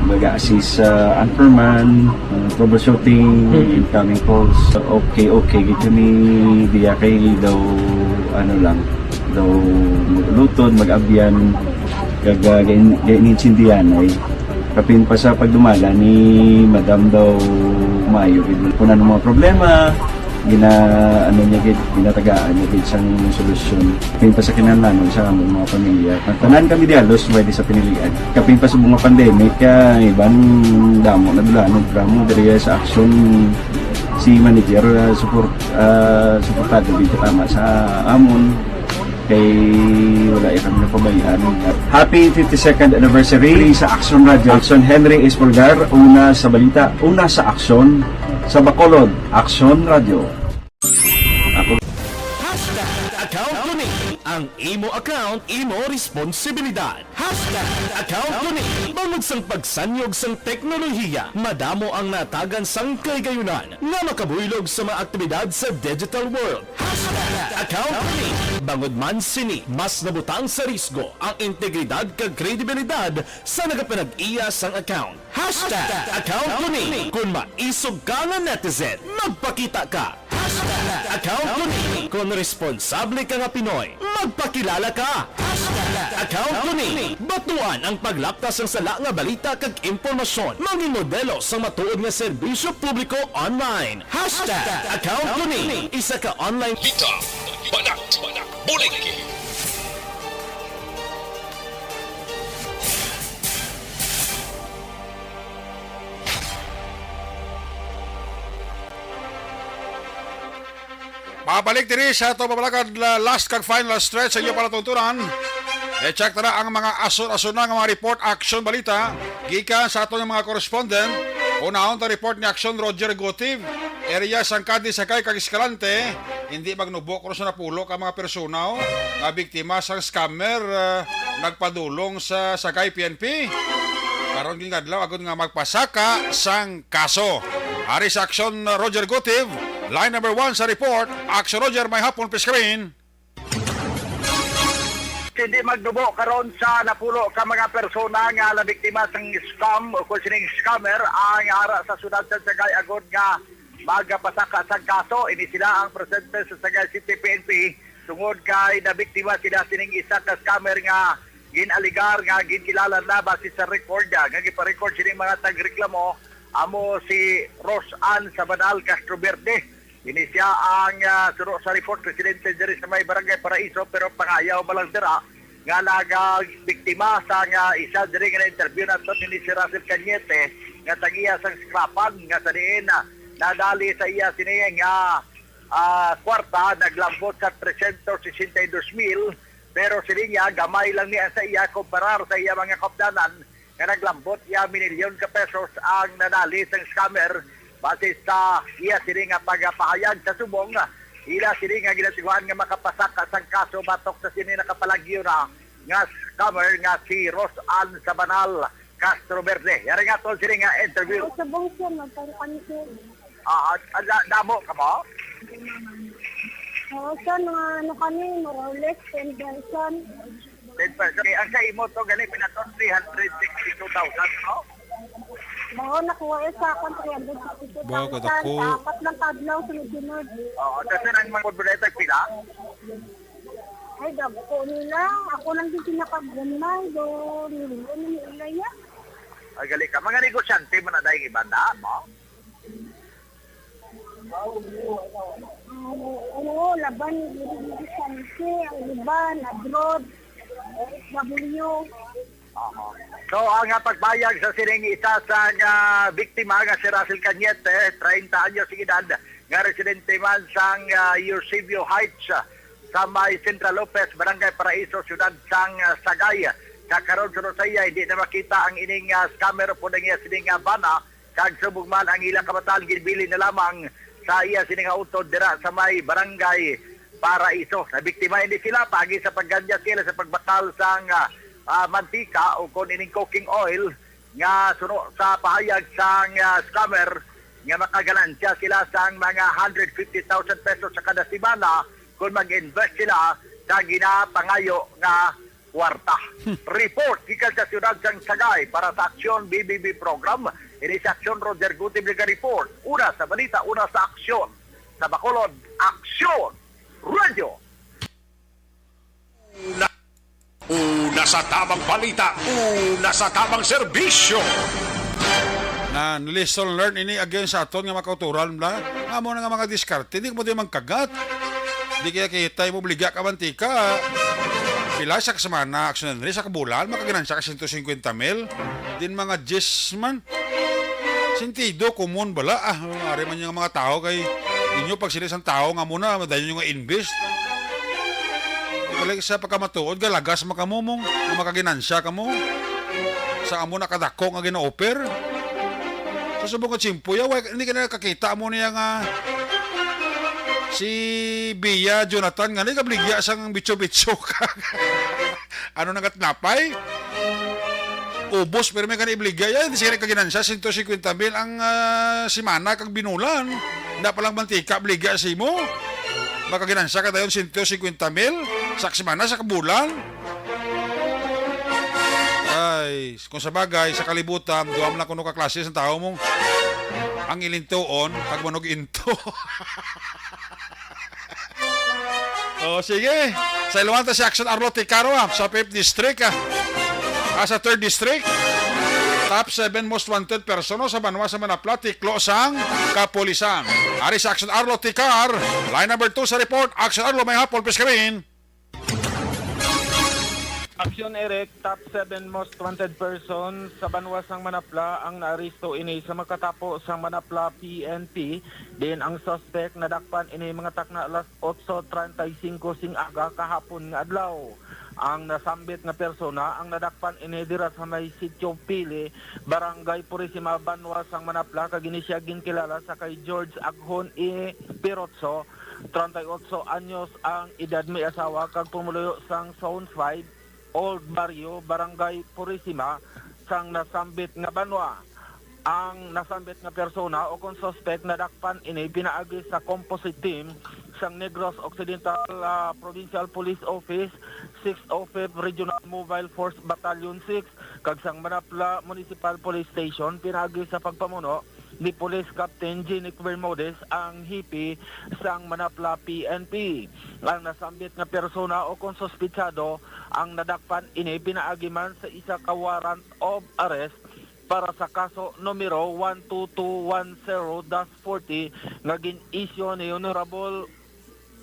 Mag-assist sa anchorman, ah, troubleshooting, Mhm. incoming calls. Okay, okay gid kami diya kay daw, ano lang, daw mag-ulutod, mag-abyan, kag, ah, gain-, gainintindihan ay. Kapin pa sa pagdumala ni Madam daw maayo gid. Kung ano mga problema, gina-, ano niya gid, ginatagaan niya gid sang solusyon. Kapin pa sa kinahanglanon sa among mga pamilya. Nagtanan kami di halos pwede sa pinilian. Kapin pa sa mga pandemic, ah, iban damo na dula, ano, drama diri sa action si manager, ah, support, ah, suportado gid tama sa amon. Kay wala ya kami napabayaan. Happy fifty-second anniversary sa Action Radio. Action Henry Espolgar, una sa balita, una sa aksyon, sa Bacolod, Action Radio. Ako. Hashtag account ko ni. Ang imo account, imo responsibilidad. Hashtag account ko ni. Bangod sang pagsanyog sang teknolohiya, madamo ang natagan sang kahigayunan nga makabuylog sa mga aktibidad sa digital world. Hashtag account ko ni. Bangod man sini, mas nabutang sa risgo ang integridad kag kredibilidad sa nagapanag-iya sang account. Hashtag account ko ni. Kung maisog ka nga netizen, magpakita ka. Hashtag account ko ni. Kung responsable ka nga Pinoy, magpakilala ka. Hashtag account ko ni. Batuan ang paglaptas sang sala nga balita kag impormasyon. Mangin modelo sang matuod nga serbisyo publiko online. Hashtag account ko ni. Isa ka online. Bita, banat, bulig. Mabalik diri sa ato mabalakad, la-, last kag final stretch sa inyo palatuntunan. I-check ta na ang mga asun-asun na nga mga report, aksyon, balita gikan sa ato nga mga correspondent. Unahon ta report ni Aksyon Roger Gotiv, area sang Cadiz, Sagay kag Escalante. Hindi magnubo kung sa napulo ka mga persona, oh, nga biktima sang scammer, ah, nagpadulong sa Sagay P N P. Karon gid nga adlaw, agod nga magpasaka sang kaso. Ari sa Aksyon, Roger Gotiv, line number one sa report. Aksyon, Roger, may hapon, please come in. Hindi magdubo karon sa napulo ka mga persona nga nabiktima sang scam o kung sining scammer ang ara sa siyudad sa Sagay, agod nga magpasaka sang kaso. Ini sila ang presente sa Sagay City P N P tungod kay nabiktima sila sining isa ka scammer nga gin-alegar nga ginkilala na base sa record, ah, nga gipa-record sining mga tagreklamo, amo si Rose Ann Sabanal Castroverde. Ini siya ang, ah, suno sa report, residente diri sa may Barangay Paraiso, pero pangayaw pa lang dira nga nagabiktima sa nga isa diri nga na-interview nato, ini si Russell Cañete, nga tag-iya sang scrapan, nga sa diin, ah, nadali sa iya sini nga, ah, kwarta naglambot sa trescientos sesenta y dos mil, pero sini niya gamay lang ni sa iya kumparar sa iya mga kaupdanan nga naglambot iya minilyon ka pesos ang nadali sang scammer. Base sa iya sini nga pagpahayag sa subong, ila sini nga ginatiguan nga makapasaka sang kaso batok sa sini nakapalagyo na nga scammer nga si Ros Ann Sabanal Castro Verde. Yari nga tol sini nga interview. Ako sa bangsa, magpangkante. Ah, ah, ah, da-, damo ka ba? Oo, sir, mga ano kami, more or less, ten person. Ten person. Eh, ang sa imo to, gani, pinato, three hundred sixty-two thousand, no? Bago nakuha eh sa akon, three hundred sixty-two thousand. Bago ka dako. Sa apat lang kadlaw, sunod-sunod. Oo, tas na ang mga buleta, pila? Ay, dagko nila. Ako lang din pinakagumay, do, nilungan ng ilaya. Ay, gali ka. Mga negosyante mo na dahil iba na, mo? Oo, laban ni Diri Vicente, ang iban, abroad, O F W. Aha. So, ang, ah, pagbayag sa sining isa sa nga biktima nga si Russell Cañete, treinta anyos ang edad, nga residente man sang, ah, Eusebio Heights, ah, sa may Central Lopez, Barangay Paraiso, siyudad sang, ah, Sagay. Sa karon, suno sa iya, hindi na makita ang ining, ah, scammer o po na iya sining, ah, bana, kag subong man ang ila kabataan ginbilin na lamang sa iya sini nga utod dira sa may barangay Paraiso. Nabiktima ini sila paagi sa pagganjat sila sa pagbatal sang, ah, ah, mantika o kon ining cooking oil nga suno sa pahayag sang, ah, scammer nga makaganansya sila sang mga hundred fifty thousand pesos sa kada semana kon mag-invest sila sa ginapangayo nga kwarta. Report gikan sa siyudad sang Sagay para sa Aksyon B B B program. Ini si Aksyon Roger Gutib nag-report. Una sa balita, una sa aksyon. Sa Bacolod, Aksyon Radio. Una, una sa tamang balita, una sa tamang serbisyo. Na lesson learned ini again sa aton nga mga kauturan, bla. Nga mo na nga mga diskarte, di mo di mangkagat. Di kaya kita mo bligya ka mantika. Pila sa kasamana, aksyon na sa kabulan, makaganansya ka sento singkwenta mil. Din mga diyes man. Sentido, common bala. Ah, ari man yung mga tao kay inyo pag sila isang tao nga muna, madayon yung nga invest. Balik sa pagkamatuod, galagas makamumong, makaginansya ka mo. Sa amo nakadako nga gina-offer. Sa subong nga tiyempo, ya, wa, hindi ka na nakakita mo niya nga si Bia Jonathan nga nagabligya sang bitso-bitso ka. Ano nang katnapay? Ubos, pero may ka na ibligay. Ay, di siya nagkaginansya, sento singkwenta mil ang, ah, simana kag binulan. Na palang mantika, bligya sa imo. Makaginansya ka dayon, sento singkwenta mil sa simana, sa kabulan. Ay, kung sa bagay, sa kalibutan, duha man lang kuno ka klase sa tao mo. Ang ilintuon, kag manog into. Oh, sige. Sa iluhan ta si Action Arlo Ticaro, ah, sa fifth District, ah. Ah, sa third District. Top seven most wanted person, oh, sa banwa sa Manapla, tiklo sang kapulisan. Ari sa Action Arlo Ticar, line number two sa report. Action Arlo, may hapon, please come in. Action Eric, top seven most wanted person sa banwa sang Manapla ang naaresto ini sa makatapo sang Manapla P N P. Din ang suspect nadakpan ini mga takna alas otso treinta y cinco sing aga kahapon nga adlaw. Ang nasambit nga persona ang nadakpan ini dira sa may Sitio Pili, Barangay Purisima, banwa sang Manapla, kag ini siya ginkilala sa kay George Aghon E. Pirotso, treinta y ocho anyos ang edad, may asawa kag pumuluyo sang Zone five, Old Barrio, Barangay Purisima, sang nasambit nga banwa. Ang nasambit nga persona o kon suspect nadakpan ini pinaagi sa composite team sang Negros Occidental, ah, Provincial Police Office, sixth oh fifth Regional Mobile Force Battalion six, kag sang Manapla Municipal Police Station pinaagi sa pagpamuno ni Police Captain Genic Bermudez, ang hepe sang Manapla P N P. Ang nasambit nga persona o kon suspitsado ang nadakpan ini pinaagi man sa isa ka warrant of arrest para sa kaso numero one two two one zero dash forty nga gin-issue ni Honorable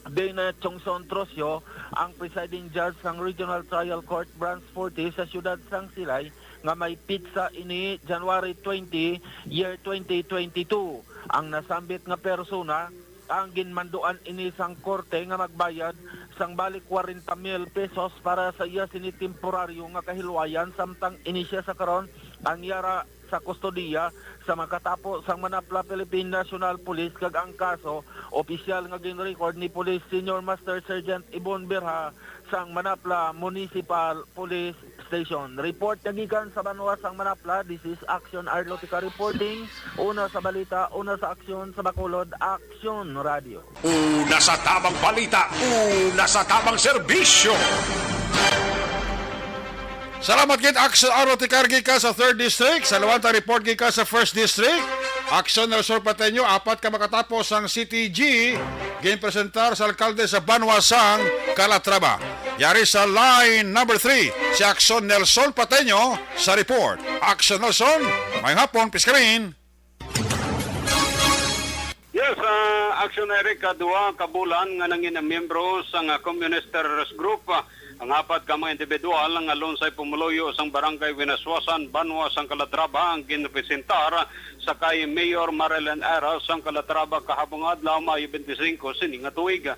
Dana Chongson Trocio, ang presiding judge sang Regional Trial Court Branch forty sa siyudad sang Silay, nga may pitsa ini January twenty, year twenty twenty-two. Ang nasambit nga persona ang ginmanduan ini sang korte nga magbayad sang balik kwarenta mil pesos para sa iya sini temporaryo nga kahilwayan, samtang ini siya sa karon ang yara sa kustodiya sa makatapo sang Manapla Philippine National Police, kag ang kaso opisyal nga gin-record ni Police Senior Master Sergeant Ibon Berha sang Manapla Municipal Police Station. Report nga gikan sa banwa sang Manapla, this is Action Arlotica reporting. Una sa balita, una sa aksyon, sa Bacolod, Action Radio. Una sa tamang balita, una sa tamang serbisyo. Salamat gid, Action Arlotica gikan sa third District. Sa Luanta report gikan sa first District. Action Nelson Pateño, apat ka makatapo sang C T G, ginpresentar sa alkalde sa banwa sang Calatrava. Yari sa line number three, si Action Nelson Pateño sa report. Action Nelson, may hapon, Piskarin. Yes, ah, Action Eric, ah, duha ka bulan nga nangin miyembro sang, ah, Communist Terrorist Group, ah, ang apat ka mga individual nga lunsay pumuluyo sang Barangay Winaswasan, banwa sang Calatrava, ang ginrepresentar sa kay Mayor Marilyn Era sang Calatrava kahabong adlaw, Mayo twenty-five sini nga tuig.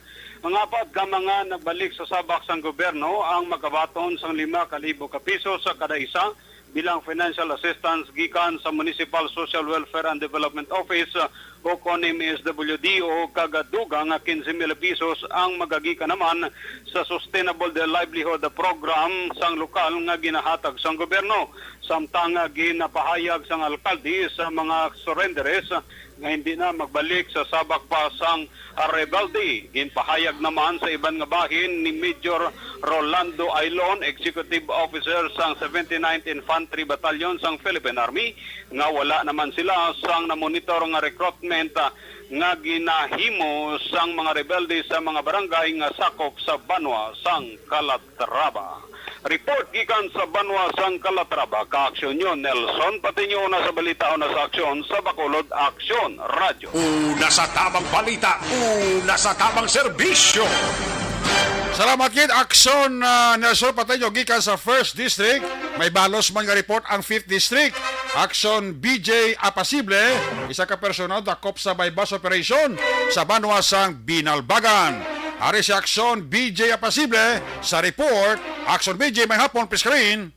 Ang apat ka mga nagbalik sa sabak sang gobyerno ang magabaton sang lima ka libo ka piso sa kada isa bilang financial assistance gikan sa Municipal Social Welfare and Development Office o kon M S W D O, kag dugang nga quince mil pesos ang magagikan naman sa Sustainable Livelihood Program sang lokal nga ginahatag sang gobyerno. Samtang ginapahayag sang alkalde sa mga surrenderes nga hindi na magbalik sa sabak pa sang rebelde. Ginpahayag naman sa iban nga bahin ni Major Rolando Ailon, Executive Officer sang seventy-ninth Infantry Battalion sang Philippine Army, nga wala naman sila sang namonitor nga recruitment, ah, nga ginahimo sang mga rebelde sa mga barangay nga sakop sa banwa sang Calatrava. Report gikan sa banwa sang Calatrava, ka-aksyon nyo, Nelson Patiño, una sa balita, una sa aksyon, sa Bacolod Aksyon Radio. Una sa tamang balita, una sa tamang serbisyo. Salamat gid, Aksyon, ah, Nelson Patiño, gikan sa first District. May balos man nga report ang fifth District. Aksyon B J Apasible, isa ka personal dakop sa buy-bust operation sa banwa sang Binalbagan. Ari si Aksyon B J Apasible sa report. Aksyon B J, may hapon, Piskarin.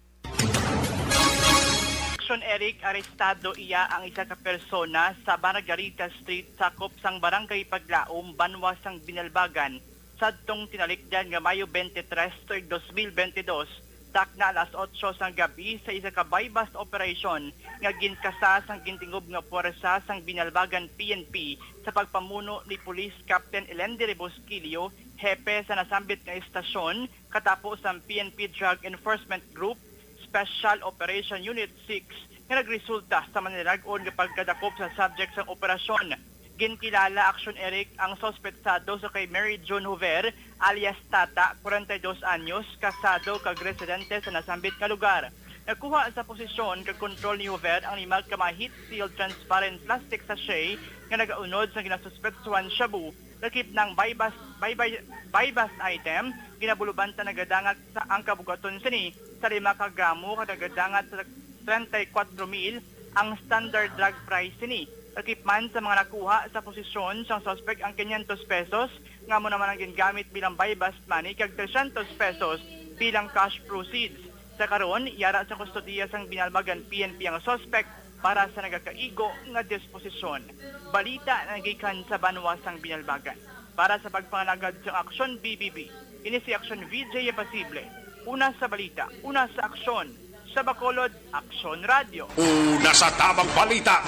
Action Eric, arestado iya ang isa ka persona sa Margarita Street, sakop sang Barangay Paglaom, banwa sang Binalbagan, sadtong tinalikdan nga Mayo twenty-three, tuig dos mil bente dos, takna alas otso sang gab-i, sa isa ka buy-bust operation nga ginkasa sang gintingob nga puwersa sang Binalbagan P N P sa pagpamuno ni Police Captain Elendi Rebosquilio, hepe sa nasambit nga estasyon, katapo sang P N P Drug Enforcement Group, Special Operation Unit six, nga nagresulta sa malinag-on nga pagkadakop sa subject sang operasyon. Ginkilala, Action Eric, ang suspetsado sa kay Mary June Hover, alias Tata, kwarenta y dos anyos, kasado kag residente sa nasambit nga lugar. Nakuha sa posisyon kag kontrol ni Hover ang lima ka mga heat-sealed transparent plastic sachet nga nagaunod sa ginasuspetsuhan shabu, lakip na ang buy-bust, buy, buy, buy-bust item, ginabulubanta nagadangat sa ang kabugaton sini sa lima ka gramo kag nagadangat sa treinta y cuatro mil ang standard drug price sini. Lakip man sa mga nakuha sa posisyon sang suspek ang quinientos pesos, nga amo naman ang gingamit bilang buy-bust money, kag trescientos pesos bilang cash proceeds. Sa karon, yara sa kustodiya sang Binalbagan P N P ang suspek para sa nagakaigo nga disposisyon. Balita nga gikan sa banwa sang Binalbagan. Para sa pagpangalagad sang Aksyon B B B, ini si Aksyon V J Apasible. Una sa balita, una sa aksyon. Sa Bacolod, Aksyon Radio. Una sa tamang balita,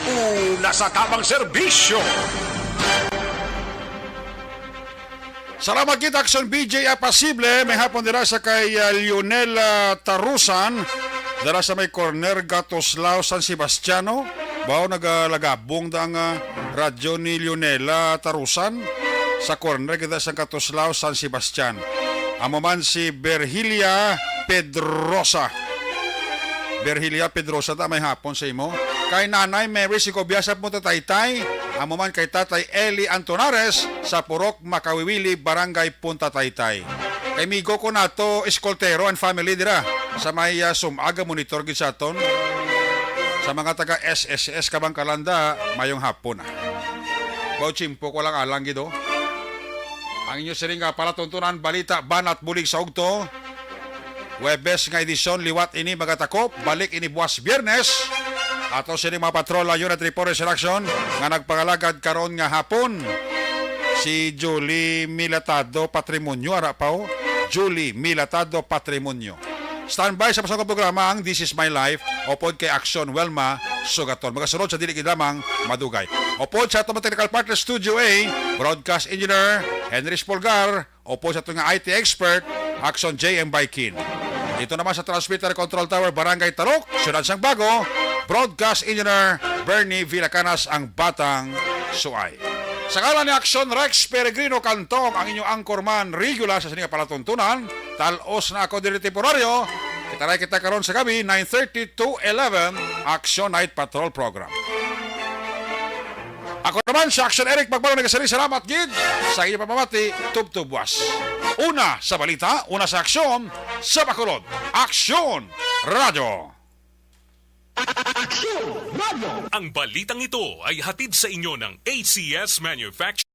una sa tamang serbisyo. Salamat gid, Aksyon B J Apasible. May hapon dira sa kay, ah, Lionel, ah, Tarusan. Dira sa may corner Gatuslao, San Sebastiano. Baw nagalagabong da ang, ah, radyo ni Lionel, ah, Tarusan. Sa corner kita sa Gatuslao, San Sebastian. Amo man si Virgilia Pedrosa. Virgilia Pedrosa, ta may hapon sa imo. Kay Nanay Mary Segovia sa Punta Taytay. Amo man kay Tatay Eli Antonares sa Purok Makawiwili, Barangay Punta Taytay. Kay migo ko nato, Escoltero and family dira sa may, ah, sumag, monitor gid sa aton. Sa mga taga S S S Kabangkalanda, mayong hapon, ah. Baw tiyempo ko lang alang gid, oh. Ang inyo sining nga palatuntunan, balita, banat, bulig sa ugto. Huwebes nga edisyon, liwat ini, mga takop. Balik ini buwas Biyernes. Ato sining mga patrol, ang Unit Reporters in Action nga nagpangalagad karon nga hapon. Si Julie Milatado Patrimonio, ara pa, oh. Julie Milatado Patrimonio. Standby sa masugod nga programa ang This Is My Life, upod kay Action Welma Sugaton. Magasunod sa dili gid lamang madugay. Upod sa ato mga technical partner, Studio A, Broadcast Engineer Henry Spolgar, upod sa ato nga I T expert, Action J M Baikin. Dito naman sa Transmitter Control Tower, Barangay Talok, Siyudad sang Bago, Broadcast Engineer Bernie Villacanas, ang Batang Suay. Sa ngalan ni Action Rex Peregrino Cantong, ang inyong anchorman regular sa sining nga palatuntunan, talos na ako diri temporaryo. Kita na kita karon sa gabi, nine thirty to eleven, Action Night Patrol Program. Ako naman, si Action Eric Magmalo, nagasari, salamat gid sa inyong pamamati. Tubtub buwas. Una sa balita, una sa aksyon, sa Bacolod. Aksyon Radio. Aksyon Radio. Ang balitang ito ay hatid sa inyo ng A C S Manufacturing.